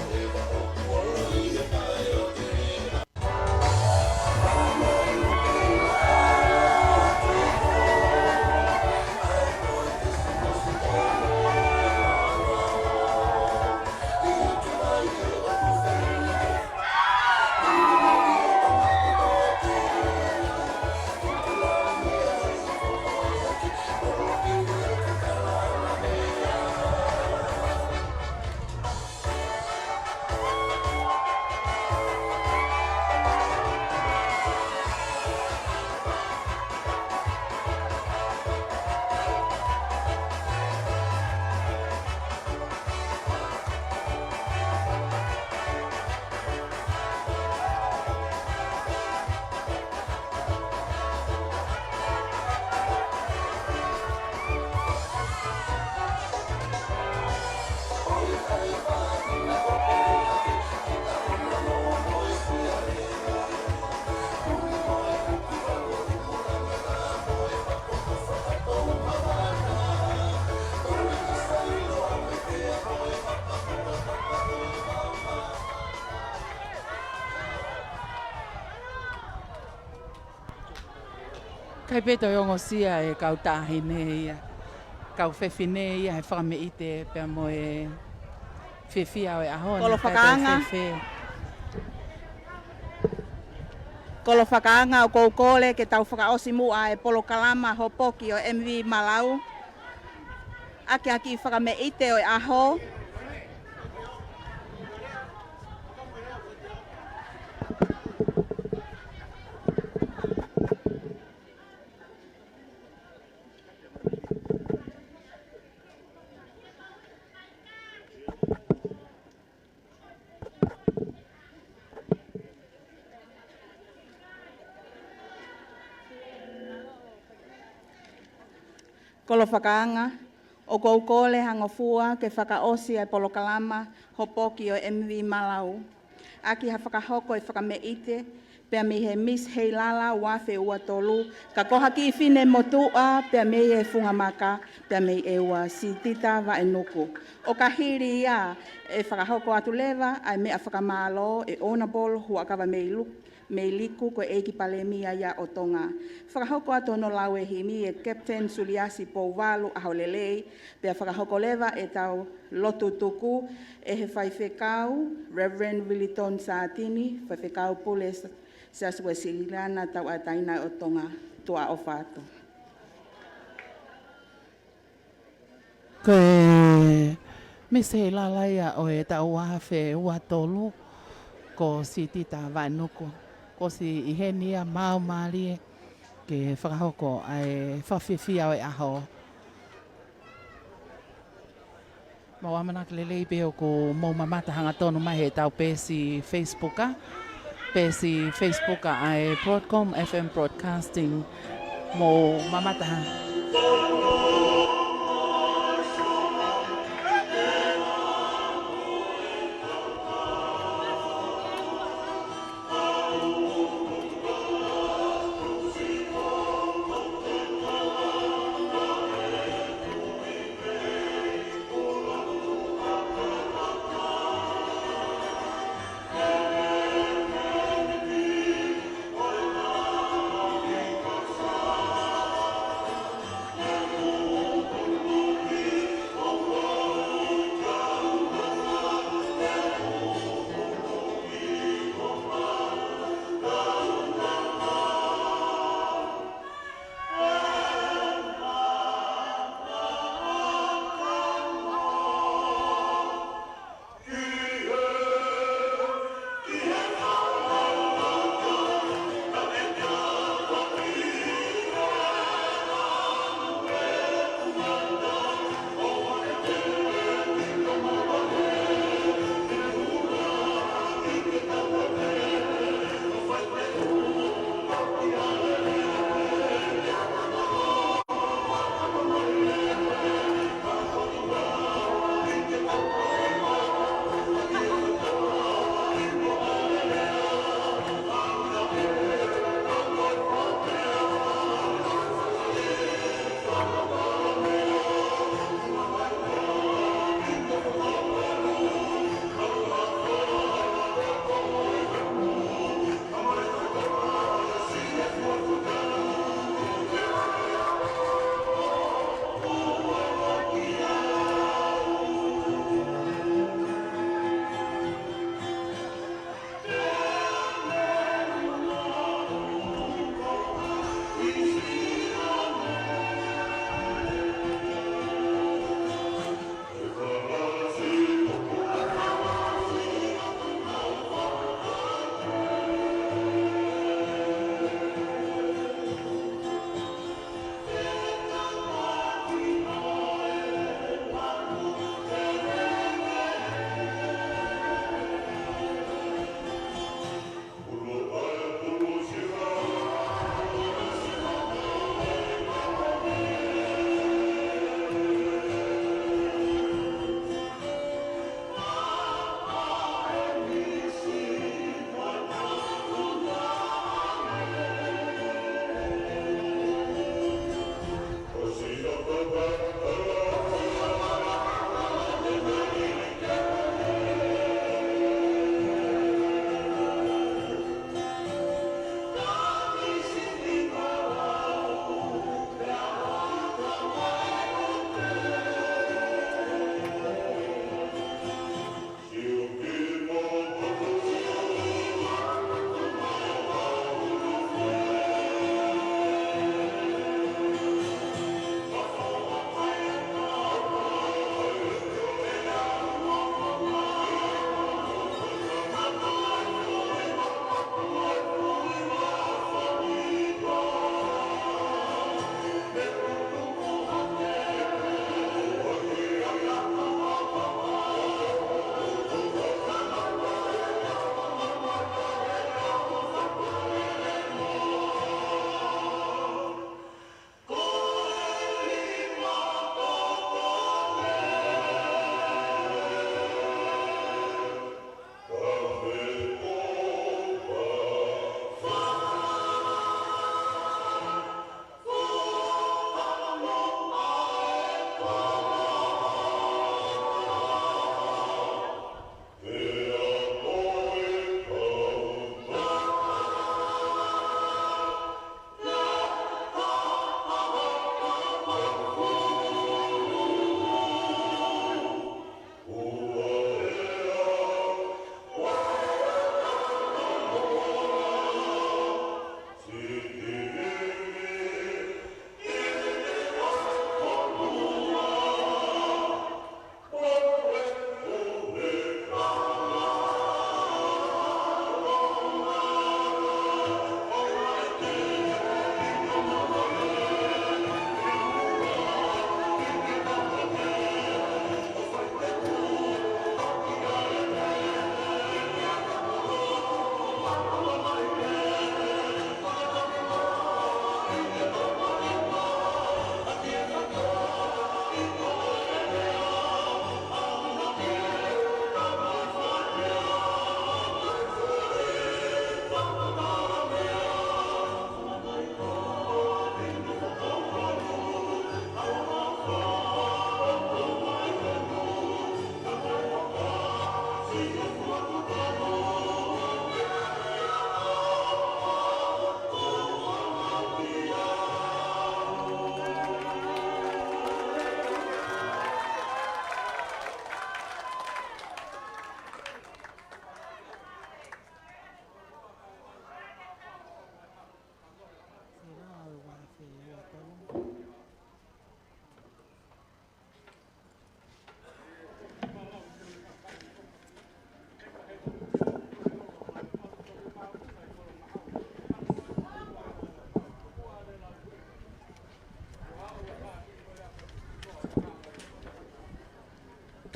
ʻIkai pē toe ongosia e kau taʻahine ia, kau fefine ia he fakameʻite pea mo e fiefia ʻo e ʻaho ni. Kolo fakaanga. Kolo fakaanga, ʻoku ou kole ke tau fakaʻosi muʻa e polokalama hopoki ʻo M V Malau. ʻAki ʻaki fakameʻite ʻo e ʻaho. Kolo fakaanga, ʻoku ou kole hangofua ke fakaʻosi ʻa e polokalama hopoki ʻo M V Malau. ʻAki ha fakahoko e fakameʻite, pea mei he Miss Heilala ua afe ua tolu, ka ko ha kiʻi fine motuʻa, pea mei he Funga Maka, pea mei ʻEua, Sitita Vaʻenuku. ʻO ka hili ia, ʻe fakahoko atu leva ʻa e meʻa fakamālō ʻe Honourable Huʻakavameiliku, Meiliku, ko e ʻEiki Palēmia ia ʻo Tonga. Fakahoko atu hono lau e himi ʻe Captain Suliasi Pouvalu, ʻAho Lelei, pea fakahoko leva ʻetau lotu tuku ʻe he Faifekau Reverend Williton Sātini, Faifekau Pule Siasi Uēsiliana Tauʻatāina ʻo Tonga. Tuʻa ʻofa atu. Ko e Miss Heilala ia ʻo e taʻu ua afe ua tolu, ko Sitita Vaʻenuku. Kuo ʻosi ʻi heni ia, maau mālie ke fakahoko ʻa e fakafiefia ʻo e ʻaho. Mau ʻamanaki lelei pē ʻoku mou mamata hangatonu mai heʻetau peesi Facebook, ʻa e peesi Facebook ʻa e Broadcom F M Broadcasting. Mou mamata ha-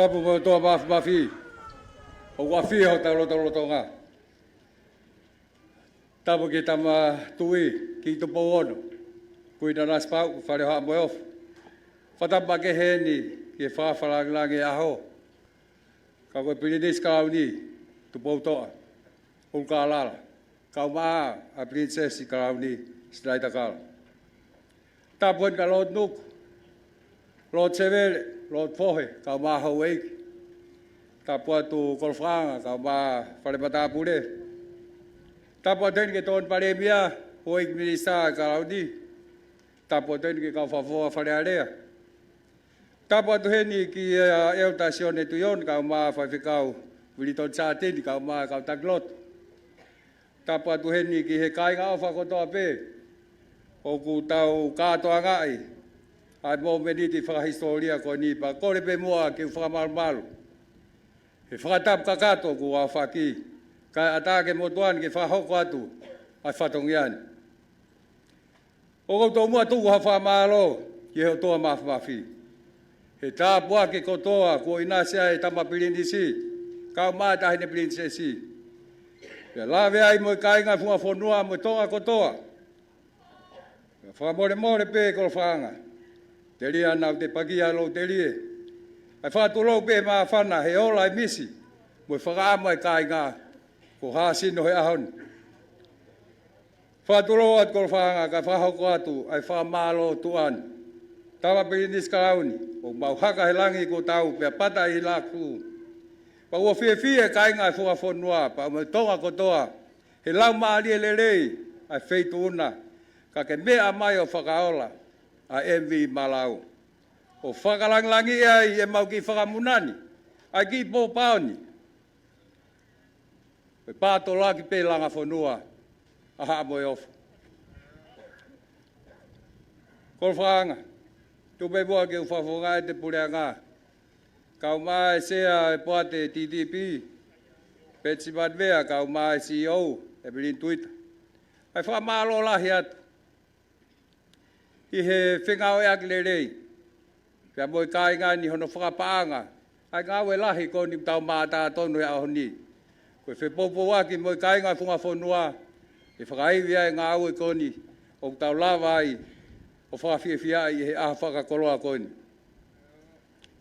Tapu mo e ʻOtua Mafimafi, ʻoku ʻafio ʻi hotau lotolotonga. Tapu ki he Tama Tuʻi, ki Tupou Ono, Kuini Nanasipauʻu, Fale ʻo Haʻa Moheofo. Fakatapu makehe heni ki he fakafakalāngilangi ʻo e ʻaho, ka ko e Pilinisi Kalauni, Tupoutoʻa ʻUlukalala, kaeʻumaʻā ʻa e Pilinisesi Kalauni Sinaitakala. Tapu heni kia Lord Nuku, Lord Sevele, Lord Fohe, kaeʻumaʻā houʻeiki. Tapu atu Kolofaʻanga, kaeʻumaʻā Fale Matāpule. Tapu atu heni ki he Tokoni Palēmia, houʻeiki Minisitā Kalauni. Tapu atu heni ki he kau fakafofonga Fale Alea. Tapu atu heni kia ʻEletā Sione Tuʻione, kaeʻumaʻā Faifekau Uiliton Sātini, kaeʻumaʻā e kau taki lotu. Tapu atu heni ki he kāinga ʻofa kotoa pē ʻoku tau kātoangaʻi ʻa e momeniti fakahisitōlia ko eni, pea kole pē muʻa ke u fakamalumalu he fakatapu kakato kuo aofaki, kae ʻatā ki he motuʻa ni ke fakahoko atu ʻa e fatongia ni. ʻOku ou tomuʻa tuku ha fakamālō ki he ʻOtua Mafimafi he tāpuaki kotoa kuo ʻinasi ai e Tama Pilinisi, kaeʻumaʻā e Taʻahine Pilinisesi, pea lave ai mo e kāinga funga fonua mo e Tonga kotoa. Pea fakamolemole pē Kolofaʻanga, telia naʻa te pakia lou telie ʻa e fakatulou pē māfana he ola e misi mo e fakaʻamu ʻa e kāinga kuo hāsino he ʻaho ni. Fakatulou atu Kolofaʻanga kae fakahoko atu ʻa e fakamālō tuʻa ni. Tama Pilinisi Kalauni, ʻoku mau haka he langi kuo tau pea pata ʻi he laku. Pea ʻoku fiefia e kāinga e funga fonua pea mo e Tonga kotoa he laumālie lelei ʻa e feituʻu na, ka ke meʻa mai ʻo fakaola ʻa e M V Malau, ʻo fakalāngilangiʻi ai ʻemau kiʻi fakamuna ni, ʻa e kiʻi pōpao ni. Ko e pātoloaki pē langa fonua ʻa Haʻa Moheofo. Kolofaʻanga, tuku pē muʻa ke u fakafofongaʻi ʻete puleʻanga, kaeʻumaʻā e Sea e Poate T T P, Peti Simanivea, kaeʻumaʻā e C E O, ʻEvelini Tuita, ʻa e fakamālō lahi atu ʻi he fengāueʻaki lelei pea mo e kāinga ni hono fakapaʻanga ʻa e ngāue lahi ko eni ʻoku tau mātā tonu he ʻaho ni. Ko e fepoupouaki mo e kāinga funga fonua ke fakaivi ʻa e ngāue ko eni ʻoku tau lava ai ʻo fakafiefiaʻi ʻi he ʻaho fakakoloa ko eni.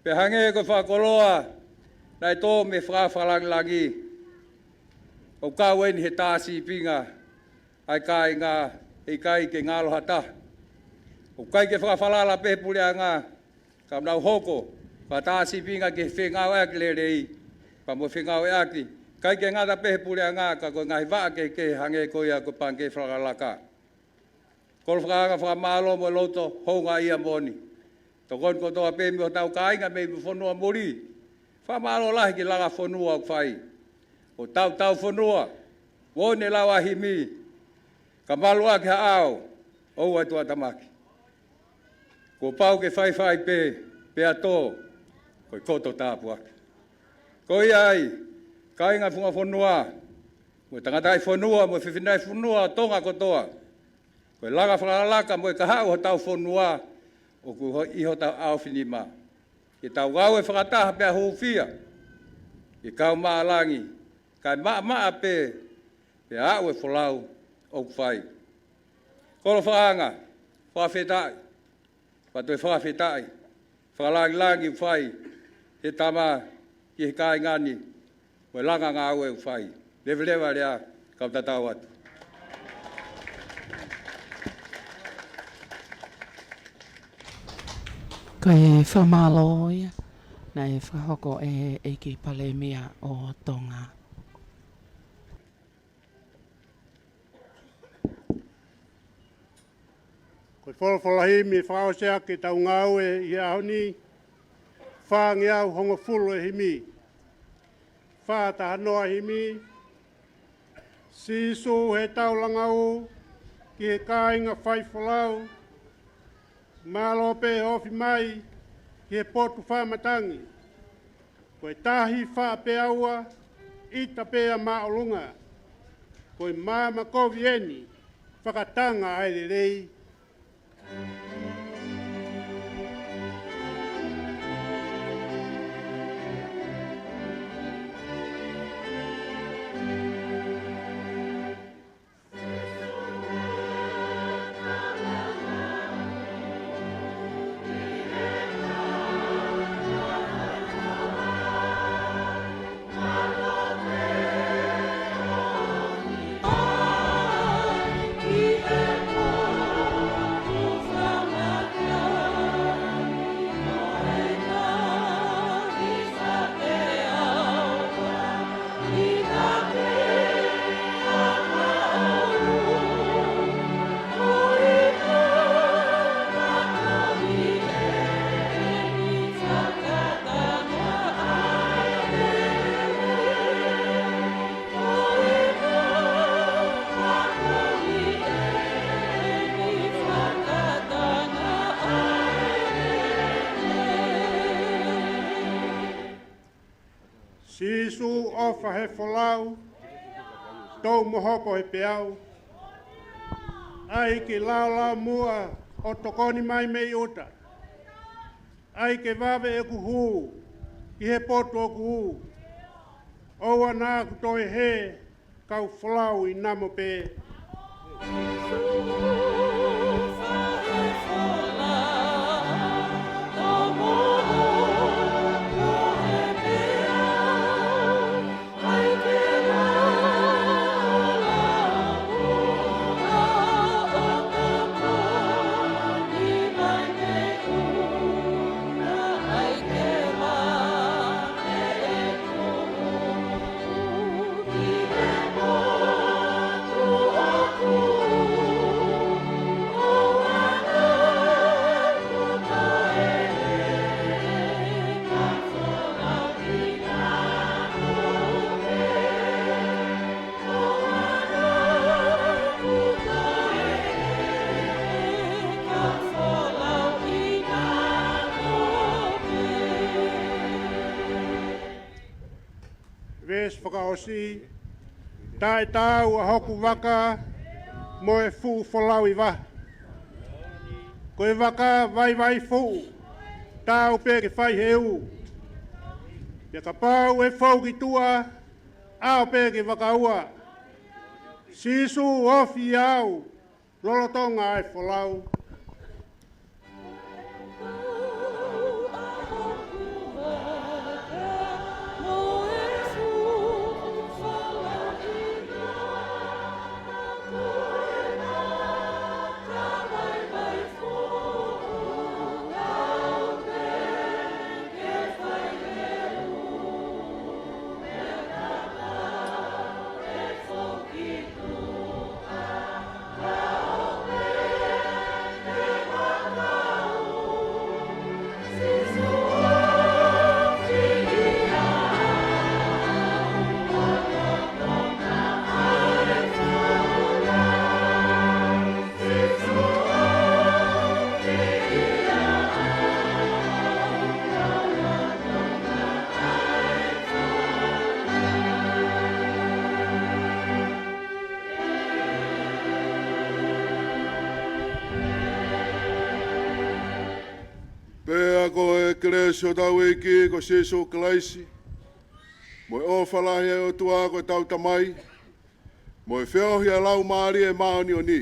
Pea hangē ko e fakakoloa naʻe tō mei he fakafakalāngilangi, ʻoku kau eni he tā sīpinga ʻa e kāinga, ʻe ʻikai ke ngalo ha taha. ʻOku ʻikai ke fakafalala pē he puleʻanga, ka ʻoku nau hoko ko e tā sīpinga ki he fengāueʻaki lelei pea mo e fengāueʻaki, ʻikai ke ngata pē he puleʻanga ka ko e ngaahi vaʻa kehekehe hangē ko ia ko e Pangikē Fakalakalaka. Kolofaʻanga, fakamālō mo e loto houngaʻia moʻoni. Tokoni kotoa pē mei hotau kāinga mei he fonua muli. Fakamālō lahi ki he langa fonua ʻoku fai. ʻO tautau fonua, moʻoni e lau ʻa e himi, ka malu ʻaki ha ʻao, ʻoua ʻe tuʻatamaki. Kuo pau ke faifai pē, pea tō, ko e koto tāpuaki. Ko ia ai, kāinga funga fonua, mo e tangataʻi fonua, mo e fefine fonua ʻo Tonga kotoa, ko e langa fakalakalaka mo e kahaʻu hotau fonua ʻoku ʻi hotau ʻaofinima. Ke tau ngāue fakataha pea hūfia ki he kau maʻa langi, kae maʻamaʻa pē pea aʻu e folau ʻoku fai. Kolofaʻanga, fakafetaʻi. Pea toe fakafetaʻi, fakalāngilangi ʻoku fai ʻe he Tama ki he kāinga ni, mo e langa ngāue ʻoku fai. Leveleva e lea, kau tatau atu. Ko e fakamālō ia naʻe fakahoko ʻe he ʻEiki Palēmia ʻo Tonga. Ko e folofola himi fakaʻosi ʻaki ʻetau ngāue ʻi he ʻaho ni, fāngeau hongofulu e himi. Fā taha noa e himi. Sīsū, he tau langa ū ki he kāinga faifolau, mālō pē ofi mai ki he potu fakamatangi. Ko e tahi faʻa pea ua, ʻita pea māʻolunga. Ko e maama kovi eni, fakatanga ʻa e lelei. Sīsū ʻofa he folau, tou mo hopo he peau. ʻAi ke laolao muʻa ʻo tokoni mai mei ʻuta. ʻAi ke vave ʻeku hū ʻi he potu ʻoku ū. ʻOua naʻa ku toe hē, kau folau ʻi namo pē. Veesi fakaʻosi, taʻetaau ʻa hoku vaka mo e fuʻu folau ʻi vahe. Ko e vaka vaivai fuʻu, taau pē ke fai he ū. Pea kapau ʻe fou ki tuʻa, ʻalu pē ke vakaua. Sīsū ofi au, lolotonga e folau. Pea ko e kelesi ʻa hotau ʻEiki ko Sīsū Kalaisi, mo e ʻofa lahi ʻa e ʻOtua ko ʻetau Tamai, mo e feohi ʻa e Laumālie Māʻoniʻoni,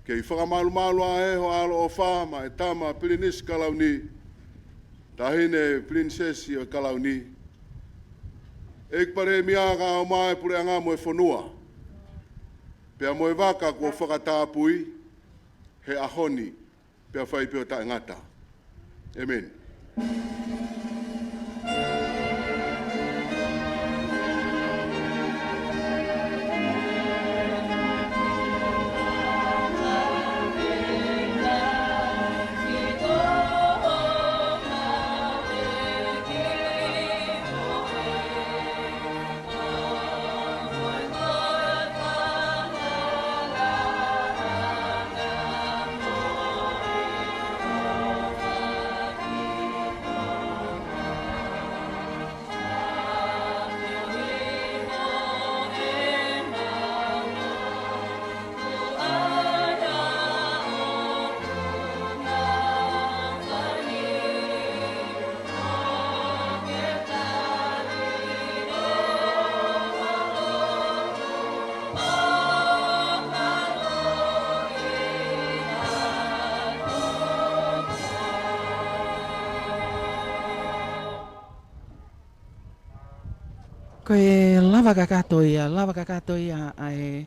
kei fakamalumalu ʻa e ho ʻaloʻofa maʻa e tama Pilinisi Kalauni, taʻahine Pilinisesi ʻo e Kalauni, ʻEiki Palēmia, kae ʻumaʻā e puleʻanga mo e fonua, pea mo e vaka kuo fakatapui he ʻaho ni, pea fai pē ʻo taʻengata. ʻĒmeni. Ko e lava kakato ia, lava kakato ia ʻa e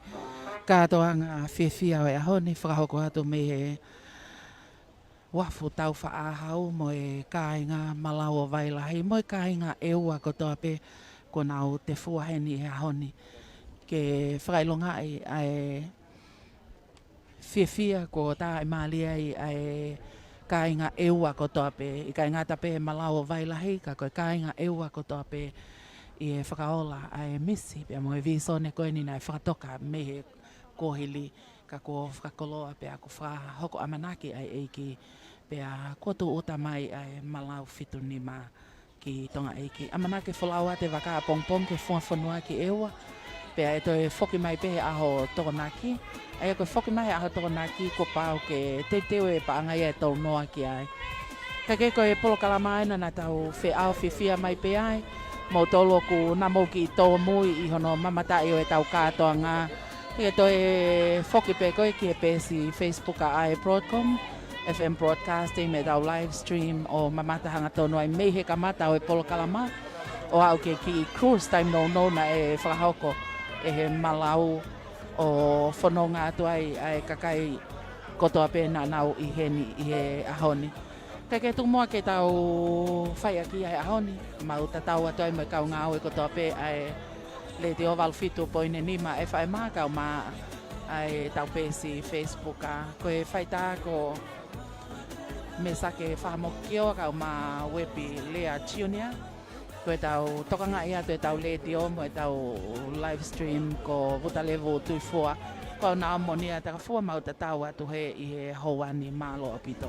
kātoanga fiefia ʻo e ʻaho ni, fakahoko atu mei he uafu Taufaʻāhau mo e kāinga Malau ʻo Vailahi, mo e kāinga ʻEua kotoa pē kuo nau tefua heni he ʻaho ni, ke fakaʻilongaʻi ʻa e fiefia kuo taʻemālie ai ʻa e kāinga ʻEua kotoa pē, ʻikai ngata pē Malau ʻo Vailahi, ka ko e kāinga ʻEua kotoa pē ʻi he fakaola ʻa e misi, pea mo e vīsone ko eni naʻe fakatoka mei he kuohili, ka kuo fakakoloa pea kuo fakahoko ʻamanaki ʻa e ʻEiki, pea kuo tūʻuta mai ʻa e Malau fitu nima ʻi Tonga ʻEiki. ʻAmanaki ke folau atu e vaka ʻapongipongi ki he funga fonua ki ʻEua, pea ʻe toe foki mai pē he ʻaho Tokonaki. ʻA ia ko e foki mai he ʻaho Tokonaki kuo pau ke teuteu e paʻanga ia ʻe tau noa ki ai. Ka ko e polokalama ʻeni naʻa tau feʻaofifia mai pē ai, moutolu ʻoku nau mou kiʻi tōmui ʻi hono mamataʻi ʻo ʻetau kātoanga. Ke toe foki pē koe ki he peesi Facebook ʻa e Broadcom F M Broadcasting mo ʻetau live stream ʻo mamata hangatonu ai mei he kamata ʻo e polokalama ʻo aʻu ki he kiʻi cruise taimi nounou naʻe fakahoko ʻe he Malau ʻo fononga atu ai ʻa e kakai kotoa pē naʻa nau ʻi heni ʻi he ʻaho ni. Ka ke tuku muʻa ke tau fai ʻaki ʻa e ʻaho ni, mau tatau atu ai mo e kau ngāue kotoa pē ʻa e Letiō valu fitu poini nima F M kae ʻumaʻā ʻa ʻetau peesi Facebook ʻa. Ko e faitā ko Mesake Fahamokio kae ʻumaʻā Wepi Lea Junior. Ko ʻetau tokangaʻi atu ʻetau letiō mo ʻetau live stream ko Vutalevu Tuifua. Ko au Naomi Monia Takafua, mau tatau atu hē ʻi he houa ni, mālō ʻaupito.